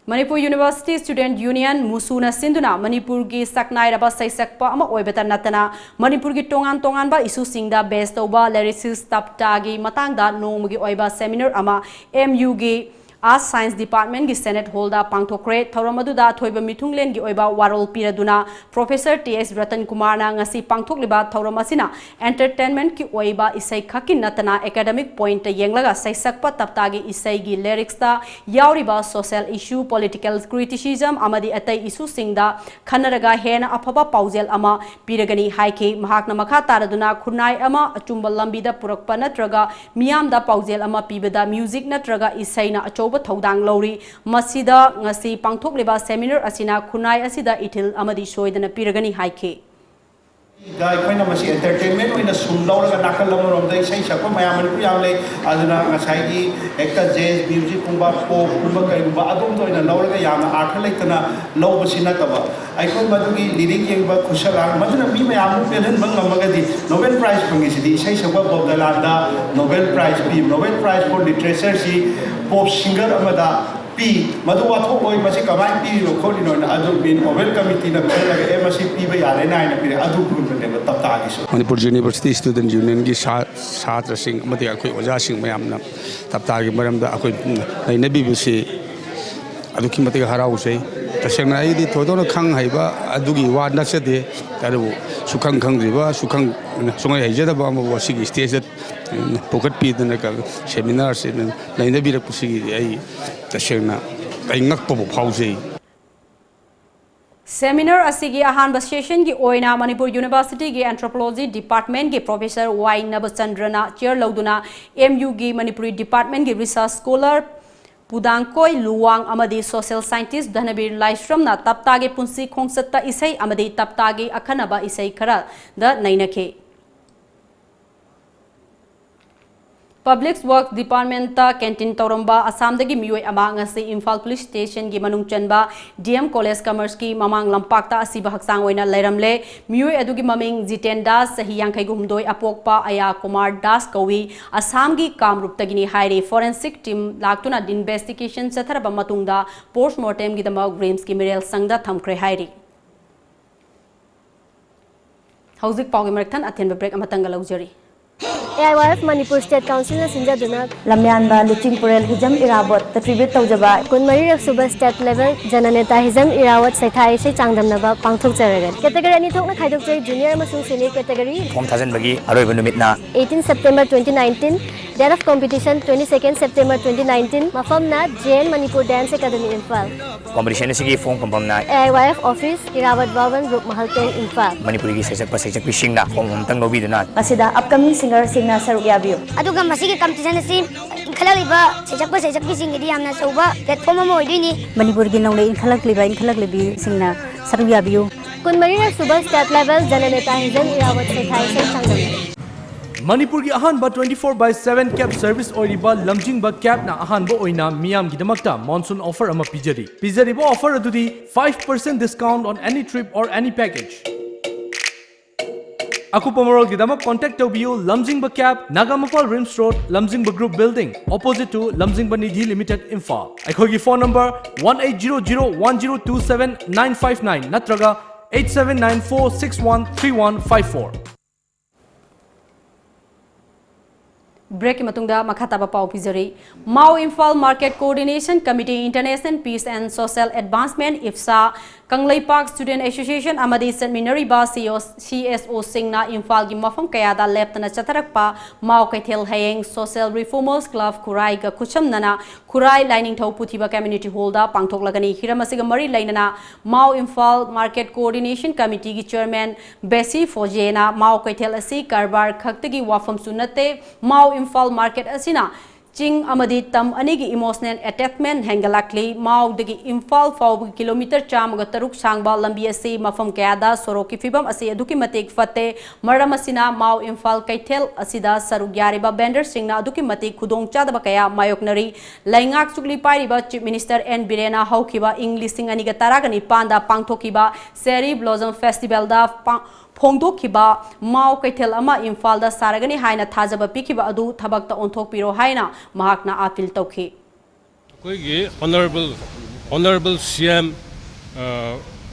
ꯃꯅꯤꯄꯨꯔ ꯌꯨꯅꯤꯚꯔꯁꯤꯇꯤ ꯁ꯭ꯇꯨꯗꯦꯟꯠ ꯌꯨꯅꯤꯌꯟ, ꯃꯨꯁꯨꯅ ꯁꯤꯟꯗꯨꯅ ꯃꯅꯤꯄꯨꯔꯒꯤ ꯁꯛꯅꯥꯏꯔꯕ ꯁꯩꯁꯛꯄ ꯑꯃ ꯑꯣꯏꯕꯇ ꯅꯠꯇꯅ ꯃꯅꯤꯄꯨꯔꯒꯤ ꯇꯣꯉꯥꯟ ꯇꯣꯉꯥꯟꯕ ꯏꯁꯨꯁꯤꯡꯗ ꯕꯦꯁ ꯇꯧꯕ ꯂꯤꯔꯤꯁꯤꯁ ꯇꯞꯇꯥꯒꯤ ꯃꯇꯥꯡꯗ ꯅꯣꯡꯃꯒꯤ ꯑꯣꯏꯕ ꯁꯦꯃꯤꯅꯥꯔ ꯑꯃ ꯑꯦꯝ ꯌꯨꯒꯤ ꯑꯥꯔꯠꯁ ꯁꯥꯏꯟꯁ ꯗꯤꯄꯥꯔꯠꯃꯦꯟꯠꯀꯤ ꯁꯦꯅꯦꯠ ꯍꯣꯜꯗ ꯄꯥꯡꯊꯣꯛꯈ꯭ꯔꯦ꯫ ꯊꯧꯔꯝ ꯑꯗꯨꯗ ꯑꯊꯣꯏꯕ ꯃꯤꯊꯨꯡꯂꯦꯟꯒꯤ ꯑꯣꯏꯕ ꯋꯥꯔꯣꯜ ꯄꯤꯔꯗꯨꯅ ꯄ꯭ꯔꯣꯐꯦꯁꯔ ꯇꯤ ꯑꯦꯁ ꯔꯇꯟ ꯀꯨꯃꯥꯔꯅ ꯉꯁꯤ ꯄꯥꯡꯊꯣꯛꯂꯤꯕ ꯊꯧꯔꯝ ꯑꯁꯤꯅ ꯑꯦꯟꯇꯔꯇꯦꯟꯃꯦꯟꯠꯀꯤ ꯑꯣꯏꯕ ꯏꯁꯩ ꯈꯛꯀꯤ ꯅꯠꯇꯅ ꯑꯦꯀꯥꯗꯦꯃꯤꯛ ꯄꯣꯏꯟꯠꯇ ꯌꯦꯡꯂꯒ ꯁꯩꯁꯛꯄ ꯇꯞꯇꯥꯒꯤ ꯏꯁꯩꯒꯤ ꯂꯤꯔꯤꯛꯁꯇ ꯌꯥꯎꯔꯤꯕ ꯁꯣꯁꯤꯌꯦꯜ ꯏꯁꯨ, ꯄꯣꯂꯤꯇꯤꯀꯦꯜ ꯀ꯭ꯔꯤꯇꯤꯁꯤꯖꯝ ꯑꯃꯗꯤ ꯑꯇꯩ ꯏꯁꯨꯁꯤꯡꯗ ꯈꯟꯅꯔꯒ ꯍꯦꯟꯅ ꯑꯐꯕ ꯄꯥꯎꯖꯦꯜ ꯑꯃ ꯄꯤꯔꯒꯅꯤ ꯍꯥꯏꯈꯤ꯫ ꯃꯍꯥꯛꯅ ꯃꯈꯥ ꯇꯥꯔꯗꯨꯅ ꯈꯨꯟꯅꯥꯏ ꯑꯃ ꯑꯆꯨꯝꯕ ꯂꯝꯕꯤꯗ ꯄꯨꯔꯛꯄ ꯅꯠꯇ꯭ꯔꯒ ꯃꯤꯌꯥꯝꯗ ꯄꯥꯎꯖꯦꯜ ꯑꯃ ꯄꯤꯕꯗ ꯃ꯭ꯌꯨꯖꯤꯛ ꯅꯠꯇ꯭ꯔꯒ ꯏꯁꯩꯅ ꯑꯆꯧꯕ ꯊꯧꯗꯥꯡ ꯂꯧꯔꯤ꯫ ꯃꯁꯤꯗ ꯉꯁꯤ ꯄꯥꯡꯊꯣꯛꯂꯤꯕ ꯁꯦꯃꯤꯅꯥꯔ ꯑꯁꯤꯅ ꯈꯨꯟꯅꯥꯏ ꯑꯁꯤꯗ ꯏꯊꯤꯜ ꯑꯃꯗꯤ ꯁꯣꯏꯗꯅ ꯄꯤꯔꯒꯅꯤ ꯍꯥꯏꯈꯤ꯫ ꯗ ꯑꯩꯈꯣꯏꯅ ꯃꯁꯤ ꯑꯦꯟꯇꯔꯇꯦꯟꯃꯦꯟ ꯑꯣꯏꯅ ꯁꯨꯝ ꯂꯧꯔꯒ ꯅꯥꯀꯜ ꯑꯃꯔꯣꯝꯗ ꯏꯁꯩ ꯁꯛꯄ ꯃꯌꯥꯝ ꯃꯅꯤꯄꯨꯔ ꯌꯥꯝ ꯂꯩ꯫ ꯑꯗꯨꯅ ꯉꯁꯥꯏꯒꯤ ꯍꯦꯛꯇ ꯖꯦꯖ ꯃ꯭ꯌꯨꯖꯤꯛꯀꯨꯝꯕ, ꯄꯣꯞꯀꯨꯝꯕ ꯀꯩꯒꯨꯝꯕ ꯑꯗꯣꯝꯗ ꯑꯣꯏꯅ ꯂꯧꯔꯒ ꯌꯥꯝꯅ ꯑꯥꯔꯊ ꯂꯩꯇꯅ ꯂꯧꯕꯁꯤ ꯅꯠꯇꯕ, ꯑꯩꯈꯣꯏ ꯃꯗꯨꯒꯤ ꯂꯤꯔꯤꯛ ꯌꯦꯡꯕ ꯈꯨꯠꯁꯛ ꯂꯥꯡ ꯃꯗꯨꯅ ꯃꯤ ꯃꯌꯥꯝ ꯑꯃ ꯄꯦꯜꯍꯟꯕ ꯉꯝꯃꯒꯗꯤ, ꯅꯣꯕꯦꯜ ꯄ꯭ꯔꯥꯏꯖ ꯐꯪꯉꯤꯁꯤꯗꯤ ꯏꯁꯩ ꯁꯛꯄ ꯕꯣꯕ ꯗꯤꯂꯥꯟꯗ ꯅꯣꯕꯦꯜ ꯄ꯭ꯔꯥꯏꯖ ꯄꯤ, ꯅꯣꯕꯦꯜ ꯄ꯭ꯔꯥꯏꯖ ꯐꯣꯔ ꯂꯤꯇꯔꯦꯆꯔꯁꯤ ꯄꯣꯞ ꯁꯤꯡꯒꯔ ꯑꯃꯗ ꯄꯤ, ꯃꯗꯨ ꯋꯥꯊꯣꯛ ꯑꯣꯏ, ꯃꯁꯤ ꯀꯃꯥꯏꯅ ꯄꯤꯔꯤꯅꯣ ꯈꯣꯠꯂꯤꯅꯣ ꯍꯥꯏꯅ ꯑꯗꯨ ꯃꯤ ꯅꯣꯕꯦꯜ ꯀꯃꯤꯇꯤꯅ ꯈꯜꯂꯒ, "ꯑꯦ, ꯃꯁꯤ ꯄꯤꯕ ꯌꯥꯔꯦꯅ" ꯍꯥꯏꯅ ꯄꯤꯔꯦ꯫ ꯑꯗꯨꯒꯨꯝꯕꯅꯦꯕ ꯇꯞꯇꯥꯒꯤꯁꯨ꯫ ꯃꯅꯤꯄꯨꯔ ꯌꯨꯅꯤꯚꯔꯁꯤꯇꯤ ꯁ꯭ꯇꯨꯗꯦꯟꯠ ꯌꯨꯅꯤꯌꯟꯒꯤ ꯁꯥ-, ꯁꯥꯇ꯭ꯔꯁꯤꯡ ꯑꯃꯗꯤ ꯑꯩꯈꯣꯏ ꯑꯣꯖꯥꯁꯤꯡ ꯃꯌꯥꯝꯅ ꯇꯞꯇꯥꯒꯤ ꯃꯔꯝꯗ ꯑꯩꯈꯣꯏ ꯅꯩꯅꯕꯤꯕꯁꯤ ꯑꯗꯨꯛꯀꯤ ꯃꯇꯤꯛ ꯍꯔꯥꯎꯖꯩ꯫ ꯇꯁꯦꯡꯅ ꯑꯩꯗꯤ ꯊꯣꯏꯗꯣꯛꯅ ꯈꯪ ꯍꯩꯕ ꯑꯗꯨꯒꯤ ꯋꯥ ꯅꯠꯆꯗꯦ, ꯑꯗꯨꯕꯨ ꯁꯨꯈꯪ ꯈꯪꯗ꯭ꯔꯤꯕ, ꯁꯨꯈꯪ ꯁꯨꯡꯍꯩ ꯍꯩꯖꯗꯕ ꯑꯃꯕꯨ ꯑꯁꯤꯒꯤ ꯁ꯭ꯇꯦꯖꯇ ꯄꯨꯈꯠꯄꯤꯗꯅ ꯀ-, ꯁꯦꯃꯤꯅꯥꯔꯁꯤ ꯅꯩꯅꯕꯤꯔꯛꯄꯁꯤꯒꯤ ꯑꯩ ꯇꯁꯦꯡꯅ ꯑꯩ ꯉꯛꯄꯕꯨ ꯐꯥꯎꯖꯩ꯫ ꯁꯦꯃꯤꯅꯥꯔ ꯑꯁꯤꯒꯤ ꯑꯍꯥꯟꯕ ꯁꯦꯁꯟꯒꯤ ꯑꯣꯏꯅ ꯃꯅꯤꯄꯨꯔ ꯌꯨꯅꯤꯚꯔꯁꯤꯇꯤꯒꯤ ꯑꯦꯟꯊ꯭ꯔꯣꯄꯣꯂꯣꯖꯤ ꯗꯤꯄꯥꯔꯠꯃꯦꯟꯒꯤ ꯄ꯭ꯔꯣꯐꯦꯁꯔ ꯋꯥꯏ ꯅꯕꯆꯟꯗ꯭ꯔꯅ ꯆꯤꯌꯔ ꯂꯧꯗꯨꯅ ꯑꯦꯝ ꯌꯨꯒꯤ ꯃꯅꯤꯄꯨꯔꯤ ꯗꯤꯄꯥꯔꯠꯃꯦꯟꯒꯤ ꯔꯤꯁꯔꯆ ꯁ꯭ꯀꯣꯂꯔ ꯄꯨꯗꯥꯡꯀꯣꯏ ꯂꯨꯋꯥꯡ ꯑꯃꯗꯤ ꯁꯣꯁꯤꯌꯦꯜ ꯁꯥꯏꯟꯇꯤꯁ ꯙꯅꯕꯤꯔ ꯂꯥꯏꯁ꯭ꯔꯝꯅ ꯇꯞꯇꯥꯒꯤ ꯄꯨꯟꯁꯤ ꯈꯣꯡꯆꯠꯇ ꯏꯁꯩ ꯑꯃꯗꯤ ꯇꯞꯇꯥꯒꯤ ꯑꯈꯟꯅꯕ ꯏꯁꯩ ꯈꯔꯗ ꯅꯩꯅꯈꯤ꯫ Public Works Department ꯇ canteen ꯇꯧꯔꯝꯕ ꯑꯁꯥꯝꯗꯒꯤ ꯃꯤꯑꯣꯏ ꯑꯃ ꯉꯁꯤ ꯏꯝꯐꯥꯜ Police Station ꯒꯤ ꯃꯅꯨꯡ ꯆꯟꯕ D M College Commerce ꯀꯤ ꯃꯃꯥꯡ ꯂꯝꯄꯥꯛꯇ ꯑꯁꯤꯕ ꯍꯛꯆꯥꯡ ꯑꯣꯏꯅ ꯂꯩꯔꯝꯂꯦ꯫ ꯃꯤꯑꯣꯏ ꯑꯗꯨꯒꯤ ꯃꯃꯤꯡ ꯖꯤꯇꯦꯟ ꯗꯥꯁ, ꯆꯍꯤ ꯌꯥꯡꯈꯩꯒ ꯍꯨꯝꯗꯣꯏ, ꯑꯄꯣꯛꯄ ꯑꯌꯥ ꯀꯨꯃꯥꯔ ꯗꯥꯁ ꯀꯧꯏ꯫ ꯑꯁꯥꯝꯒꯤ ꯀꯥꯝꯔꯨꯞꯇꯒꯤꯅꯤ ꯍꯥꯏꯔꯤ꯫ Forensic team ꯂꯥꯛꯇꯨꯅ investigation ꯆꯠꯊꯔꯕ ꯃꯇꯨꯡꯗ post mortem ꯒꯤꯗꯃꯛ RIMS ꯀꯤ ꯃꯤꯔꯦꯜ ꯁꯪꯗ ꯊꯝꯈ꯭ꯔꯦ ꯍꯥꯏꯔꯤ꯫ ꯍꯧꯖꯤꯛ ꯄꯥꯎꯒꯤ ꯃꯔꯛ ꯊꯠꯅ ꯑꯊꯦꯟꯕ break ꯑꯃꯇꯪꯒ ꯂꯧꯖꯔꯤ꯫ A I Y F Manipur State Council ꯅ ꯁꯤꯟꯖꯗꯨꯅ ꯂꯝꯌꯥꯟꯕ ꯂꯨꯆꯤꯡ ꯄꯨꯔꯦꯜ ꯍꯤꯖꯝ ꯏꯔꯥꯕꯣꯠꯇ tribute ꯇꯧꯖꯕ ꯀꯨꯟꯃꯔꯤꯔꯛ ꯁꯨꯕ State Level Jananeta Hizam Irawat ꯁꯩꯊꯥ ꯏꯁꯩ ꯆꯥꯡꯗꯝꯅꯕ ꯄꯥꯡꯊꯣꯛꯆꯔꯒꯅꯤ꯫ Category ꯑꯅꯤ ꯊꯣꯛꯅ ꯈꯥꯏꯗꯣꯛꯆꯩ, Junior ꯑꯃꯁꯨꯡ Senior category꯫ Form ꯊꯥꯖꯤꯟꯕꯒꯤ ꯑꯔꯣꯏꯕ ꯅꯨꯃꯤꯠꯅ eighteen September twenty nineteen, date of competition twenty-second September twenty nineteen, ꯃꯐꯝꯅ J N Manipur Dance Academy, Imphal꯫ Competition ꯑꯁꯤꯒꯤ form ꯐꯪꯐꯝꯅ A I Y F office, Irawat Bhawan, Rupmahal ten, Imphal꯫ ꯃꯅꯤꯄꯨꯔꯒꯤ ꯁꯩꯁꯛꯄ ꯁꯩꯁꯛꯄꯤꯁꯤꯡꯅ form ꯑꯃꯇꯪ ꯂꯧꯕꯤꯗꯨꯅ ꯃꯁꯤꯗ upcoming singer ꯁꯤꯡꯅ ꯁꯔꯨꯛ ꯌꯥꯕꯤꯌꯨ꯫ ꯑꯗꯨꯒ ꯃꯁꯤꯒꯤ competition ꯑꯁꯤ ꯏꯟꯈꯠꯂꯛꯂꯤꯕ ꯁꯩꯁꯛꯄ ꯁꯩꯁꯛꯄꯤꯁꯤꯡꯒꯤꯗꯤ ꯌꯥꯝꯅ ꯑꯆꯧꯕ platform ꯑꯃ ꯑꯣꯏꯗꯣꯏꯅꯤ꯫ ꯃꯅꯤꯄꯨꯔꯒꯤ ꯅꯧꯅ ꯏꯟꯈꯠꯂꯛꯂꯤꯕ ꯏꯟꯈꯠꯂꯛꯂꯤꯕꯤꯁꯤꯡꯅ ꯁꯔꯨꯛ ꯌꯥꯕꯤꯌꯨ꯫ ꯀꯨꯟꯃꯔꯤꯔꯛ ꯁꯨꯕ State Level Jananeta Hizam Irawat ꯁꯩꯊꯥ ꯏꯁꯩ ꯆꯥꯡꯗꯝꯅꯕ꯫ ꯃꯅꯤꯄꯨꯔꯒꯤ ꯑꯍꯥꯟꯕ twenty-four by seven cab service ꯑꯣꯏꯔꯤꯕ ꯂꯝꯖꯤꯡꯕ cabꯅ ꯑꯍꯥꯟꯕ ꯑꯣꯏꯅ ꯃꯤꯌꯥꯝꯒꯤꯗꯃꯛꯇ monsoon offer ꯑꯃ ꯄꯤꯖꯔꯤ꯫ ꯄꯤꯖꯔꯤꯕ offer ꯑꯗꯨꯗꯤ five percent discount on any trip or any package꯫ ꯑꯀꯨꯞꯄ ꯃꯔꯣꯜꯒꯤꯗꯃꯛ contact ꯇꯧꯕꯤꯌꯨ, ꯂꯝꯖꯤꯡꯕ cab, ꯅꯥꯒꯥꯃꯄꯥꯜ RIMS Road, ꯂꯝꯖꯤꯡꯕ Group Building, opposite to ꯂꯝꯖꯤꯡꯕ ꯅꯤꯙꯤ Limited, ꯏꯝꯐꯥꯜ꯫ ꯑꯩꯈꯣꯏꯒꯤ phone number one eight zero zero one zero two seven nine five nine ꯅꯠꯇ꯭ꯔꯒ eight seven nine four six one three one five four꯫ Breakꯀꯤ ꯃꯇꯨꯡꯗ ꯃꯈꯥ ꯇꯥꯕ ꯄꯥꯎ ꯄꯤꯖꯔꯤ꯫ Mao Imphal Market Coordination Committee, International Peace and Social Advancement, IPSA, Kangleipak Student Association ꯑꯃꯗꯤ ꯆꯠꯃꯤꯟꯅꯔꯤꯕ C S O, C S O ꯁꯤꯡꯅ ꯏꯝꯐꯥꯜꯒꯤ ꯃꯐꯝ ꯀꯌꯥꯗ ꯂꯦꯞꯇꯅ ꯆꯠꯊꯔꯛꯄ ꯃꯥꯎ ꯀꯩꯊꯦꯜ ꯍꯌꯦꯡ Social Reformers Club ꯈꯨꯔꯥꯏꯒ ꯈꯨꯠꯁꯝꯅꯅ ꯈꯨꯔꯥꯏ ꯂꯥꯏꯅꯤꯡꯊꯧ ꯄꯨꯊꯤꯕ Community Hallꯗ ꯄꯥꯡꯊꯣꯛꯂꯒꯅꯤ꯫ ꯍꯤꯔꯝ ꯑꯁꯤꯒ ꯃꯔꯤ ꯂꯩꯅꯅ Mao Imphal Market Coordination Committeeꯒꯤ Chairman Bessie Fojeꯅ ꯃꯥꯎ ꯀꯩꯊꯦꯜ ꯑꯁꯤ ꯀꯔꯕꯥꯔ ꯈꯛꯇꯒꯤ ꯋꯥꯐꯝꯁꯨ ꯅꯠꯇꯦ, ꯃꯥꯎ ꯏꯝꯐꯥꯜ market ꯑꯁꯤꯅ ꯆꯤꯡ ꯑꯃꯗꯤ ꯇꯝ ꯑꯅꯤꯒꯤ emotional attachment ꯍꯦꯟꯒꯠꯂꯛꯂꯤ꯫ ꯃꯥꯎꯗꯒꯤ ꯏꯝꯐꯥꯜ ꯐꯥꯎꯕꯒꯤ ꯀꯤꯂꯣꯃꯤꯇꯔ ꯆꯥꯝꯃꯒ ꯇꯔꯨꯛ ꯁꯥꯡꯕ ꯂꯝꯕꯤ ꯑꯁꯤ ꯃꯐꯝ ꯀꯌꯥꯗ ꯁꯣꯔꯣꯛꯀꯤ ꯐꯤꯕꯝ ꯑꯁꯤ ꯑꯗꯨꯛꯀꯤ ꯃꯇꯤꯛ ꯐꯠꯇꯦ꯫ ꯃꯔꯝ ꯑꯁꯤꯅ ꯃꯥꯎ ꯏꯝꯐꯥꯜ ꯀꯩꯊꯦꯜ ꯑꯁꯤꯗ ꯁꯔꯨꯛ ꯌꯥꯔꯤꯕ vendorꯁꯤꯡꯅ ꯑꯗꯨꯛꯀꯤ ꯃꯇꯤꯛ ꯈꯨꯗꯣꯡꯆꯥꯗꯕ ꯀꯌꯥ ꯃꯥꯌꯣꯛꯅꯔꯤ꯫ ꯂꯩꯉꯥꯛ ꯆꯨꯞꯂꯤ ꯄꯥꯏꯔꯤꯕ Chief Minister ꯑꯦꯟ ꯕꯤꯔꯦꯟꯅ ꯍꯧꯈꯤꯕ ꯏꯪ ꯂꯤꯁꯤꯡ ꯑꯅꯤꯒ ꯇꯔꯥꯒ ꯅꯤꯄꯥꯟꯗ ꯄꯥꯡꯊꯣꯛꯈꯤꯕ Cherry Blossom Festivalꯗ ꯄꯥꯡ-, ꯐꯣꯡꯗꯣꯛꯈꯤꯕ ꯃꯥꯎ ꯀꯩꯊꯦꯜ ꯑꯃ ꯏꯝꯐꯥꯜꯗ ꯁꯥꯔꯒꯅꯤ ꯍꯥꯏꯅ ꯊꯥꯖꯕ ꯄꯤꯈꯤꯕ ꯑꯗꯨ ꯊꯕꯛꯇ ꯑꯣꯟꯊꯣꯛꯄꯤꯔꯣ ꯍꯥꯏꯅ ꯃꯍꯥꯛꯅ appeal ꯇꯧꯈꯤ꯫ ꯑꯩꯈꯣꯏꯒꯤ Honourable, Honourable C M, ꯑ,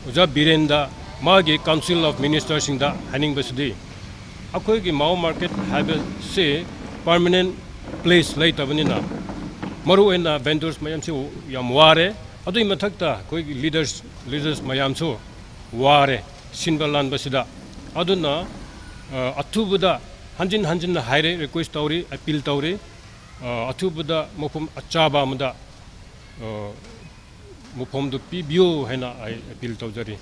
ꯑꯣꯖꯥ ꯕꯤꯔꯦꯟꯗ ꯃꯥꯒꯤ Council of Ministerꯁꯤꯡꯗ ꯍꯥꯏꯅꯤꯡꯕꯁꯤꯗꯤ, ꯑꯩꯈꯣꯏꯒꯤ ꯃꯥꯎ market ꯍꯥꯏꯕꯁꯤ permanent place ꯂꯩꯇꯕꯅꯤꯅ, ꯃꯔꯨꯑꯣꯏꯅ vendors ꯃꯌꯥꯝꯁꯤ ꯌꯥꯝ ꯋꯥꯔꯦ꯫ ꯑꯗꯨꯒꯤ ꯃꯊꯛꯇ ꯑꯩꯈꯣꯏꯒꯤ leaders, leaders ꯃꯌꯥꯝꯁꯨ ꯋꯥꯔꯦ ꯁꯤꯟꯕ ꯂꯥꯟꯕꯁꯤꯗ꯫ ꯑꯗꯨꯅ, ꯑ, ꯑꯊꯨꯕꯗ ꯍꯟꯖꯤꯟ ꯍꯟꯖꯤꯟꯅ ꯍꯥꯏꯔꯦ, request ꯇꯧꯔꯤ, appeal ꯇꯧꯔꯤ, ꯑ, ꯑꯊꯨꯕꯗ ꯃꯐꯝ ꯑꯆꯥꯕ ꯑꯃꯗ, ꯑ, ꯃꯐꯝꯗꯨ ꯄꯤꯕꯤꯌꯨ ꯍꯥꯏꯅ ꯑꯩ appeal ꯇꯧꯖꯔꯤ꯫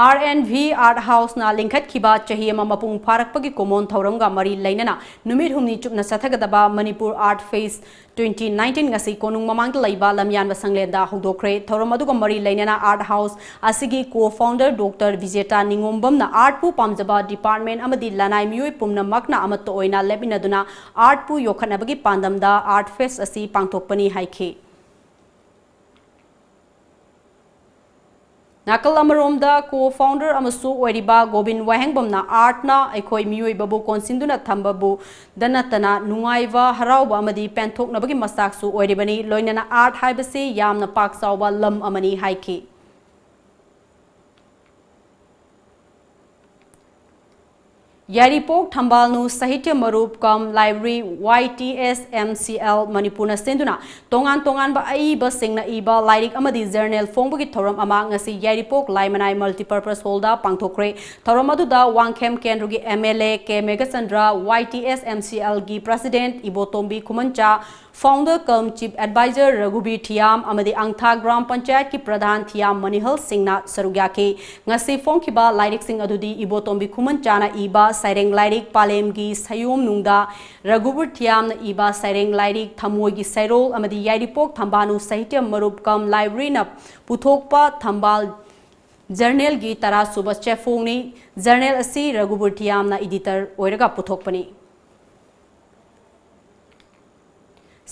R and V Art Houseꯅ ꯂꯤꯡꯈꯠꯈꯤꯕ ꯆꯍꯤ ꯑꯃ ꯃꯄꯨꯡ ꯐꯥꯔꯛꯄꯒꯤ ꯀꯨꯝꯑꯣꯟ ꯊꯧꯔꯝꯒ ꯃꯔꯤ ꯂꯩꯅꯅ ꯅꯨꯃꯤꯠ ꯍꯨꯝꯅꯤ ꯆꯨꯞꯅ ꯆꯠꯊꯒꯗꯕ Manipur Art Fest twenty nineteen ꯉꯁꯤ ꯀꯣꯅꯨꯡ ꯃꯃꯥꯡꯗ ꯂꯩꯕ ꯂꯝꯌꯥꯟꯕ ꯁꯪꯂꯦꯟꯗ ꯍꯧꯗꯣꯛꯈ꯭ꯔꯦ꯫ ꯊꯧꯔꯝ ꯑꯗꯨꯒ ꯃꯔꯤ ꯂꯩꯅꯅ Art House ꯑꯁꯤꯒꯤ co-founder Doctor ꯕꯤꯖꯦꯇꯥ ꯅꯤꯉꯣꯝꯕꯝꯅ artꯄꯨ ꯄꯥꯝꯖꯕ department ꯑꯃꯗꯤ ꯂꯅꯥꯏ ꯃꯤꯑꯣꯏ ꯄꯨꯝꯅꯃꯛꯅ ꯑꯃꯠꯇ ꯑꯣꯏꯅ ꯂꯦꯞꯃꯤꯟꯅꯗꯨꯅ artꯄꯨ ꯌꯣꯛꯈꯠꯅꯕꯒꯤ ꯄꯥꯟꯗꯝꯗ Art Fest ꯑꯁꯤ ꯄꯥꯡꯊꯣꯛꯄꯅꯤ ꯍꯥꯏꯈꯤ꯫ ꯅꯥꯀꯜ ꯑꯃꯔꯣꯝꯗ co-founder ꯑꯃꯁꯨ ꯑꯣꯏꯔꯤꯕ ꯒꯣꯕꯤꯟ ꯋꯥꯍꯦꯡꯕꯝꯅ artꯅ ꯑꯩꯈꯣꯏ ꯃꯤꯑꯣꯏꯕꯕꯨ ꯀꯣꯟꯁꯤꯟꯗꯨꯅ ꯊꯝꯕꯕꯨ ꯗ ꯅꯠꯇꯅ ꯅꯨꯡꯉꯥꯏꯕ, ꯍꯔꯥꯎꯕ ꯑꯃꯗꯤ ꯄꯦꯟꯊꯣꯛꯅꯕꯒꯤ ꯃꯆꯥꯛꯁꯨ ꯑꯣꯏꯔꯤꯕꯅꯤ꯫ ꯂꯣꯏꯅꯅ art ꯍꯥꯏꯕꯁꯤ ꯌꯥꯝꯅ ꯄꯥꯛ ꯆꯥꯎꯕ ꯂꯝ ꯑꯃꯅꯤ ꯍꯥꯏꯈꯤ꯫ ꯌꯥꯏꯔꯤꯄꯣꯛ ꯊꯝꯕꯥꯜꯅꯨ ꯁꯥꯍꯤꯇ꯭ꯌ ꯃꯔꯨꯞ cum library Y T S M C L ꯃꯅꯤꯄꯨꯔꯅ ꯁꯤꯟꯗꯨꯅ ꯇꯣꯉꯥꯟ ꯇꯣꯉꯥꯟꯕ ꯑꯏꯕꯁꯤꯡꯅ ꯏꯕ ꯂꯥꯏꯔꯤꯛ ꯑꯃꯗꯤ journal ꯐꯣꯡꯕꯒꯤ ꯊꯧꯔꯝ ꯑꯃ ꯉꯁꯤ ꯌꯥꯏꯔꯤꯄꯣꯛ ꯂꯥꯏꯃꯅꯥꯏ multipurpose hallꯗ ꯄꯥꯡꯊꯣꯛꯈ꯭ꯔꯦ꯫ ꯊꯧꯔꯝ ꯑꯗꯨꯗ ꯋꯥꯡꯈꯦꯝ ꯀꯦꯟꯗ꯭ꯔꯒꯤ M L A K Meghachandra, Y T S M C Lꯒꯤ president Ibotombi ꯈꯨꯃꯟꯆꯥ, Founder cum Chief Advisor ꯔꯘꯨꯕꯤꯔ ꯊꯤꯌꯥꯝ ꯑꯃꯗꯤ ꯑꯪꯊꯥ ꯒ꯭ꯔꯥꯝ ꯄꯟꯆꯥꯌꯠꯀꯤ ꯄ꯭ꯔꯙꯥꯟ ꯊꯤꯌꯥꯝ ꯃꯅꯤꯍꯜ ꯁꯤꯡꯅ ꯁꯔꯨꯛ ꯌꯥꯈꯤ꯫ ꯉꯁꯤ ꯐꯣꯡꯈꯤꯕ ꯂꯥꯏꯔꯤꯛꯁꯤꯡ ꯑꯗꯨꯗꯤ ꯏꯕꯣꯇꯣꯝꯕꯤ ꯈꯨꯃꯟꯆꯥꯅ ꯏꯕ ꯁꯩꯔꯦꯡ ꯂꯥꯏꯔꯤꯛ ꯄꯥꯂꯦꯝꯒꯤ ꯁꯌꯣꯝ ꯅꯨꯡꯗ, ꯔꯘꯨꯕꯤꯔ ꯊꯤꯌꯥꯝꯅ ꯏꯕ ꯁꯩꯔꯦꯡ ꯂꯥꯏꯔꯤꯛ ꯊꯃꯣꯏꯒꯤ ꯁꯩꯔꯣꯜ ꯑꯃꯗꯤ ꯌꯥꯏꯔꯤꯄꯣꯛ ꯊꯝꯕꯥꯜꯅꯨ ꯁꯥꯍꯤꯇ꯭ꯌ ꯃꯔꯨꯞ ꯀꯝ ꯂꯥꯏꯕ꯭ꯔꯦꯔꯤꯅ ꯄꯨꯊꯣꯛꯄ ꯊꯝꯕꯥꯜ ꯖꯔꯅꯦꯜꯒꯤ ꯇꯔꯥꯁꯨꯕ ꯆꯦꯐꯣꯡꯅꯤ꯫ ꯖꯔꯅꯦꯜ ꯑꯁꯤ ꯔꯘꯨꯕꯤꯔ ꯊꯤꯌꯥꯝꯅ ꯏꯗꯤꯇꯔ ꯑꯣꯏꯔꯒ ꯄꯨꯊꯣꯛꯄꯅꯤ꯫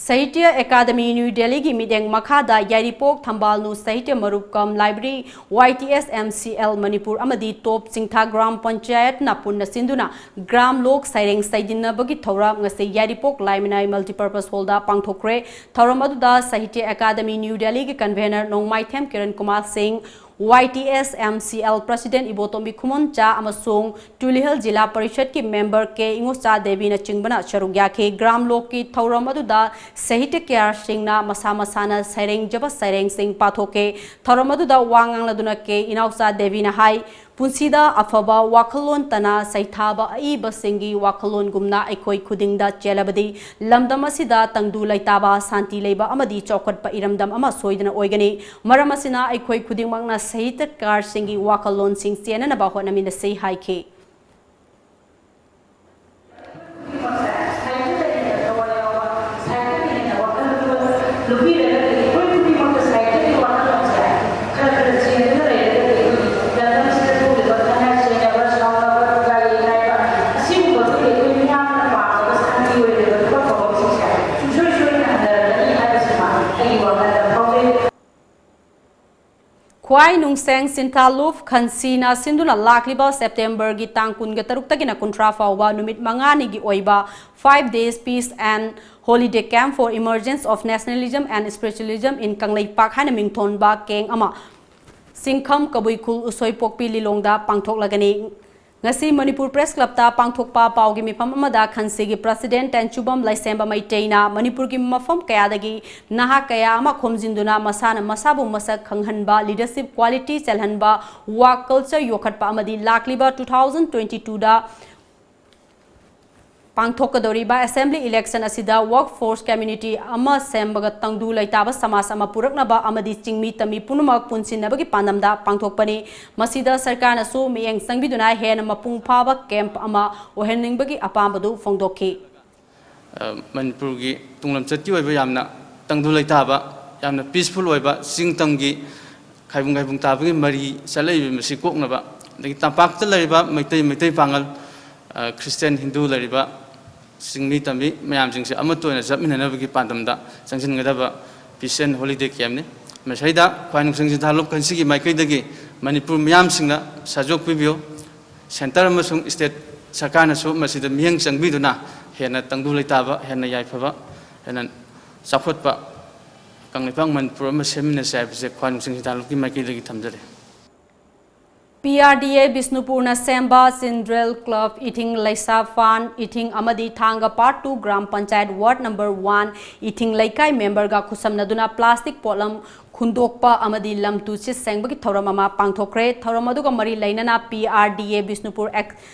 ꯁꯥꯍꯤꯇ꯭ꯌ ꯑꯦꯀꯥꯗꯃꯤ ꯅ꯭ꯌꯨ ꯗꯦꯜꯂꯤꯒꯤ ꯃꯤꯠꯌꯦꯡ ꯃꯈꯥꯗ ꯌꯥꯏꯔꯤꯄꯣꯛ ꯊꯝꯕꯥꯜꯅꯨ ꯁꯥꯍꯤꯇ꯭ꯌ ꯃꯔꯨꯞ ꯀꯝ ꯂꯥꯏꯕ꯭ꯔꯦꯔꯤ, ꯋꯥꯏ ꯇꯤ ꯑꯦꯁ ꯑꯦꯝ ꯁꯤ ꯑꯦꯜ ꯃꯅꯤꯄꯨꯔ ꯑꯃꯗꯤ ꯇꯣꯞ ꯆꯤꯡꯊꯥ ꯒ꯭ꯔꯥꯝ ꯄꯟꯆꯥꯌꯠꯅ ꯄꯨꯟꯅ ꯁꯤꯟꯗꯨꯅ ꯒ꯭ꯔꯥꯝ ꯂꯣꯛ ꯁꯩꯔꯦꯡ ꯁꯩꯗꯤꯟꯅꯕꯒꯤ ꯊꯧꯔꯝ ꯉꯁꯤ ꯌꯥꯏꯔꯤꯄꯣꯛ ꯂꯥꯏꯃꯅꯥꯏ ꯃꯜꯇꯤꯄꯔꯄꯁ ꯍꯣꯜꯗ ꯄꯥꯡꯊꯣꯛꯈ꯭ꯔꯦ꯫ ꯊꯧꯔꯝ ꯑꯗꯨꯗ ꯁꯥꯍꯤꯇ꯭ꯌ ꯑꯦꯀꯥꯗꯃꯤ ꯅ꯭ꯌꯨ ꯗꯦꯜꯂꯤꯒꯤ ꯀꯟꯚꯦꯅꯔ ꯅꯣꯡꯃꯥꯏꯊꯦꯝ ꯀꯤꯔꯟ ꯀꯨꯃꯥꯔ ꯁꯤꯡ, ꯋꯥꯏ ꯇꯤ ꯑꯦꯁ ꯑꯦꯝ ꯁꯤ ꯑꯦꯜ ꯄ꯭ꯔꯁꯤꯗꯦꯟ ꯏꯕꯣꯇꯣꯝꯕꯤ ꯈꯨꯃꯟꯆꯥ ꯑꯃꯁꯨꯡ ꯇꯨꯂꯤꯍꯜ ꯖꯤꯂꯥ ꯄꯔꯤꯁꯠꯀꯤ ꯃꯦꯝꯕꯔ ꯀꯦ ꯏꯉꯣꯆꯥ ꯗꯦꯕꯤꯅꯆꯤꯡꯕꯅ ꯁꯔꯨꯛ ꯌꯥꯈꯤ꯫ ꯒ꯭ꯔꯥꯝ ꯂꯣꯛꯀꯤ ꯊꯧꯔꯝ ꯑꯗꯨꯗ ꯁꯥꯍꯤꯇ꯭ꯌꯀꯥꯔꯁꯤꯡꯅ ꯃꯁꯥ ꯃꯁꯥꯅ ꯁꯩꯔꯦꯡꯖꯕ ꯁꯩꯔꯦꯡꯁꯤꯡ ꯄꯥꯊꯣꯛꯈꯤ꯫ ꯊꯧꯔꯝ ꯑꯗꯨꯗ ꯋꯥ ꯉꯥꯡꯂꯗꯨꯅ ꯀꯦ ꯏꯅꯥꯎꯆꯥ ꯗꯦꯕꯤꯅ ꯍꯥꯏ, ꯄꯨꯟꯁꯤꯗ ꯑꯐꯕ ꯋꯥꯈꯜꯂꯣꯟꯇꯅ ꯁꯩꯊꯥꯕ ꯑꯏꯕꯁꯤꯡꯒꯤ ꯋꯥꯈꯜꯂꯣꯟꯒꯨꯝꯅ ꯑꯩꯈꯣꯏ ꯈꯨꯗꯤꯡꯗ ꯆꯦꯜꯂꯕꯗꯤ ꯂꯝꯗꯝ ꯑꯁꯤꯗ ꯇꯪꯗꯨ ꯂꯩꯇꯥꯕ, ꯁꯥꯟꯇꯤ ꯂꯩꯕ ꯑꯃꯗꯤ ꯆꯥꯎꯈꯠꯄ ꯏꯔꯝꯗꯝ ꯑꯃ ꯁꯣꯏꯗꯅ ꯑꯣꯏꯒꯅꯤ꯫ ꯃꯔꯝ ꯑꯁꯤꯅ ꯑꯩꯈꯣꯏ ꯈꯨꯗꯤꯡꯃꯛꯅ ꯁꯥꯍꯤꯇ꯭ꯌꯀꯥꯔꯁꯤꯡꯒꯤ ꯋꯥꯈꯜꯂꯣꯟꯁꯤꯡ ꯆꯦꯟꯅꯅꯕ ꯍꯣꯠꯅꯃꯤꯟꯅꯁꯤ ꯍꯥꯏꯈꯤ꯫ ꯈ꯭ꯋꯥꯏ ꯅꯨꯡꯁꯦꯡ ꯁꯤꯟꯊꯥ ꯂꯨꯞ ꯈꯟꯁꯤꯅ ꯁꯤꯟꯗꯨꯅ ꯂꯥꯛꯂꯤꯕ ꯁꯦꯞꯇꯦꯝꯕꯔꯒꯤ ꯇꯥꯡ ꯀꯨꯟꯒ ꯇꯔꯨꯛꯇꯒꯤꯅ ꯀꯨꯟꯊ꯭ꯔꯥ ꯐꯥꯎꯕ ꯅꯨꯃꯤꯠ ꯃꯉꯥꯅꯤꯒꯤ ꯑꯣꯏꯕ Five Days Peace and Holiday Camp for Emergence of Nationalism and Spiritualism in Kangleipak ꯍꯥꯏꯅ ꯃꯤꯡꯊꯣꯟꯕ ꯀꯦꯡ ꯑꯃ ꯁꯤꯡꯈꯝ ꯀꯕꯨꯏ ꯈꯨꯜ ꯎꯁꯣꯏꯄꯣꯛꯄꯤ ꯂꯤꯂꯣꯡꯗ ꯄꯥꯡꯊꯣꯛꯂꯒꯅꯤ꯫ ꯉꯁꯤ ꯃꯅꯤꯄꯨꯔ ꯄ꯭ꯔꯦꯁ ꯀ꯭ꯂꯕꯇ ꯄꯥꯡꯊꯣꯛꯄ ꯄꯥꯎꯒꯤ ꯃꯤꯐꯝ ꯑꯃꯗ ꯈꯟꯁꯤꯒꯤ ꯄ꯭ꯔꯁꯤꯗꯦꯟ ꯇꯦꯟꯆꯨꯕꯝ ꯂꯩꯁꯦꯝꯕ ꯃꯩꯇꯩꯅ ꯃꯅꯤꯄꯨꯔꯒꯤ ꯃꯐꯝ ꯀꯌꯥꯗꯒꯤ ꯅꯍꯥ ꯀꯌꯥ ꯑꯃ ꯈꯣꯝꯖꯤꯟꯗꯨꯅ ꯃꯁꯥꯅ ꯃꯁꯥꯕꯨ ꯃꯁꯛ ꯈꯪꯍꯟꯕ, ꯂꯤꯗꯔꯁꯤꯞ ꯀ꯭ꯋꯥꯂꯤꯇꯤ ꯆꯦꯜꯍꯟꯕ, ꯋꯥꯔꯛ ꯀꯜꯆꯔ ꯌꯣꯛꯈꯠꯄ ꯑꯃꯗꯤ ꯂꯥꯛꯂꯤꯕ two thousand twenty twoꯗ ꯄꯥꯡꯊꯣꯛꯀꯗꯧꯔꯤꯕ assembly election ꯑꯁꯤꯗ workforce community ꯑꯃ ꯁꯦꯝꯕꯒ ꯇꯪꯗꯨ ꯂꯩꯇꯥꯕ ꯁꯃꯥꯖ ꯑꯃ ꯄꯨꯔꯛꯅꯕ ꯑꯃꯗꯤ ꯆꯤꯡꯃꯤ ꯇꯝꯃꯤ ꯄꯨꯝꯅꯃꯛ ꯄꯨꯟꯁꯤꯟꯅꯕꯒꯤ ꯄꯥꯟꯗꯝꯗ ꯄꯥꯡꯊꯣꯛꯄꯅꯤ꯫ ꯃꯁꯤꯗ ꯁꯔꯀꯥꯔꯅꯁꯨ ꯃꯤꯠꯌꯦꯡ ꯆꯪꯕꯤꯗꯨꯅ ꯍꯦꯟꯅ ꯃꯄꯨꯡ ꯐꯥꯕ camp ꯑꯃ ꯑꯣꯏꯍꯟꯅꯤꯡꯕꯒꯤ ꯑꯄꯥꯝꯕꯗꯨ ꯐꯣꯡꯗꯣꯛꯈꯤ꯫ ꯑ, ꯃꯅꯤꯄꯨꯔꯒꯤ ꯇꯨꯡꯂꯝꯆꯠꯀꯤ ꯑꯣꯏꯕ ꯌꯥꯝꯅ ꯇꯪꯗꯨ ꯂꯩꯇꯥꯕ, ꯌꯥꯝꯅ peaceful ꯑꯣꯏꯕ ꯆꯤꯡ ꯇꯝꯒꯤ ꯈꯥꯏꯕꯨꯡ ꯈꯥꯏꯕꯨꯡ ꯇꯥꯕꯒꯤ ꯃꯔꯤ ꯆꯠꯂꯛꯏꯕ ꯃꯁꯤ ꯀꯣꯛꯅꯕ, ꯑꯗꯒꯤ ꯇꯝꯄꯥꯛꯇ ꯂꯩꯔꯤꯕ ꯃꯩꯇꯩ, ꯃꯩꯇꯩ ꯄꯥꯉꯜ, ꯑ, ꯈ꯭ꯔꯤꯁꯇꯤꯌꯥꯟ, ꯍꯤꯟꯗꯨ ꯂꯩꯔꯤꯕ ꯆꯤꯡꯃꯤ ꯇꯝꯃꯤ ꯃꯌꯥꯝꯁꯤꯡꯁꯦ ꯑꯃꯠꯇ ꯑꯣꯏꯅ ꯆꯠꯃꯤꯟꯅꯅꯕꯒꯤ ꯄꯥꯟꯗꯝꯗ ꯆꯪꯁꯤꯟꯒꯗꯕ peace and holiday campꯅꯤ꯫ ꯃꯁꯤꯗ ꯈ꯭ꯋꯥꯏ ꯅꯨꯡꯁꯪ ꯁꯤꯟꯊꯥ ꯂꯨꯞ ꯈꯟꯁꯤꯒꯤ ꯃꯥꯏꯀꯩꯗꯒꯤ ꯃꯅꯤꯄꯨꯔ ꯃꯤꯌꯥꯝꯁꯤꯡꯅ ꯁꯍꯖꯣꯛ ꯄꯤꯕꯤꯌꯨ꯫ Centre ꯑꯃꯁꯨꯡ state ꯁꯔꯀꯥꯔꯅꯁꯨ ꯃꯁꯤꯗ ꯃꯤꯠꯌꯦꯡ ꯆꯪꯕꯤꯗꯨꯅ ꯍꯦꯟꯅ ꯇꯪꯗꯨ ꯂꯩꯇꯥꯕ, ꯍꯦꯟꯅ ꯌꯥꯏꯐꯕ, ꯍꯦꯟꯅ ꯆꯥꯎꯈꯠꯄ ꯀꯪꯂꯩꯄꯥꯛ ꯃꯅꯤꯄꯨꯔ ꯑꯃ ꯁꯦꯝꯃꯤꯟꯅꯁꯦ ꯍꯥꯏꯕꯁꯦ ꯈ꯭ꯋꯥꯏ ꯅꯨꯡꯁꯪ ꯁꯤꯟꯊꯥ ꯂꯨꯞꯀꯤ ꯃꯥꯏꯀꯩꯗꯒꯤ ꯊꯝꯖꯔꯤ꯫ P R D A ꯕꯤꯁꯅꯨꯄꯨꯔꯅ ꯁꯦꯝꯕ ꯆꯤꯜꯗ꯭ꯔꯦꯟ ꯀ꯭ꯂꯕ ꯏꯊꯤꯡ ꯂꯩꯁꯥꯐꯥꯟ ꯏꯊꯤꯡ ꯑꯃꯗꯤ ꯊꯥꯡꯒ Part two gram panchayat ward number one ꯏꯊꯤꯡ ꯂꯩꯀꯥꯏ memberꯒ ꯈꯨꯠꯁꯝꯅꯗꯨꯅ plastic ꯄꯣꯠꯂꯝ ꯈꯨꯟꯗꯣꯛꯄ ꯑꯃꯗꯤ ꯂꯝ ꯇꯨ ꯁꯤꯠ ꯁꯦꯡꯕꯒꯤ ꯊꯧꯔꯝ ꯑꯃ ꯄꯥꯡꯊꯣꯛꯈ꯭ꯔꯦ꯫ ꯊꯧꯔꯝ ꯑꯗꯨꯒ ꯃꯔꯤ ꯂꯩꯅꯅ P R D A Bishnupur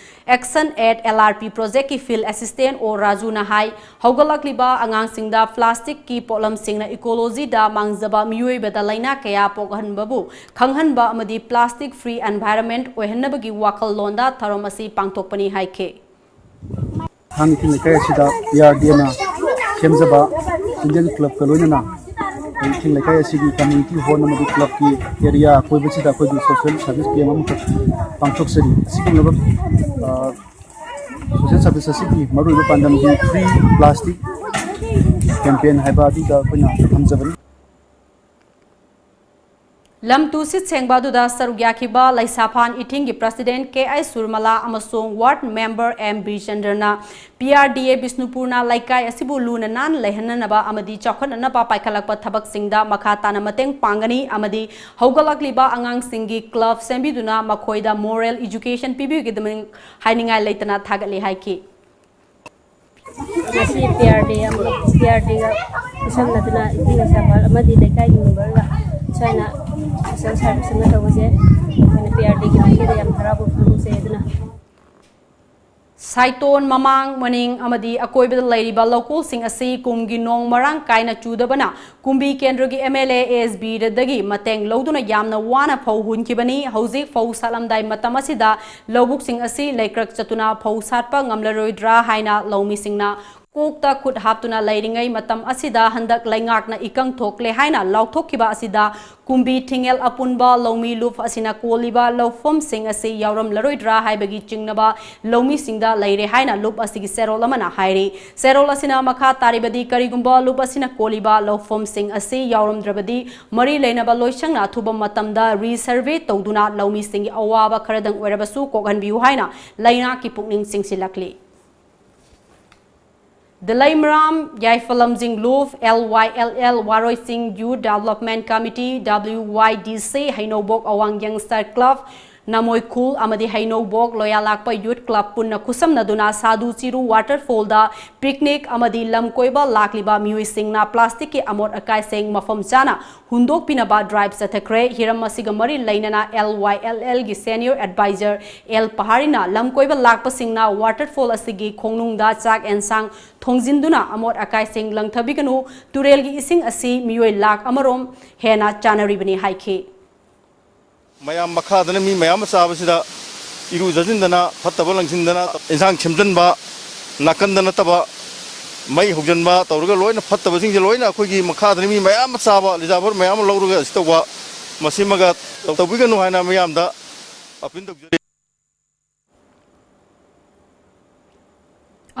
action at L R P projectꯀꯤ field assistant O ꯔꯥꯖꯨꯅ ꯍꯥꯏ, ꯍꯧꯒꯠꯂꯛꯂꯤꯕ ꯑꯉꯥꯡꯁꯤꯡꯗ plasticꯀꯤ ꯄꯣꯠꯂꯝꯁꯤꯡꯅ ecologyꯗ ꯃꯥꯡꯖꯕ, ꯃꯤꯑꯣꯏꯕꯗ ꯂꯥꯏꯅꯥ ꯀꯌꯥ ꯄꯣꯛꯍꯟꯕꯕꯨ ꯈꯪꯍꯟꯕ ꯑꯃꯗꯤ plastic free environment ꯑꯣꯏꯍꯟꯅꯕꯒꯤ ꯋꯥꯈꯜꯂꯣꯟꯗ ꯊꯧꯔꯝ ꯑꯁꯤ ꯄꯥꯡꯊꯣꯛꯄꯅꯤ ꯍꯥꯏꯈꯤ꯫ ꯊꯥꯡꯒ ꯏꯊꯤꯡ ꯂꯩꯀꯥꯏ ꯑꯁꯤꯗ P R D Aꯅ ꯁꯦꯝꯖꯕ ꯆꯤꯜꯗ꯭ꯔꯦꯟ ꯀ꯭ꯂꯕꯀ ꯂꯣꯏꯅꯅ ꯏꯊꯤꯡ ꯂꯩꯀꯥꯏ ꯑꯁꯤꯒꯤ community hall ꯑꯃꯗꯤ clubꯀꯤ area ꯑꯀꯣꯏꯕꯁꯤꯗ ꯑꯩꯈꯣꯏꯒꯤ social service camp ꯑꯃꯈꯛ ꯄꯥꯡꯊꯣꯛꯆꯔꯤ꯫ ꯑꯁꯤꯒꯨꯝꯂꯕ ꯑ, social service ꯑꯁꯤꯒꯤ ꯃꯔꯨꯑꯣꯏꯕ ꯄꯥꯟꯗꯝꯗꯤ Free Plastic Campaign ꯍꯥꯏꯕ ꯑꯗꯨꯗ ꯑꯩꯈꯣꯏꯅ ꯊꯝꯖꯕꯅꯤ꯫ ꯂꯝ ꯇꯨ ꯁꯤꯠ ꯁꯦꯡꯕ ꯑꯗꯨꯗ ꯁꯔꯨꯛ ꯌꯥꯈꯤꯕ ꯂꯩꯁꯥꯐꯥꯟ ꯏꯊꯤꯡꯒꯤ president K I ꯁꯨꯔꯃꯂꯥ ꯑꯃꯁꯨꯡ ward member M ꯕꯤꯔꯆꯟꯗ꯭ꯔꯅ P R D A ꯕꯤꯁꯅꯨꯄꯨꯔꯅ ꯂꯩꯀꯥꯏ ꯑꯁꯤꯕꯨ ꯂꯨꯅ ꯅꯥꯟꯅ ꯂꯩꯍꯟꯅꯅꯕ ꯑꯃꯗꯤ ꯆꯥꯎꯈꯠꯅꯅꯕ ꯄꯥꯏꯈꯠꯂꯛꯄ ꯊꯕꯛꯁꯤꯡꯗ ꯃꯈꯥ ꯇꯥꯅ ꯃꯇꯦꯡ ꯄꯥꯡꯒꯅꯤ ꯑꯃꯗꯤ ꯍꯧꯒꯠꯂꯛꯂꯤꯕ ꯑꯉꯥꯡꯁꯤꯡꯒꯤ club ꯁꯦꯝꯕꯤꯗꯨꯅ ꯃꯈꯣꯏꯗ moral education ꯄꯤꯕꯤꯒꯗꯕꯅꯤ ꯍꯥꯏꯅꯤꯡꯉꯥꯏ ꯂꯩꯇꯅ ꯊꯥꯒꯠꯂꯤ ꯍꯥꯏꯈꯤ꯫ ꯉꯁꯤ P R D ꯑꯃ, P R Dꯒ ꯈꯨꯠꯁꯝꯅꯗꯨꯅ ꯏꯊꯤꯡ ꯂꯩꯁꯥꯐꯥꯟ ꯑꯃꯗꯤ ꯂꯩꯀꯥꯏꯒꯤ memberꯒ ꯁꯨꯃꯥꯏꯅ social service ꯑꯃ ꯇꯧꯕꯁꯦ ꯑꯩꯈꯣꯏꯅ P R Dꯒꯤ ꯃꯥꯏꯀꯩꯗ ꯌꯥꯝ ꯍꯔꯥꯎꯕ ꯐꯣꯡꯗꯣꯛꯆꯩ꯫ ꯑꯗꯨꯅ ꯁꯥꯏꯇꯣꯟ ꯃꯃꯥꯡ, ꯃꯅꯤꯡ ꯑꯃꯗꯤ ꯑꯀꯣꯏꯕꯗ ꯂꯩꯔꯤꯕ ꯂꯧꯀꯣꯜꯁꯤꯡ ꯑꯁꯤ ꯀꯨꯝꯒꯤ ꯅꯣꯡ ꯃꯔꯥꯡ ꯀꯥꯏꯅ ꯆꯨꯗꯕꯅ ꯀꯨꯝꯕꯤ ꯀꯦꯟꯗ꯭ꯔꯒꯤ ꯑꯦꯝ ꯑꯦꯜ ꯑꯦ ꯑꯦꯁ ꯕꯤꯗꯒꯤ ꯃꯇꯦꯡ ꯂꯧꯗꯨꯅ ꯌꯥꯝꯅ ꯋꯥꯅ ꯐꯧ ꯍꯨꯟꯈꯤꯕꯅꯤ꯫ ꯍꯧꯖꯤꯛ ꯐꯧ ꯁꯥꯠꯂꯝꯗꯥꯏ ꯃꯇꯝ ꯑꯁꯤꯗ ꯂꯧꯕꯨꯛꯁꯤꯡ ꯑꯁꯤ ꯂꯩꯀ꯭ꯔꯛ ꯆꯠꯇꯨꯅ ꯐꯧ ꯁꯥꯠꯄ ꯉꯝꯂꯔꯣꯏꯗ꯭ꯔꯥ ꯍꯥꯏꯅ ꯂꯧꯃꯤꯁꯤꯡꯅ ꯀꯣꯛꯇ ꯈꯨꯠ ꯍꯥꯞꯇꯨꯅ ꯂꯩꯔꯤꯉꯩ ꯃꯇꯝ ꯑꯁꯤꯗ ꯍꯟꯗꯛ ꯂꯩꯉꯥꯛꯅ ꯏꯀꯪ ꯊꯣꯛꯂꯦ ꯍꯥꯏꯅ ꯂꯥꯎꯊꯣꯛꯈꯤꯕ ꯑꯁꯤꯗ ꯀꯨꯝꯕꯤ ꯊꯤꯡꯉꯦꯜ ꯑꯄꯨꯟꯕ ꯂꯧꯃꯤ ꯂꯨꯞ ꯑꯁꯤꯅ ꯀꯣꯜꯂꯤꯕ ꯂꯧꯐꯝꯁꯤꯡ ꯑꯁꯤ ꯌꯥꯎꯔꯝꯂꯔꯣꯏꯗ꯭ꯔꯥ ꯍꯥꯏꯕꯒꯤ ꯆꯤꯡꯅꯕ ꯂꯧꯃꯤꯁꯤꯡꯗ ꯂꯩꯔꯦ ꯍꯥꯏꯅ ꯂꯨꯞ ꯑꯁꯤꯒꯤ ꯆꯦꯔꯣꯜ ꯑꯃꯅ ꯍꯥꯏꯔꯤ꯫ ꯆꯦꯔꯣꯜ ꯑꯁꯤꯅ ꯃꯈꯥ ꯇꯥꯔꯤꯕꯗꯤ, ꯀꯔꯤꯒꯨꯝꯕ ꯂꯨꯞ ꯑꯁꯤꯅ ꯀꯣꯜꯂꯤꯕ ꯂꯧꯐꯝꯁꯤꯡ ꯑꯁꯤ ꯌꯥꯎꯔꯝꯗ꯭ꯔꯕꯗꯤ ꯃꯔꯤ ꯂꯩꯅꯕ ꯂꯣꯏꯁꯪꯅ ꯑꯊꯨꯕ ꯃꯇꯝꯗ ꯔꯤꯁꯔꯚꯦ ꯇꯧꯗꯨꯅ ꯂꯧꯃꯤꯁꯤꯡꯒꯤ ꯑꯋꯥꯕ ꯈꯔꯗꯪ ꯑꯣꯏꯔꯕꯁꯨ ꯀꯣꯛꯍꯟꯕꯤꯌꯨ ꯍꯥꯏꯅ ꯂꯩꯉꯥꯛꯀꯤ ꯄꯨꯛꯅꯤꯡ ꯆꯤꯡꯁꯤꯜꯂꯛꯂꯤ꯫ ꯗꯂꯩꯃꯔꯥꯝ, ꯌꯥꯏꯐꯂꯝꯖꯤꯡ ꯂꯨꯞ, ꯑꯦꯜ ꯋꯥꯏ ꯑꯦꯜ ꯑꯦꯜ, ꯋꯥꯔꯣꯏꯆꯤꯡ ꯌꯨꯠ ꯗꯦꯕꯂꯞꯃꯦꯟ ꯀꯃꯤꯇꯤ, ꯗꯕ꯭ꯂꯤꯎ ꯋꯥꯏ ꯗꯤ ꯁꯤ, ꯍꯩꯅꯧꯕꯣꯛ ꯑꯋꯥꯡ ꯌꯪꯁꯇꯔ ꯀ꯭ꯂꯕ, ꯅꯃꯣꯏꯈꯨꯜ ꯑꯃꯗꯤ ꯍꯩꯅꯧꯕꯣꯛ ꯂꯣꯌꯥꯂꯥꯛꯄ ꯌꯨꯠ ꯀ꯭ꯂꯕ ꯄꯨꯟꯅ ꯈꯨꯠꯁꯝꯅꯗꯨꯅ ꯁꯥꯗꯨ ꯆꯤꯔꯨ ꯋꯥꯇꯔꯐꯣꯜꯗ ꯄꯤꯛꯅꯤꯛ ꯑꯃꯗꯤ ꯂꯝ ꯀꯣꯏꯕ ꯂꯥꯛꯂꯤꯕ ꯃꯤꯑꯣꯏꯁꯤꯡꯅ ꯄ꯭ꯂꯥꯁꯇꯤꯛꯀꯤ ꯑꯃꯣꯠ ꯑꯀꯥꯏꯁꯤꯡ ꯃꯐꯝ ꯆꯥꯅ ꯍꯨꯟꯗꯣꯛꯄꯤꯅꯕ ꯗ꯭ꯔꯥꯏꯚ ꯆꯠꯊꯈ꯭ꯔꯦ꯫ ꯍꯤꯔꯝ ꯑꯁꯤꯒ ꯃꯔꯤ ꯂꯩꯅꯅ ꯑꯦꯜ ꯋꯥꯏ ꯑꯦꯜ ꯑꯦꯜꯒꯤ ꯁꯦꯅꯤꯌꯔ ꯑꯦꯗꯚꯥꯏꯖꯔ ꯑꯦꯜ ꯄꯍꯥꯔꯤꯅ ꯂꯝ ꯀꯣꯏꯕ ꯂꯥꯛꯄꯁꯤꯡꯅ ꯋꯥꯇꯔꯐꯣꯜ ꯑꯁꯤꯒꯤ ꯈꯣꯡꯅꯨꯡꯗ ꯆꯥꯛ ꯑꯦꯟꯁꯥꯡ ꯊꯣꯡꯖꯤꯟꯗꯨꯅ ꯑꯃꯣꯠ ꯑꯀꯥꯏꯁꯤꯡ ꯂꯪꯊꯕꯤꯒꯅꯨ, ꯇꯨꯔꯦꯜꯒꯤ ꯏꯁꯤꯡ ꯑꯁꯤ ꯃꯤꯑꯣꯏ ꯂꯥꯈ ꯑꯃꯔꯣꯝ ꯍꯦꯟꯅ ꯆꯥꯅꯔꯤꯕꯅꯤ ꯍꯥꯏꯈꯤ꯫ ꯃꯌꯥꯝ ꯃꯈꯥꯗꯅ ꯃꯤ ꯃꯌꯥꯝ ꯑꯃ ꯆꯥꯕꯁꯤꯗ ꯏꯔꯨꯖꯁꯤꯟꯗꯅ, ꯐꯠꯇꯕ ꯂꯪꯁꯤꯟꯗꯅ, ꯏꯟꯁꯥꯡ ꯁꯦꯝꯖꯤꯟꯕ, ꯅꯥꯀꯟꯗ ꯅꯠꯇꯕ ꯃꯩ ꯍꯧꯖꯤꯟꯕ ꯇꯧꯔꯒ ꯂꯣꯏꯅ ꯐꯠꯇꯕꯁꯤꯡꯁꯦ ꯂꯣꯏꯅ ꯑꯩꯈꯣꯏꯒꯤ ꯃꯈꯥꯗꯅ ꯃꯤ ꯃꯌꯥꯝ ꯑꯃ ꯆꯥꯕ, ꯔꯤꯖꯥꯔꯚꯔ ꯃꯌꯥꯝ ꯑꯃ ꯂꯧꯔꯒ ꯑꯁꯤ ꯇꯧꯕ, ꯃꯁꯤꯃꯒ ꯇꯧꯕꯤꯒꯅꯨ ꯍꯥꯏꯅ ꯃꯌꯥꯝꯗ ꯑꯄꯤꯜ ꯇꯧꯖꯔꯤ꯫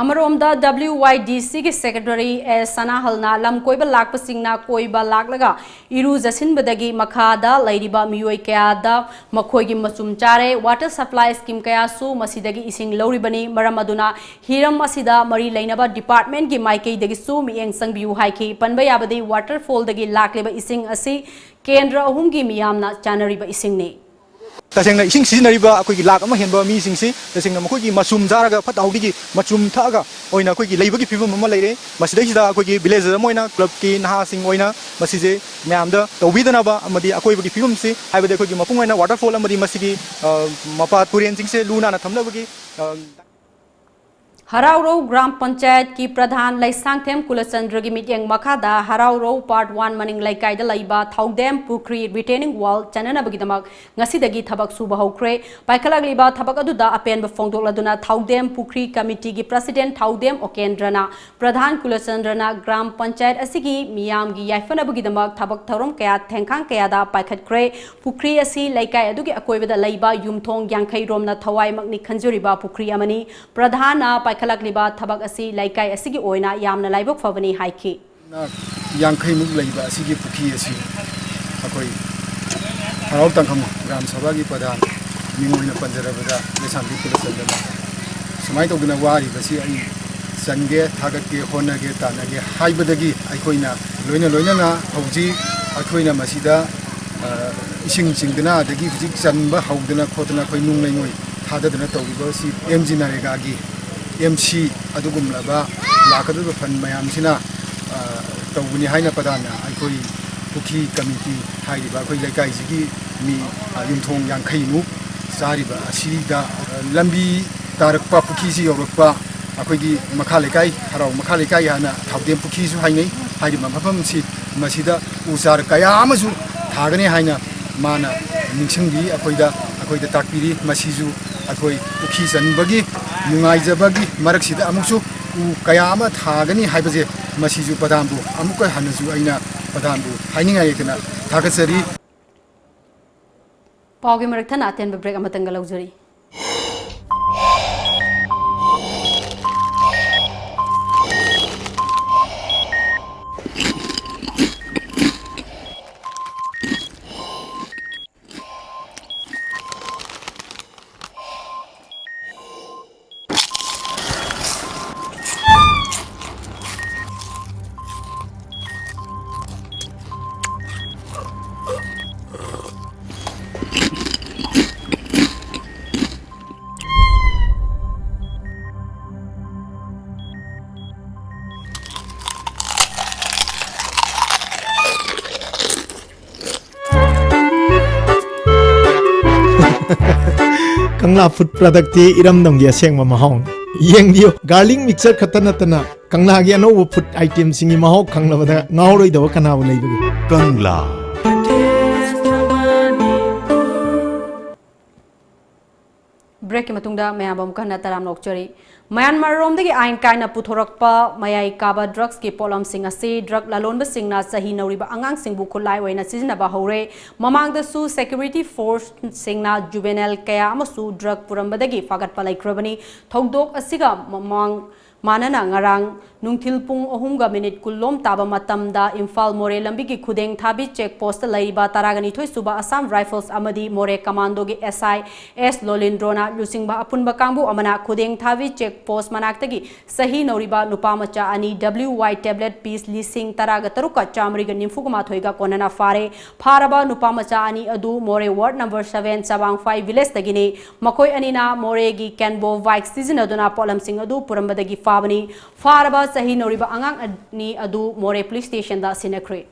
ꯑꯃꯔꯣꯝꯗ, ꯗꯕ꯭ꯂꯤꯎ ꯋꯥꯏ ꯗꯤ ꯁꯤꯒꯤ ꯁꯦꯀ꯭ꯔꯦꯇꯔꯤ ꯑꯦꯁ ꯁꯅꯥꯍꯜꯅ ꯂꯝ ꯀꯣꯏꯕ ꯂꯥꯛꯄꯁꯤꯡꯅ ꯀꯣꯏꯕ ꯂꯥꯛꯂꯒ ꯏꯔꯨꯖꯁꯤꯟꯕꯗꯒꯤ ꯃꯈꯥꯗ ꯂꯩꯔꯤꯕ ꯃꯤꯑꯣꯏ ꯀꯌꯥꯗ ꯃꯈꯣꯏꯒꯤ ꯃꯆꯨꯝ ꯆꯥꯔꯦ꯫ ꯋꯥꯇꯔ ꯁꯄ꯭ꯂꯥꯏ ꯁ꯭ꯀꯤꯝ ꯀꯌꯥꯁꯨ ꯃꯁꯤꯗꯒꯤ ꯏꯁꯤꯡ ꯂꯧꯔꯤꯕꯅꯤ꯫ ꯃꯔꯝ ꯑꯗꯨꯅ ꯍꯤꯔꯝ ꯑꯁꯤꯗ ꯃꯔꯤ ꯂꯩꯅꯕ ꯗꯤꯄꯥꯔꯠꯃꯦꯟꯒꯤ ꯃꯥꯏꯀꯩꯗꯒꯤꯁꯨ ꯃꯤꯠꯌꯦꯡ ꯆꯪꯕꯤꯌꯨ ꯍꯥꯏꯈꯤ꯫ ꯄꯟꯕ ꯌꯥꯕꯗꯤ, ꯋꯥꯇꯔꯐꯣꯜꯗꯒꯤ ꯂꯥꯛꯂꯤꯕ ꯏꯁꯤꯡ ꯑꯁꯤ ꯀꯦꯟꯗ꯭ꯔ ꯑꯍꯨꯝꯒꯤ ꯃꯤꯌꯥꯝꯅ ꯆꯥꯅꯔꯤꯕ ꯏꯁꯤꯡꯅꯤ꯫ ꯇꯁꯦꯡꯅ ꯏꯁꯤꯡ ꯁꯤꯖꯤꯟꯅꯔꯤꯕ ꯑꯩꯈꯣꯏꯒꯤ ꯂꯥꯛ ꯑꯃ ꯍꯦꯟꯕ ꯃꯤꯁꯤꯡꯁꯤ ꯇꯁꯦꯡꯅ ꯃꯈꯣꯏꯒꯤ ꯃꯆꯨꯝ ꯆꯥꯔꯒ, ꯐꯠꯇ ꯍꯥꯎꯗꯤꯒꯤ ꯃꯆꯨꯝ ꯊꯛꯑꯒ ꯑꯣꯏꯅ ꯑꯩꯈꯣꯏꯒꯤ ꯂꯩꯕꯒꯤ ꯐꯤꯕꯝ ꯑꯃ ꯂꯩꯔꯦ꯫ ꯃꯁꯤꯗꯩꯁꯤꯗ ꯑꯩꯈꯣꯏꯒꯤ ꯚꯤꯂꯦꯖ ꯑꯃ ꯑꯣꯏꯅ ꯀ꯭ꯂꯕꯀꯤ ꯅꯍꯥꯁꯤꯡ ꯑꯣꯏꯅ ꯃꯁꯤꯁꯦ ꯃꯌꯥꯝꯗ ꯇꯧꯕꯤꯗꯅꯕ ꯑꯃꯗꯤ ꯑꯀꯣꯏꯕꯒꯤ ꯐꯤꯕꯝꯁꯤ, ꯍꯥꯏꯕꯗꯤ ꯑꯩꯈꯣꯏꯒꯤ ꯃꯄꯨꯡ ꯑꯣꯏꯅ ꯋꯥꯇꯔꯐꯣꯜ ꯑꯃꯗꯤ ꯃꯁꯤꯒꯤ, ꯑ, ꯃꯄꯥ ꯇꯨꯔꯦꯟꯁꯤꯡꯁꯦ ꯂꯨ ꯅꯥꯟꯅ ꯊꯝꯅꯕꯒꯤ, ꯑ, ꯍꯔꯥꯎꯔꯧ ꯒ꯭ꯔꯥꯝ ꯄꯟꯆꯥꯌꯠꯀꯤ ꯄ꯭ꯔꯙꯥꯟ ꯂꯩꯁꯥꯡꯊꯦꯝ ꯀꯨꯂꯆꯟꯗ꯭ꯔꯒꯤ ꯃꯤꯠꯌꯦꯡ ꯃꯈꯥꯗ ꯍꯔꯥꯎꯔꯧ ꯄꯥꯔꯠ ꯋꯥꯟ ꯃꯅꯤꯡ ꯂꯩꯀꯥꯏꯗ ꯂꯩꯕ ꯊꯧꯗꯦꯝ ꯄꯨꯈ꯭ꯔꯤ ꯔꯤꯇꯦꯅꯤꯡ ꯋꯥꯜ ꯆꯟꯅꯅꯕꯒꯤꯗꯃꯛ ꯉꯁꯤꯗꯒꯤ ꯊꯕꯛ ꯁꯨꯕ ꯍꯧꯈ꯭ꯔꯦ꯫ ꯄꯥꯏꯈꯠꯂꯛꯂꯤꯕ ꯊꯕꯛ ꯑꯗꯨꯗ ꯑꯄꯦꯟꯕ ꯐꯣꯡꯗꯣꯛꯂꯗꯨꯅ ꯊꯧꯗꯦꯝ ꯄꯨꯈ꯭ꯔꯤ ꯀꯃꯤꯇꯤꯒꯤ ꯄ꯭ꯔꯁꯤꯗꯦꯟ ꯊꯧꯗꯦꯝ ꯑꯣꯀꯦꯟꯗ꯭ꯔꯅ ꯄ꯭ꯔꯙꯥꯟ ꯀꯨꯂꯆꯟꯗ꯭ꯔꯅ ꯒ꯭ꯔꯥꯝ ꯄꯟꯆꯥꯌꯠ ꯑꯁꯤꯒꯤ ꯃꯤꯌꯥꯝꯒꯤ ꯌꯥꯏꯐꯅꯕꯒꯤꯗꯃꯛ ꯊꯕꯛ ꯊꯧꯔꯝ ꯀꯌꯥ ꯊꯦꯡꯈꯥꯡ ꯀꯌꯥꯗ ꯄꯥꯏꯈꯠꯈ꯭ꯔꯦ꯫ ꯄꯨꯈ꯭ꯔꯤ ꯑꯁꯤ ꯂꯩꯀꯥꯏ ꯑꯗꯨꯒꯤ ꯑꯀꯣꯏꯕꯗ ꯂꯩꯕ ꯌꯨꯝꯊꯣꯡ ꯌꯥꯡꯈꯩ ꯔꯣꯝꯅ ꯊꯋꯥꯏꯃꯛꯅꯤ ꯈꯟꯖꯔꯤꯕ ꯄꯨꯈ꯭ꯔꯤ ꯑꯃꯅꯤ꯫ ꯄ꯭ꯔꯙꯥꯟꯅ ꯄꯥꯏꯈꯠꯂꯛꯂꯤꯕ ꯊꯕꯛ ꯑꯁꯤ ꯂꯩꯀꯥꯏ ꯑꯁꯤꯒꯤ ꯑꯣꯏꯅ ꯌꯥꯝꯅ ꯂꯥꯏꯕꯛ ꯐꯕꯅꯤ ꯍꯥꯏꯈꯤ꯫ ꯌꯥꯡꯈꯩꯃꯨꯛ ꯂꯩꯕ ꯑꯁꯤꯒꯤ ꯄꯨꯈ꯭ꯔꯤ ꯑꯁꯤ ꯑꯩꯈꯣꯏ ꯍꯔꯥꯎ ꯇꯥꯡꯈꯝ ꯒ꯭ꯔꯥꯝ ꯁꯚꯥꯒꯤ ꯄ꯭ꯔꯙꯥꯟ ꯃꯤꯡ ꯑꯣꯏꯅ ꯄꯟꯖꯔꯕꯗ ꯂꯩꯁꯥꯡꯊꯦꯝ ꯀꯨꯂꯆꯟꯗ꯭ꯔꯅ ꯁꯨꯃꯥꯏꯅ ꯇꯧꯗꯅ ꯋꯥꯔꯤꯕꯁꯤ ꯑꯩ ꯆꯟꯒꯦ, ꯊꯥꯒꯠꯀꯦ, ꯍꯣꯠꯅꯒꯦ, ꯇꯥꯟꯅꯒꯦ ꯍꯥꯏꯕꯗꯒꯤ ꯑꯩꯈꯣꯏꯅ ꯂꯣꯏꯅ ꯂꯣꯏꯅꯅ ꯍꯧꯖꯤꯛ ꯑꯩꯈꯣꯏꯅ ꯃꯁꯤꯗ, ꯑ, ꯏꯁꯤꯡ ꯆꯤꯡꯗꯅ ꯑꯗꯒꯤ ꯍꯧꯖꯤꯛ ꯆꯟꯕ ꯍꯧꯗꯅ ꯈꯣꯠꯇꯅ ꯑꯩꯈꯣꯏ ꯅꯨꯡ ꯂꯩꯉꯣꯏ ꯊꯥꯗꯗꯅ ꯇꯧꯔꯤꯕ ꯑꯁꯤ ꯑꯦꯝ ꯖꯤ ꯅꯔꯦꯒꯥꯒꯤ ꯑꯦꯝ ꯁꯤ ꯑꯗꯨꯒꯨꯝꯂꯕ ꯂꯥꯛꯀꯗꯧꯔꯤꯕ ꯐꯟ ꯃꯌꯥꯝꯁꯤꯅ, ꯑ, ꯇꯧꯕꯅꯤ ꯍꯥꯏꯅ ꯄ꯭ꯔꯙꯥꯟꯅ ꯑꯩꯈꯣꯏ ꯄꯨꯈ꯭ꯔꯤ ꯀꯃꯤꯇꯤ ꯍꯥꯏꯔꯤꯕ ꯑꯩꯈꯣꯏ ꯂꯩꯀꯥꯏꯁꯤꯒꯤ ꯃꯤ, ꯑ, ꯌꯨꯝꯊꯣꯡ ꯌꯥꯡꯈꯩꯃꯨꯛ ꯆꯥꯔꯤꯕ ꯑꯁꯤꯗ, ꯑ, ꯂꯝꯕꯤ ꯇꯥꯔꯛꯄ, ꯄꯨꯈ꯭ꯔꯤꯁꯤ ꯌꯧꯔꯛꯄ, ꯑꯩꯈꯣꯏꯒꯤ ꯃꯈꯥ ꯂꯩꯀꯥꯏ, ꯍꯔꯥꯎ ꯃꯈꯥ ꯂꯩꯀꯥꯏ ꯍꯥꯏꯅ ꯊꯧꯗꯦꯝ ꯄꯨꯈ꯭ꯔꯤꯁꯨ ꯍꯥꯏꯅꯩ꯫ ꯍꯥꯏꯔꯤꯕ ꯃꯐꯝꯁꯤ, ꯃꯁꯤꯗ ꯎ ꯆꯥꯔ ꯀꯌꯥ ꯑꯃꯁꯨ ꯊꯥꯒꯅꯤ ꯍꯥꯏꯅ ꯃꯥꯅ ꯅꯤꯡꯁꯤꯡꯕꯤ, ꯑꯩꯈꯣꯏꯗ, ꯑꯩꯈꯣꯏꯗ ꯇꯥꯛꯄꯤꯔꯤ꯫ ꯃꯁꯤꯁꯨ ꯑꯩꯈꯣꯏ ꯄꯨꯈ꯭ꯔꯤ ꯆꯟꯕꯒꯤ ꯅꯨꯡꯉꯥꯏꯖꯕꯒꯤ ꯃꯔꯛꯁꯤꯗ ꯑꯃꯨꯛꯁꯨ ꯎ ꯀꯌꯥ ꯑꯃ ꯊꯥꯒꯅꯤ ꯍꯥꯏꯕꯁꯦ, ꯃꯁꯤꯁꯨ ꯄ꯭ꯔꯙꯥꯟꯕꯨ ꯑꯃꯨꯛꯀ ꯍꯟꯅꯁꯨ ꯑꯩꯅ ꯄ꯭ꯔꯙꯥꯟꯕꯨ ꯍꯥꯏꯅꯤꯡꯉꯥꯏ ꯂꯩꯇꯅ ꯊꯥꯒꯠꯆꯔꯤ꯫ ꯄꯥꯎꯒꯤ ꯃꯔꯛ ꯊꯠꯅ ꯑꯇꯦꯟꯕ ꯕ꯭ꯔꯦꯛ ꯑꯃꯇꯪꯒ ꯂꯧꯖꯔꯤ꯫ ꯀꯪꯂꯥ ꯐꯨꯗ ꯄ꯭ꯔꯗꯛꯇꯤ ꯏꯔꯝꯗꯝꯒꯤ ꯑꯁꯦꯡꯕ ꯃꯍꯥꯎꯅꯤ꯫ ꯌꯦꯡꯕꯤꯌꯨ, garlic mixture ꯈꯛꯇ ꯅꯠꯇꯅ ꯀꯪꯂꯥꯒꯤ ꯑꯅꯧꯕ food itemꯁꯤꯡꯒꯤ ꯃꯍꯥꯎ ꯈꯪꯂꯕꯗ ꯉꯥꯎꯔꯣꯏꯗꯕ ꯀꯅꯥꯕꯨ ꯂꯩꯕꯒꯦ? ꯀꯪꯂꯥ꯫ Breakꯀꯤ ꯃꯇꯨꯡꯗ ꯃꯌꯥꯝꯕꯨ ꯑꯃꯨꯛ ꯍꯟꯅ ꯇꯔꯥꯝꯅ ꯑꯣꯛꯆꯔꯤ꯫ ꯃ꯭ꯌꯥꯟꯃꯥꯔꯔꯣꯝꯗꯒꯤ ꯑꯥꯏꯟ ꯀꯥꯏꯅ ꯄꯨꯊꯣꯔꯛꯄ ꯃꯌꯥꯏ ꯀꯥꯕ drugsꯀꯤ ꯄꯣꯠꯂꯝꯁꯤꯡ ꯑꯁꯤ drug ꯂꯂꯣꯟꯕꯁꯤꯡꯅ ꯆꯍꯤ ꯅꯧꯔꯤꯕ ꯑꯉꯥꯡꯁꯤꯡꯕꯨ ꯈꯨꯠꯂꯥꯏ ꯑꯣꯏꯅ ꯁꯤꯖꯤꯟꯅꯕ ꯍꯧꯔꯦ꯫ ꯃꯃꯥꯡꯗꯁꯨ security forceꯁꯤꯡꯅ juvenile ꯀꯌꯥ ꯑꯃꯁꯨ drug ꯄꯨꯔꯝꯕꯗꯒꯤ ꯐꯥꯒꯠꯄ ꯂꯩꯈ꯭ꯔꯕꯅꯤ꯫ ꯊꯧꯗꯣꯛ ꯑꯁꯤꯒ ꯃꯃꯥꯡ ꯃꯥꯟꯅꯅ ꯉꯔꯥꯡ ꯅꯨꯡꯊꯤꯜ ꯄꯨꯡ ꯑꯍꯨꯝꯒ minute ꯀꯨꯟꯂꯣꯝ ꯇꯥꯕ ꯃꯇꯝꯗ ꯏꯝꯐꯥꯜ ꯃꯣꯔꯦ ꯂꯝꯕꯤꯒꯤ ꯈꯨꯗꯦꯡ ꯊꯥꯕꯤ check postꯇ ꯂꯩꯔꯤꯕ ꯇꯔꯥꯒ ꯅꯤꯊꯣꯏ ꯁꯨꯕ Assam Rifles ꯑꯃꯗꯤ ꯃꯣꯔꯦ commandoꯒꯤ S I S ꯂꯣꯂꯤꯟꯗ꯭ꯔꯣꯅ ꯂꯨꯆꯤꯡꯕ ꯑꯄꯨꯟꯕ ꯀꯥꯡꯕꯨ ꯑꯃꯅ ꯈꯨꯗꯦꯡ ꯊꯥꯕꯤ check post ꯃꯅꯥꯛꯇꯒꯤ ꯆꯍꯤ ꯅꯧꯔꯤꯕ ꯅꯨꯄꯥ ꯃꯆꯥ ꯑꯅꯤ W Y tablet piece ꯂꯤꯁꯤꯡ ꯇꯔꯥꯒ ꯇꯔꯨꯛꯀ ꯆꯥꯃꯔꯤꯒ ꯅꯤꯐꯨꯒ ꯃꯥꯊꯣꯏꯒ ꯀꯣꯟꯅꯅ ꯐꯥꯔꯦ꯫ ꯐꯥꯔꯕ ꯅꯨꯄꯥ ꯃꯆꯥ ꯑꯅꯤ ꯑꯗꯨ ꯃꯣꯔꯦ ward number seven ꯆꯕꯥꯡꯐꯥꯏ villageꯇꯒꯤꯅꯤ꯫ ꯃꯈꯣꯏ ꯑꯅꯤꯅ ꯃꯣꯔꯦꯒꯤ Kenbo bike ꯁꯤꯖꯤꯟꯅꯗꯨꯅ ꯄꯣꯠꯂꯝꯁꯤꯡ ꯑꯗꯨ ꯄꯨꯔꯝꯕꯗꯒꯤ ꯐꯥꯕꯅꯤ꯫ ꯐꯥꯔꯕ ꯆꯍꯤ ꯅꯧꯔꯤꯕ ꯑꯉꯥꯡ ꯑꯅꯤ ꯑꯗꯨ ꯃꯣꯔꯦ police stationꯗ ꯁꯤꯟꯅꯈ꯭ꯔꯦ꯫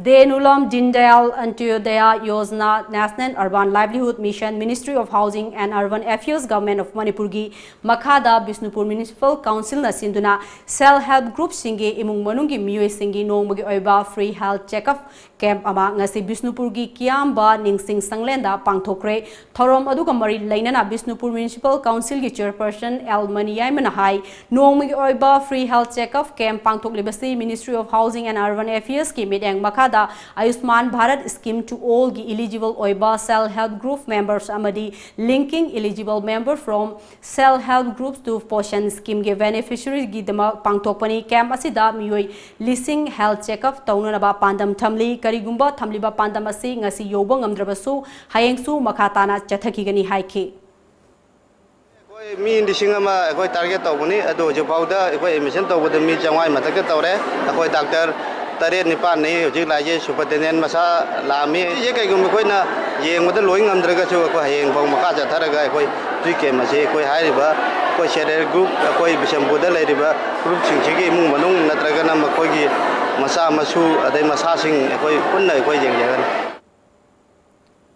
Then ꯎꯂꯥꯝ din Dayal Antyodaya Yojana National Urban Livelihood Mission, Ministry of Housing and Urban Affairs, Government of ꯃꯅꯤꯄꯨꯔꯒꯤ ꯃꯈꯥꯗ ꯕꯤꯁꯅꯨꯄꯨꯔ Municipal Councilꯅ ꯁꯤꯟꯗꯨꯅ self help groupꯁꯤꯡꯒꯤ ꯏꯃꯨꯡ ꯃꯅꯨꯡꯒꯤ ꯃꯤꯑꯣꯏꯁꯤꯡꯒꯤ ꯅꯣꯡꯃꯒꯤ ꯑꯣꯏꯕ free health checkup camp ꯑꯃ ꯉꯁꯤ ꯕꯤꯁꯅꯨꯄꯨꯔꯒꯤ ꯀꯤꯌꯥꯝꯕ ꯅꯤꯡꯁꯤꯡ ꯁꯪꯂꯦꯟꯗ ꯄꯥꯡꯊꯣꯛꯈ꯭ꯔꯦ꯫ ꯊꯧꯔꯝ ꯑꯗꯨꯒ ꯃꯔꯤ ꯂꯩꯅꯅ ꯕꯤꯁꯅꯨꯄꯨꯔ Municipal Councilꯒꯤ chairperson ꯑꯦꯜ ꯃꯅꯤꯌꯥꯏꯃꯅ ꯍꯥꯏ, ꯅꯣꯡꯃꯒꯤ ꯑꯣꯏꯕ free health checkup camp ꯄꯥꯡꯊꯣꯛꯂꯤꯕꯁꯤ Ministry of Housing and Urban Affairsꯀꯤ ꯃꯤꯠꯌꯦꯡ ꯃꯈꯥꯗ Ayushman Bharat Scheme to Allꯒꯤ eligible ꯑꯣꯏꯕ self help group members ꯑꯃꯗꯤ linking eligible member from self help groups to Poshan Schemeꯒꯤ beneficiaryꯒꯤꯗꯃꯛ ꯄꯥꯡꯊꯣꯛꯄꯅꯤ꯫ Camp ꯑꯁꯤꯗ ꯃꯤꯑꯣꯏ ꯂꯤꯁꯤꯡ health checkup ꯇꯧꯅꯅꯕ ꯄꯥꯟꯗꯝ ꯊꯝꯂꯤ꯫ ꯀꯔꯤꯒꯨꯝꯕ ꯊꯝꯂꯤꯕ ꯄꯥꯟꯗꯝ ꯑꯁꯤ ꯉꯁꯤ ꯌꯧꯕ ꯉꯝꯗ꯭ꯔꯕꯁꯨ, ꯍꯌꯦꯡꯁꯨ ꯃꯈꯥ ꯇꯥꯅ ꯆꯠꯊꯈꯤꯒꯅꯤ ꯍꯥꯏꯈꯤ꯫ ꯑꯩꯈꯣꯏ ꯃꯤ ꯂꯤꯁꯤꯡ ꯑꯃ ꯑꯩꯈꯣꯏ target ꯇꯧꯕꯅꯤ, ꯑꯗꯨ ꯍꯧꯖꯤꯛ ꯐꯥꯎꯗ ꯑꯩꯈꯣꯏ admission ꯇꯧꯕꯗ ꯃꯤ ꯆꯥꯝꯃꯉꯥꯒꯤ ꯃꯊꯛꯇ ꯇꯧꯔꯦ꯫ ꯑꯩꯈꯣꯏ doctor ꯇꯔꯦꯠ ꯅꯤꯄꯥꯟꯅꯤ ꯍꯧꯖꯤꯛ ꯂꯥꯛꯏꯁꯦ꯫ Superintendent ꯃꯁꯥ ꯂꯥꯛꯑꯝꯃꯤ꯫ ꯁꯤꯁꯦ ꯀꯩꯒꯨꯝꯕ ꯑꯩꯈꯣꯏꯅ ꯌꯦꯡꯕꯗ ꯂꯣꯏ ꯉꯝꯗ꯭ꯔꯒꯁꯨ, ꯑꯩꯈꯣꯏ ꯍꯌꯦꯡ ꯐꯥꯎ ꯃꯈꯥ ꯆꯠꯊꯔꯒ ꯑꯩꯈꯣꯏ free camp ꯑꯁꯤ ꯑꯩꯈꯣꯏ ꯍꯥꯏꯔꯤꯕ ꯑꯩꯈꯣꯏ self help group, ꯑꯩꯈꯣꯏ ꯕꯤꯁꯝꯄꯨꯔꯗ ꯂꯩꯔꯤꯕ groupꯁꯤꯡꯁꯤꯒꯤ ꯏꯃꯨꯡ ꯃꯅꯨꯡ ꯅꯠꯇ꯭ꯔꯒꯅ ꯃꯈꯣꯏꯒꯤ ꯃꯆꯥ ꯃꯁꯨ, ꯑꯗꯩ ꯃꯁꯥꯁꯤꯡ ꯑꯩꯈꯣꯏ ꯄꯨꯟꯅ ꯑꯩꯈꯣꯏ ꯌꯦꯡꯖꯒꯅꯤ꯫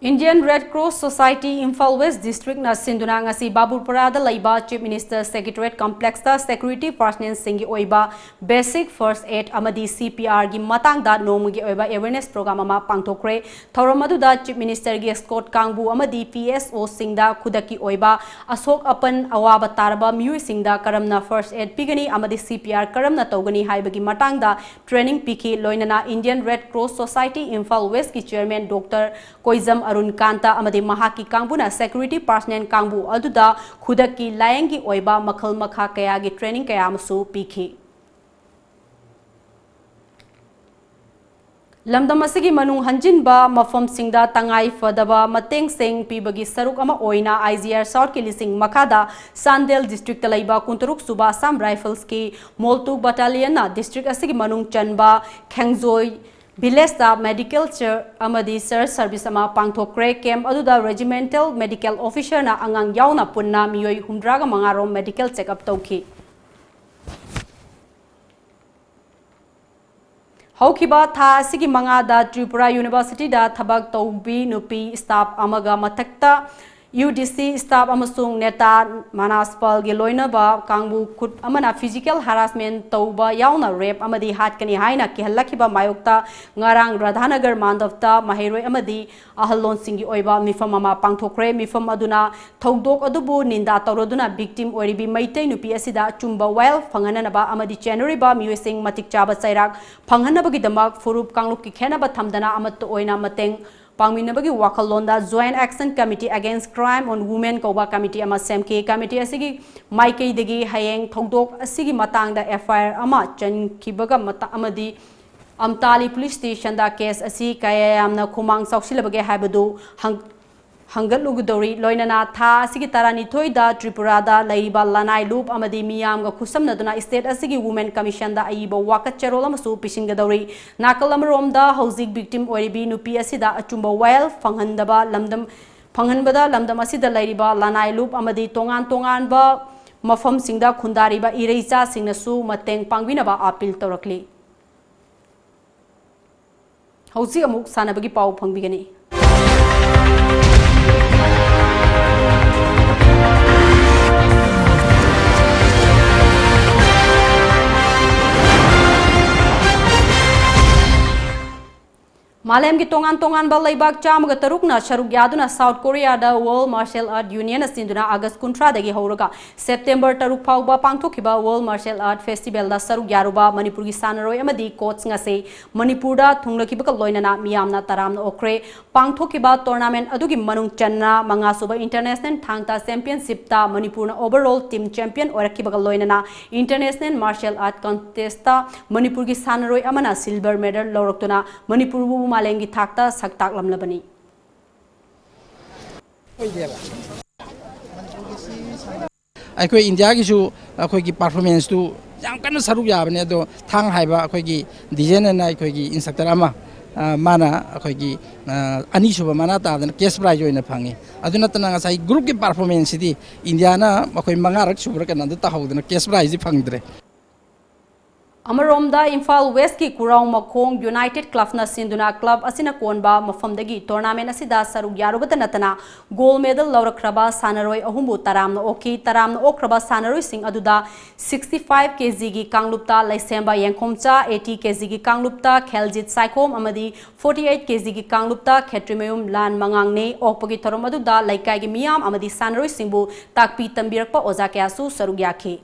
Indian Red Cross Society Imphal West District ꯅ ꯁꯤꯟꯗꯨꯅ ꯉꯁꯤ ꯕꯥꯕꯨꯔꯄꯨꯔꯥꯗ ꯂꯩꯕ Chief Minister Secretariat Complex ꯇ security personnel ꯁꯤꯡꯒꯤ ꯑꯣꯏꯕ basic first aid ꯑꯃꯗꯤ C P R ꯒꯤ ꯃꯇꯥꯡꯗ ꯅꯣꯡꯃꯒꯤ ꯑꯣꯏꯕ awareness program ꯑꯃ ꯄꯥꯡꯊꯣꯛꯈ꯭ꯔꯦ꯫ ꯊꯧꯔꯝ ꯑꯗꯨꯗ Chief Minister ꯒꯤ escort ꯀꯥꯡꯕꯨ ꯑꯃꯗꯤ P S O ꯁꯤꯡꯗ ꯈꯨꯗꯛꯀꯤ ꯑꯣꯏꯕ ꯑꯁꯣꯛ ꯑꯄꯟ ꯑꯋꯥꯕ ꯇꯥꯔꯕ ꯃꯤꯑꯣꯏꯁꯤꯡꯗ ꯀꯔꯝꯅ first aid ꯄꯤꯒꯅꯤ ꯑꯃꯗꯤ C P R ꯀꯔꯝꯅ ꯇꯧꯒꯅꯤ ꯍꯥꯏꯕꯒꯤ ꯃꯇꯥꯡꯗ training ꯄꯤꯈꯤ꯫ ꯂꯣꯏꯅꯅ Indian Red Cross Society Imphal West ꯀꯤ Chairman Doctor ꯀꯣꯏꯖꯝ ꯑꯔꯨꯟ ꯀꯥꯟꯇ ꯑꯃꯗꯤ ꯃꯍꯥꯛꯀꯤ ꯀꯥꯡꯕꯨꯅ security personnel ꯀꯥꯡꯕꯨ ꯑꯗꯨꯗ ꯈꯨꯗꯛꯀꯤ ꯂꯥꯌꯦꯡꯒꯤ ꯑꯣꯏꯕ ꯃꯈꯜ ꯃꯈꯥ ꯀꯌꯥꯒꯤ training ꯀꯌꯥ ꯑꯃꯁꯨ ꯄꯤꯈꯤ꯫ ꯂꯝꯗꯝ ꯑꯁꯤꯒꯤ ꯃꯅꯨꯡ ꯍꯟꯖꯤꯟꯕ ꯃꯐꯝꯁꯤꯡꯗ ꯇꯉꯥꯏ ꯐꯗꯕ ꯃꯇꯦꯡꯁꯤꯡ ꯄꯤꯕꯒꯤ ꯁꯔꯨꯛ ꯑꯃ ꯑꯣꯏꯅ I G R South ꯀꯤ ꯂꯤꯁꯤꯡ ꯃꯈꯥꯗ ꯆꯥꯟꯗꯦꯜ district ꯇ ꯂꯩꯕ ꯀꯨꯟꯇꯔꯨꯛ ꯁꯨꯕ Assam Rifles ꯀꯤ ꯃꯣꯜꯇꯨ battalion ꯅ district ꯑꯁꯤꯒꯤ ꯃꯅꯨꯡ ꯆꯟꯕ ꯈꯦꯡꯖꯣꯏ village ꯇ medical check ꯑꯃꯗꯤ search service ꯑꯃ ꯄꯥꯡꯊꯣꯛꯈ꯭ꯔꯦ꯫ Camp ꯑꯗꯨꯗ regimental medical officer ꯅ ꯑꯉꯥꯡ ꯌꯥꯎꯅ ꯄꯨꯟꯅ ꯃꯤꯑꯣꯏ ꯍꯨꯝꯗ꯭ꯔꯥꯒ ꯃꯉꯥ ꯔꯣꯝ medical check up ꯇꯧꯈꯤ꯫ ꯍꯧꯈꯤꯕ ꯊꯥ ꯑꯁꯤꯒꯤ ꯃꯉꯥꯗ ꯇ꯭ꯔꯤꯄꯨꯔꯥ University ꯗ ꯊꯕꯛ ꯇꯧꯕꯤ ꯅꯨꯄꯤ staff ꯑꯃꯒ ꯃꯊꯛꯇ U D C staff ꯑꯃꯁꯨꯡ ꯅꯦꯇꯥ ꯃꯅꯥꯁ ꯄꯥꯜꯒꯤ ꯂꯣꯏꯅꯕ ꯀꯥꯡꯕꯨ ꯈꯨꯠ ꯑꯃꯅ physical harassment ꯇꯧꯕ ꯌꯥꯎꯅ rape ꯑꯃꯗꯤ ꯍꯥꯠꯀꯅꯤ ꯍꯥꯏꯅ ꯀꯤꯍꯜꯂꯛꯈꯤꯕ ꯃꯥꯌꯣꯛꯇ ꯉꯔꯥꯡ ꯔꯥꯙꯥꯅꯒꯔ ꯃꯥꯟꯗꯞꯇ ꯃꯍꯩꯔꯣꯏ ꯑꯃꯗꯤ ꯑꯍꯜꯂꯣꯟꯁꯤꯡꯒꯤ ꯑꯣꯏꯕ ꯃꯤꯐꯝ ꯑꯃ ꯄꯥꯡꯊꯣꯛꯈ꯭ꯔꯦ꯫ ꯃꯤꯐꯝ ꯑꯗꯨꯅ ꯊꯧꯗꯣꯛ ꯑꯗꯨꯕꯨ ꯅꯤꯟꯗꯥ ꯇꯧꯔꯗꯨꯅ victim ꯑꯣꯏꯔꯤꯕꯤ ꯃꯩꯇꯩ ꯅꯨꯄꯤ ꯑꯁꯤꯗ ꯑꯆꯨꯝꯕ ꯋꯥꯌꯦꯜ ꯐꯪꯍꯟꯅꯅꯕ ꯑꯃꯗꯤ ꯆꯦꯟꯅꯔꯤꯕ ꯃꯤꯑꯣꯏꯁꯤꯡ ꯃꯇꯤꯛ ꯆꯥꯕ ꯆꯩꯔꯥꯛ ꯐꯪꯍꯟꯅꯕꯒꯤꯗꯃꯛ ꯐꯨꯔꯨꯞ ꯀꯥꯡꯂꯨꯞꯀꯤ ꯈꯦꯠꯅꯕ ꯊꯝꯗꯅ ꯑꯃꯠꯇ ꯑꯣꯏꯅ ꯃꯇꯦꯡ ꯄꯥꯡꯃꯤꯟꯅꯕꯒꯤ ꯋꯥꯈꯜꯂꯣꯟꯗ Joint Action Committee Against Crime on Women ꯀꯧꯕ committee ꯑꯃ ꯁꯦꯝꯈꯤ꯫ Committee ꯑꯁꯤꯒꯤ ꯃꯥꯏꯀꯩꯗꯒꯤ ꯍꯌꯦꯡ ꯊꯧꯗꯣꯛ ꯑꯁꯤꯒꯤ ꯃꯇꯥꯡꯗ F I R ꯑꯃ ꯆꯟꯈꯤꯕꯒ ꯃꯇ-, ꯑꯃꯗꯤ ꯑꯝꯇꯥꯂꯤ police station ꯗ case ꯑꯁꯤ ꯀꯌꯥ ꯌꯥꯝꯅ ꯈꯨꯃꯥꯡ ꯆꯥꯎꯁꯤꯜꯂꯕꯒꯦ ꯍꯥꯏꯕꯗꯨ ꯍꯪ-, ꯍꯪꯒꯠꯂꯨꯒꯗꯧꯔꯤ꯫ ꯂꯣꯏꯅꯅ ꯊꯥ ꯑꯁꯤꯒꯤ ꯇꯔꯥꯅꯤꯊꯣꯏꯗ ꯇ꯭ꯔꯤꯄꯨꯔꯥꯗ ꯂꯩꯔꯤꯕ ꯂꯅꯥꯏ ꯂꯨꯞ ꯑꯃꯗꯤ ꯃꯤꯌꯥꯝꯒ ꯈꯨꯠꯁꯝꯅꯗꯨꯅ state ꯑꯁꯤꯒꯤ Women Commission ꯗ ꯑꯏꯕ ꯋꯥꯀꯠ ꯆꯦꯔꯣꯜ ꯑꯃꯁꯨ ꯄꯤꯁꯤꯟꯒꯗꯧꯔꯤ꯫ ꯅꯥꯀꯜ ꯑꯃꯔꯣꯝꯗ ꯍꯧꯖꯤꯛ victim ꯑꯣꯏꯔꯤꯕꯤ ꯅꯨꯄꯤ ꯑꯁꯤꯗ ꯑꯆꯨꯝꯕ ꯋꯥꯌꯦꯜ ꯐꯪꯍꯟꯗꯕ ꯂꯝꯗꯝ, ꯐꯪꯍꯟꯕꯗ ꯂꯝꯗꯝ ꯑꯁꯤꯗ ꯂꯩꯔꯤꯕ ꯂꯅꯥꯏ ꯂꯨꯞ ꯑꯃꯗꯤ ꯇꯣꯉꯥꯟ ꯇꯣꯉꯥꯟꯕ ꯃꯐꯝꯁꯤꯡꯗ ꯈꯨꯟꯗꯥꯔꯤꯕ ꯏꯔꯩꯆꯥꯁꯤꯡꯅꯁꯨ ꯃꯇꯦꯡ ꯄꯥꯡꯕꯤꯅꯕ appeal ꯇꯧꯔꯛꯂꯤ꯫ ꯍꯧꯖꯤꯛ ꯑꯃꯨꯛ ꯁꯥꯟꯅꯕꯒꯤ ꯄꯥꯎ ꯐꯪꯕꯤꯒꯅꯤ꯫ ꯃꯥꯂꯦꯝꯒꯤ ꯇꯣꯉꯥꯟ ꯇꯣꯉꯥꯟꯕ ꯂꯩꯕꯥꯛ ꯆꯥꯝꯃꯒ ꯇꯔꯨꯛꯅ ꯁꯔꯨꯛ ꯌꯥꯗꯨꯅ South Korea ꯗ World Martial Art Union ꯅ ꯁꯤꯟꯗꯨꯅ August ꯀꯨꯟꯊ꯭ꯔꯥꯗꯒꯤ ꯍꯧꯔꯒ September ꯇꯔꯨꯛ ꯐꯥꯎꯕ ꯄꯥꯡꯊꯣꯛꯈꯤꯕ World Martial Art Festival ꯗ ꯁꯔꯨꯛ ꯌꯥꯔꯨꯕ ꯃꯅꯤꯄꯨꯔꯒꯤ ꯁꯥꯟꯅꯔꯣꯏ ꯑꯃꯗꯤ coach ꯉꯁꯤ ꯃꯅꯤꯄꯨꯔꯗ ꯊꯨꯡꯂꯈꯤꯕꯒ ꯂꯣꯏꯅꯅ ꯃꯤꯌꯥꯝꯅ ꯇꯔꯥꯝꯅ ꯑꯣꯛꯈ꯭ꯔꯦ꯫ ꯄꯥꯡꯊꯣꯛꯈꯤꯕ tournament ꯑꯗꯨꯒꯤ ꯃꯅꯨꯡ ꯆꯟꯅ ꯃꯉꯥꯁꯨꯕ International ꯊꯥꯡ ꯇꯥ Championship ꯇ ꯃꯅꯤꯄꯨꯔꯅ overall team champion ꯑꯣꯏꯔꯛꯈꯤꯕꯒ ꯂꯣꯏꯅꯅ International Martial Art Contest ꯇ ꯃꯅꯤꯄꯨꯔꯒꯤ ꯁꯥꯟꯅꯔꯣꯏ ꯑꯃꯅ silver medal ꯂꯧꯔꯛꯇꯨꯅ ꯃꯅꯤꯄꯨꯔꯕꯨ ꯃꯥꯂꯦꯝꯒꯤ ꯊꯥꯛꯇ ꯁꯛ ꯇꯥꯛꯂꯝꯂꯕꯅꯤ꯫ ꯑꯩꯈꯣꯏ ꯏꯟꯗꯤꯌꯥꯒꯤꯁꯨ ꯑꯩꯈꯣꯏꯒꯤ performance ꯇꯨ ꯌꯥꯝ ꯀꯟꯅ ꯁꯔꯨꯛ ꯌꯥꯕꯅꯦ꯫ ꯑꯗꯣ ꯊꯥꯡ ꯍꯥꯏꯕ ꯑꯩꯈꯣꯏꯒꯤ ꯗꯤꯖꯦꯟ ꯑꯅ ꯑꯩꯈꯣꯏꯒꯤ instructor ꯑꯃ, ꯑ, ꯃꯥꯅ ꯑꯩꯈꯣꯏꯒꯤ, ꯑ, ꯑꯅꯤꯁꯨꯕ ꯃꯅꯥ ꯇꯥꯗꯅ cash prize ꯑꯣꯏꯅ ꯐꯪꯉꯤ꯫ ꯑꯗꯨ ꯅꯠꯇꯅ ꯉꯁꯥꯏ group ꯀꯤ performance ꯁꯤꯗꯤ ꯏꯟꯗꯤꯌꯥꯅ ꯑꯩꯈꯣꯏ ꯃꯉꯥꯔꯛ ꯁꯨꯕ꯭ꯔꯥ ꯀꯩꯅꯣꯗ ꯇꯥꯍꯧꯗꯅ cash prize ꯗꯤ ꯐꯪꯗ꯭ꯔꯦ꯫ ꯑꯃꯔꯣꯝꯗ ꯏꯝꯐꯥꯜ West ꯀꯤ ꯈꯨꯔꯥꯎ ꯃꯈꯣꯡ United Club ꯅ ꯁꯤꯟꯗꯨꯅ club ꯑꯁꯤꯅ ꯀꯣꯟꯕ ꯃꯐꯝꯗꯒꯤ tournament ꯑꯁꯤꯗ ꯁꯔꯨꯛ ꯌꯥꯔꯨꯕꯇ ꯅꯠꯇꯅ gold medal ꯂꯧꯔꯛꯈ꯭ꯔꯕ ꯁꯥꯟꯅꯔꯣꯏ ꯑꯍꯨꯝꯕꯨ ꯇꯔꯥꯝꯅ ꯑꯣꯛꯈꯤ꯫ ꯇꯔꯥꯝꯅ ꯑꯣꯛꯈ꯭ꯔꯕ ꯁꯥꯟꯅꯔꯣꯏꯁꯤꯡ ꯑꯗꯨꯗ sixty five kg ꯒꯤ ꯀꯥꯡꯂꯨꯞꯇ ꯂꯩꯁꯦꯝꯕ ꯌꯦꯡꯈꯣꯝꯆꯥ, eighty kg ꯒꯤ ꯀꯥꯡꯂꯨꯞꯇ ꯈꯦꯜꯖꯤꯠ ꯁꯥꯏꯈꯣꯝ ꯑꯃꯗꯤ forty eight kg ꯒꯤ ꯀꯥꯡꯂꯨꯞꯇ ꯈꯦꯇ꯭ꯔꯤꯃꯌꯨꯝ ꯂꯥꯟ ꯃꯉꯥꯡꯅꯤ꯫ ꯑꯣꯛꯄꯒꯤ ꯊꯧꯔꯝ ꯑꯗꯨꯗ ꯂꯩꯀꯥꯏꯒꯤ ꯃꯤꯌꯥꯝ ꯑꯃꯗꯤ ꯁꯥꯟꯅꯔꯣꯏꯁꯤꯡꯕꯨ ꯇꯥꯛꯄꯤ ꯇꯝꯕꯤꯔꯛꯄ ꯑꯣꯖꯥ ꯀꯌꯥꯁꯨ ꯁꯔꯨꯛ ꯌꯥꯈꯤ꯫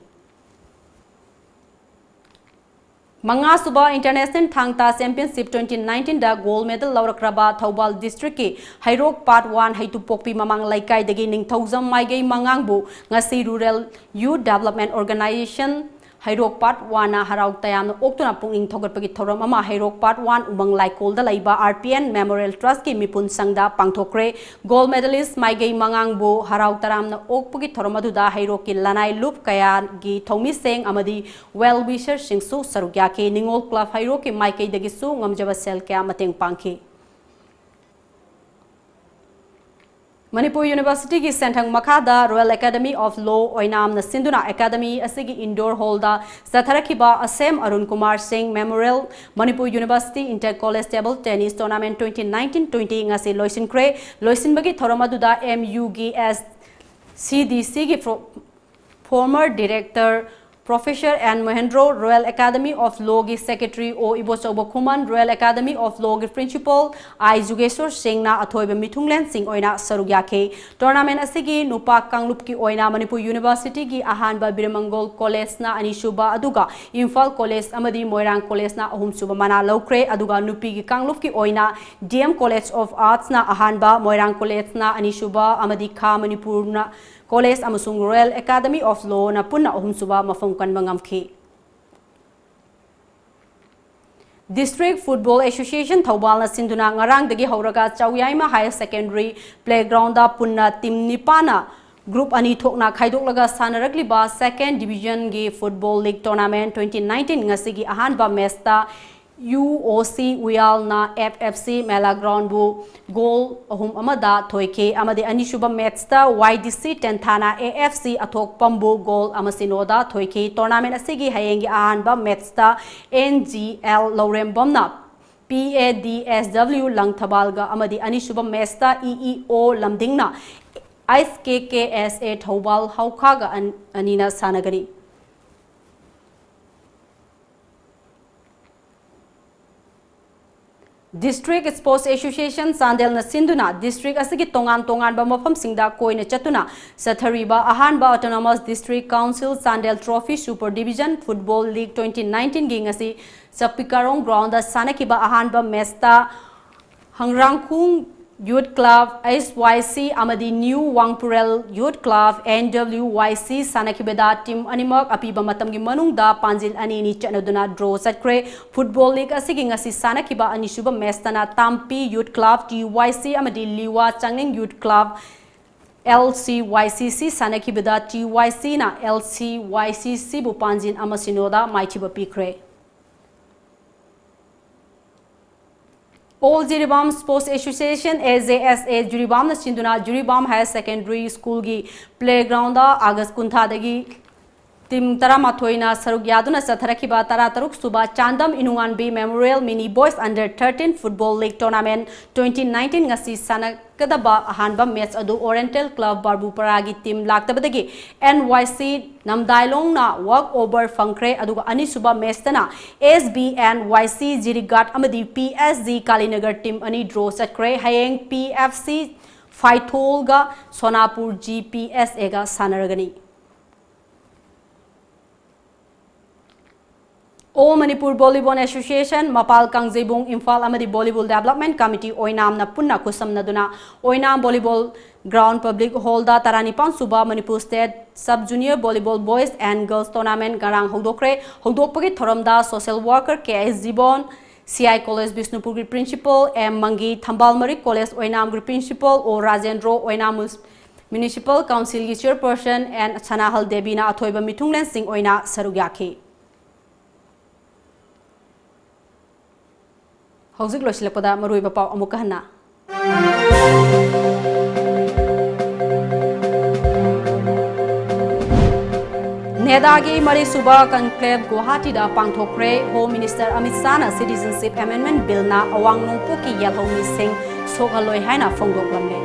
ꯃꯉꯥꯁꯨꯕ International ꯊꯥꯡ ꯇꯥ Championship twenty nineteen ꯗ gold medal ꯂꯧꯔꯛꯈ꯭ꯔꯕ ꯊꯧꯕꯥꯜ district ꯀꯤ ꯍꯩꯔꯣꯛ Part one ꯍꯩꯇꯨꯞꯄꯣꯛꯄꯤ ꯃꯃꯥꯡ ꯂꯩꯀꯥꯏꯗꯒꯤ ꯅꯤꯡꯊꯧꯖꯝ ꯃꯥꯏꯒꯩ ꯃꯉꯥꯡꯕꯨ ꯉꯁꯤ Rural Youth Development Organization ꯍꯩꯔꯣꯛ Part one ꯅ ꯍꯔꯥꯎ ꯇꯌꯥꯝꯅ ꯑꯣꯛꯇꯨꯅ ꯄꯨꯛꯅꯤꯡ ꯊꯧꯒꯠꯄꯒꯤ ꯊꯧꯔꯝ ꯑꯃ ꯍꯩꯔꯣꯛ Part one ꯎꯃꯪ ꯂꯥꯏꯀꯣꯜꯗ ꯂꯩꯕ R P N Memorial Trust ꯀꯤ ꯃꯤꯄꯨꯟ ꯁꯪꯗ ꯄꯥꯡꯊꯣꯛꯈ꯭ꯔꯦ꯫ Gold medalist ꯃꯥꯏꯒꯩ ꯃꯉꯥꯡꯕꯨ ꯍꯔꯥꯎ ꯇꯔꯥꯝꯅ ꯑꯣꯛꯄꯒꯤ ꯊꯧꯔꯝ ꯑꯗꯨꯗ ꯍꯩꯔꯣꯛꯀꯤ ꯂꯅꯥꯏ ꯂꯨꯞ ꯀꯌꯥꯒꯤ ꯊꯧꯃꯤꯁꯤꯡ ꯑꯃꯗꯤ well wisher ꯁꯤꯡꯁꯨ ꯁꯔꯨꯛ ꯌꯥꯈꯤ꯫ ꯅꯤꯉꯣꯜ club ꯍꯩꯔꯣꯛꯀꯤ ꯃꯥꯏꯀꯩꯗꯒꯤꯁꯨ ꯉꯝꯖꯕ ꯁꯦꯜ ꯀꯌꯥ ꯃꯇꯦꯡ ꯄꯥꯡꯈꯤ꯫ ꯃꯅꯤꯄꯨꯔ University ꯒꯤ ꯁꯦꯟꯊꯪ ꯃꯈꯥꯗ Royal Academy of Law ꯑꯣꯏꯅꯥꯝꯅ ꯁꯤꯟꯗꯨꯅ academy ꯑꯁꯤꯒꯤ indoor hall ꯗ ꯆꯠꯊꯔꯛꯈꯤꯕ ꯑꯁꯦꯝ ꯑꯔꯨꯟ ꯀꯨꯃꯥꯔ ꯁꯤꯡ Memorial Manipur University Inter College Table Tennis Tournament twenty nineteen twenty ꯉꯁꯤ ꯂꯣꯏꯁꯤꯟꯈ꯭ꯔꯦ꯫ ꯂꯣꯏꯁꯤꯟꯕꯒꯤ ꯊꯧꯔꯝ ꯑꯗꯨꯗ M U ꯒꯤ S C D C ꯒꯤ former director Professor N Mohendro, Royal Academy of Law ꯒꯤ Secretary ꯑꯣ ꯏꯕꯣꯆꯧꯕ ꯈꯨꯃꯟ, Royal Academy of Law ꯒꯤ Principal ꯑꯥꯏ ꯖꯨꯒꯦꯁꯣꯔ ꯁꯤꯡꯅ ꯑꯊꯣꯏꯕ ꯃꯤꯊꯨꯡꯂꯦꯟꯁꯤꯡ ꯑꯣꯏꯅ ꯁꯔꯨꯛ ꯌꯥꯈꯤ꯫ Tournament ꯑꯁꯤꯒꯤ ꯅꯨꯄꯥ ꯀꯥꯡꯂꯨꯞꯀꯤ ꯑꯣꯏꯅ ꯃꯅꯤꯄꯨꯔ University ꯒꯤ ꯑꯍꯥꯟꯕ ꯕꯤꯔꯃꯪꯒꯣꯜ College ꯅ ꯑꯅꯤꯁꯨꯕ, ꯑꯗꯨꯒ ꯏꯝꯐꯥꯜ College ꯑꯃꯗꯤ ꯃꯣꯏꯔꯥꯡ College ꯅ ꯑꯍꯨꯝꯁꯨꯕ ꯃꯅꯥ ꯂꯧꯈ꯭ꯔꯦ꯫ ꯑꯗꯨꯒ ꯅꯨꯄꯤꯒꯤ ꯀꯥꯡꯂꯨꯞꯀꯤ ꯑꯣꯏꯅ D M College of Arts ꯅ ꯑꯍꯥꯟꯕ, ꯃꯣꯏꯔꯥꯡ College ꯅ ꯑꯅꯤꯁꯨꯕ ꯑꯃꯗꯤ ꯈꯥ ꯃꯅꯤꯄꯨꯔꯅ College ꯑꯃꯁꯨꯡ Royal Academy of Law ꯅ ꯄꯨꯟꯅ ꯑꯍꯨꯝꯁꯨꯕ ꯃꯐꯝ ꯀꯟꯕ ꯉꯝꯈꯤ꯫ District Football Association ꯊꯧꯕꯥꯜꯅ ꯁꯤꯟꯗꯨꯅ ꯉꯔꯥꯡꯗꯒꯤ ꯍꯧꯔꯒ ꯆꯥꯎꯌꯥꯏꯃ Higher Secondary Playground ꯗ ꯄꯨꯟꯅ team ꯅꯤꯄꯥꯟꯅ group ꯑꯅꯤ ꯊꯣꯛꯅ ꯈꯥꯏꯗꯣꯛꯂꯒ ꯁꯥꯟꯅꯔꯛꯂꯤꯕ Second Division ꯒꯤ Football League Tournament twenty nineteen ꯉꯁꯤꯒꯤ ꯑꯍꯥꯟꯕ match ꯇ U O C ꯎꯌꯥꯜꯅ F F C ꯃꯦꯂꯥ Ground ꯕꯨ goal ꯑꯍꯨꯝ ꯑꯃꯗ ꯊꯣꯏꯈꯤ ꯑꯃꯗꯤ ꯑꯅꯤꯁꯨꯕ match ꯇ Y D C ꯇꯦꯟꯊꯥꯅ A F C ꯑꯊꯣꯛꯄꯝꯕꯨ goal ꯑꯃ ꯁꯤꯅꯣꯗ ꯊꯣꯏꯈꯤ꯫ Tournament ꯑꯁꯤꯒꯤ ꯍꯌꯦꯡꯒꯤ ꯑꯍꯥꯟꯕ match ꯇ N G L ꯂꯧꯔꯦꯝꯕꯝꯅ P A D S W ꯂꯪꯊꯕꯥꯜꯒ ꯑꯃꯗꯤ ꯑꯅꯤꯁꯨꯕ match ꯇ E E O ꯂꯝꯗꯤꯡꯅ S K K S A Thoubal ꯍꯧꯈꯥꯒ ꯑꯟ-, ꯑꯅꯤꯅ ꯁꯥꯟꯅꯒꯅꯤ꯫ District Sports Association ꯆꯥꯟꯗꯦꯜꯅ ꯁꯤꯟꯗꯨꯅ district ꯑꯁꯤꯒꯤ ꯇꯣꯉꯥꯟ ꯇꯣꯉꯥꯟꯕ ꯃꯐꯝꯁꯤꯡꯗ ꯀꯣꯏꯅ ꯆꯠꯇꯨꯅ ꯆꯠꯊꯔꯤꯕ ꯑꯍꯥꯟꯕ Autonomous District Council Chandel Trophy Super Division Football League twenty nineteen ꯒꯤ ꯉꯁꯤ ꯆꯛꯄꯤꯀꯥꯔꯣꯡ ground ꯗ ꯁꯥꯟꯅꯈꯤꯕ ꯑꯍꯥꯟꯕ match ꯇ ꯍꯪꯔꯥꯡꯈꯣꯡ Youth Club, H Y C, ꯑꯃꯗꯤ New ꯋꯥꯡꯄꯨꯔꯦꯜ Youth Club, N W Y C, ꯁꯥꯟꯅꯈꯤꯕꯗ team ꯑꯅꯤꯃꯛ ꯑꯄꯤꯕ ꯃꯇꯝꯒꯤ ꯃꯅꯨꯡꯗ ꯄꯥꯟꯖꯤꯜ ꯑꯅꯤ ꯑꯅꯤ ꯆꯠꯅꯗꯨꯅ draw ꯆꯠꯈ꯭ꯔꯦ꯫ Football League ꯑꯁꯤꯒꯤ ꯉꯁꯤ ꯁꯥꯟꯅꯈꯤꯕ ꯑꯅꯤꯁꯨꯕ match ꯇꯅ ꯇꯥꯝꯄꯤ Youth Club, T Y C, ꯑꯃꯗꯤ ꯂꯤꯋꯥ ꯆꯥꯡꯅꯤꯡ Youth Club, L C Y C C, ꯁꯥꯟꯅꯈꯤꯕꯗ T Y C ꯅ L C Y C C ꯕꯨ ꯄꯥꯟꯖꯤꯜ ꯑꯃ ꯁꯤꯅꯣꯗ ꯃꯥꯏꯊꯤꯕ ꯄꯤꯈ꯭ꯔꯦ꯫ All Jiribam Sports Association, A J S A, ꯖꯤꯔꯤꯕꯥꯝꯅ ꯁꯤꯟꯗꯨꯅ ꯖꯤꯔꯤꯕꯥꯝ Higher Secondary School ꯒꯤ playground ꯗ August ꯀꯨꯟꯊ꯭ꯔꯥꯗꯒꯤ team ꯇꯔꯥꯃꯥꯊꯣꯏꯅ ꯁꯔꯨꯛ ꯌꯥꯗꯨꯅ ꯆꯠꯊꯔꯛꯈꯤꯕ ꯇꯔꯥꯇꯔꯨꯛ ꯁꯨꯕ Chandam ꯏꯅꯨꯡꯉꯥꯟꯕꯤ Memorial Mini Boys Under thirteen Football League Tournament twenty nineteen ꯉꯁꯤ ꯁꯥꯟꯅꯒꯗꯕ ꯑꯍꯥꯟꯕ ꯃꯦꯆ ꯑꯗꯨ Oriental Club ꯕꯥꯔꯕꯨꯄꯔꯥꯒꯤ ꯇꯤꯝ ꯂꯥꯛꯇꯕꯗꯒꯤ N Y C ꯅꯝꯗꯥꯏꯂꯣꯡꯅ walk over ꯐꯪꯈ꯭ꯔꯦ꯫ ꯑꯗꯨꯒ ꯑꯅꯤꯁꯨꯕ ꯃꯦꯆꯇꯅ S B N Y C ꯖꯤꯔꯤꯒꯥꯠ ꯑꯃꯗꯤ P S G ꯀꯥꯂꯤꯅꯒꯔ ꯇꯤꯝ ꯑꯅꯤ ꯗ꯭ꯔꯣ ꯆꯠꯈ꯭ꯔꯦ꯫ ꯍꯌꯦꯡ P F C ꯐꯥꯏꯊꯣꯜꯒ ꯁꯣꯅꯥꯄꯨꯔ G P S Aꯒ ꯁꯥꯟꯅꯔꯒꯅꯤ꯫ All Manipur Volleyball Association, ꯃꯄꯥꯜ ꯀꯥꯡꯖꯩꯕꯨꯡ, ꯏꯝꯐꯥꯜ ꯑꯃꯗꯤ Volleyball Development Committee ꯑꯣꯏꯅꯥꯝꯅ ꯄꯨꯟꯅ ꯈꯨꯠꯁꯝꯅꯗꯨꯅ ꯑꯣꯏꯅꯥꯝ Volleyball Ground Public Hallꯗ ꯇꯔꯥꯅꯤꯄꯥꯟ ꯁꯨꯕ Manipur State Sub Junior Volleyball Boys and Girls Tournament ꯉꯔꯥꯡ ꯍꯧꯗꯣꯛꯈ꯭ꯔꯦ꯫ ꯍꯧꯗꯣꯛꯄꯒꯤ ꯊꯧꯔꯝꯗ social worker K S ꯖꯤꯕꯣꯟ, C I College ꯕꯤꯁꯅꯨꯄꯨꯔꯒꯤ Principal M ꯃꯪꯒꯤ, ꯊꯝꯕꯥꯜ ꯃꯔꯤꯛ College ꯑꯣꯏꯅꯥꯝꯒꯤ Principal O ꯔꯥꯖꯦꯟꯗ꯭ꯔꯣ, ꯑꯣꯏꯅꯥꯝ Municipal Councilꯒꯤ Chairperson N ꯁꯅꯥꯍꯜ ꯗꯦꯕꯤꯅ ꯑꯊꯣꯏꯕ ꯃꯤꯊꯨꯡꯂꯦꯟꯁꯤꯡ ꯑꯣꯏꯅ ꯁꯔꯨꯛ ꯌꯥꯈꯤ꯫ ꯍꯧꯖꯤꯛ ꯂꯣꯏꯁꯤꯜꯂꯛꯄꯗ ꯃꯔꯨꯑꯣꯏꯕ ꯄꯥꯎ ꯑꯃꯨꯛꯀ ꯍꯟꯅ꯫ ꯅꯦꯗꯥꯒꯤ ꯃꯔꯤꯁꯨꯕ conclave ꯒꯨꯋꯥꯍꯥꯇꯤꯗ ꯄꯥꯡꯊꯣꯛꯈ꯭ꯔꯦ꯫ Home Minister Amit ꯁꯥꯍꯅ Citizenship Amendment Billꯅ ꯑꯋꯥꯡ ꯅꯣꯡꯄꯣꯛꯀꯤ ꯌꯦꯜꯍꯧꯃꯤꯁꯤꯡ ꯁꯣꯛꯍꯜꯂꯣꯏ ꯍꯥꯏꯅ ꯐꯣꯡꯗꯣꯛꯂꯝꯂꯦ꯫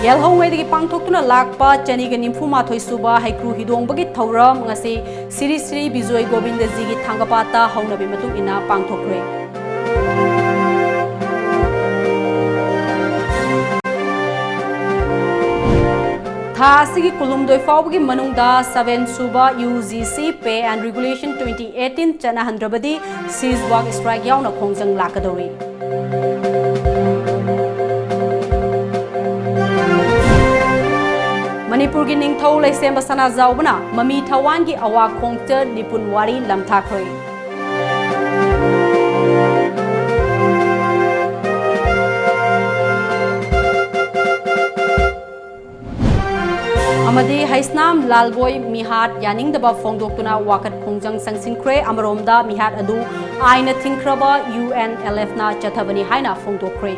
ꯌꯦꯜꯍꯧꯉꯩꯗꯒꯤ ꯄꯥꯡꯊꯣꯛꯇꯨꯅ ꯂꯥꯛꯄ ꯆꯅꯤꯒ ꯅꯤꯐꯨ ꯃꯥꯊꯣꯏ ꯁꯨꯕ ꯍꯩꯀ꯭ꯔꯨ ꯍꯤꯗꯣꯡꯕꯒꯤ ꯊꯧꯔꯝ ꯉꯁꯤ ꯁ꯭ꯔꯤ ꯁ꯭ꯔꯤ ꯕꯤꯖꯣꯏ ꯒꯣꯕꯤꯟꯗꯖꯤꯒꯤ ꯊꯥꯡꯒꯄꯥꯠꯇ ꯍꯧꯅꯕꯤ ꯃꯇꯨꯡ ꯏꯟꯅ ꯄꯥꯡꯊꯣꯛꯈ꯭ꯔꯦ꯫ ꯊꯥ ꯑꯁꯤꯒꯤ ꯀꯨꯟꯍꯨꯝꯗꯣꯏ ꯐꯥꯎꯕꯒꯤ ꯃꯅꯨꯡꯗ seven ꯁꯨꯕ U G C Pay and Regulation twenty eighteen ꯆꯠꯅꯍꯟꯗ꯭ꯔꯕꯗꯤ cease work strike ꯌꯥꯎꯅ ꯈꯣꯡꯖꯪ ꯂꯥꯛꯀꯗꯧꯔꯤ꯫ ꯃꯅꯤꯄꯨꯔꯒꯤ ꯅꯤꯡꯊꯧ ꯂꯩꯁꯦꯝꯕ ꯁꯅꯥꯖꯥꯎꯕꯅ ꯃꯃꯤ ꯊꯋꯥꯟꯒꯤ ꯑꯋꯥ ꯈꯣꯡꯆꯠ ꯅꯤꯄꯨꯟ ꯋꯥꯔꯤ ꯂꯝꯊꯥꯈ꯭ꯔꯦ꯫ ꯑꯃꯗꯤ ꯍꯩꯁꯅꯥꯝ ꯂꯥꯜꯕꯣꯏ ꯃꯤꯍꯥꯠ ꯌꯥꯅꯤꯡꯗꯕ ꯐꯣꯡꯗꯣꯛꯇꯨꯅ ꯋꯥꯀꯠ ꯈꯣꯡꯖꯪ ꯆꯪꯁꯤꯟꯈ꯭ꯔꯦ꯫ ꯑꯃꯔꯣꯝꯗ ꯃꯤꯍꯥꯠ ꯑꯗꯨ ꯑꯥꯏꯟꯅ ꯊꯤꯡꯈ꯭ꯔꯕ U N L Fꯅ ꯆꯠꯊꯕꯅꯤ ꯍꯥꯏꯅ ꯐꯣꯡꯗꯣꯛꯈ꯭ꯔꯦ꯫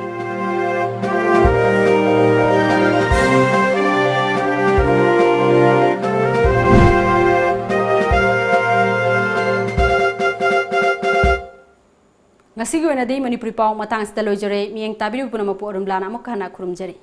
ꯑꯁꯤꯒꯤ ꯑꯣꯏꯅꯗꯤ ꯃꯅꯤꯄꯨꯔꯤ ꯄꯥꯎ ꯃꯇꯥꯡꯁꯤꯗ ꯂꯣꯏꯖꯔꯦ꯫ ꯃꯤꯠꯌꯦꯡ ꯇꯥꯕꯤꯔꯤꯕ ꯄꯨꯝꯅꯃꯛꯄꯨ ꯑꯔꯨꯟꯕꯂꯥꯅ ꯑꯃꯨꯛ ꯍꯟꯅ ꯈꯨꯔꯨꯝꯖꯔꯤ꯫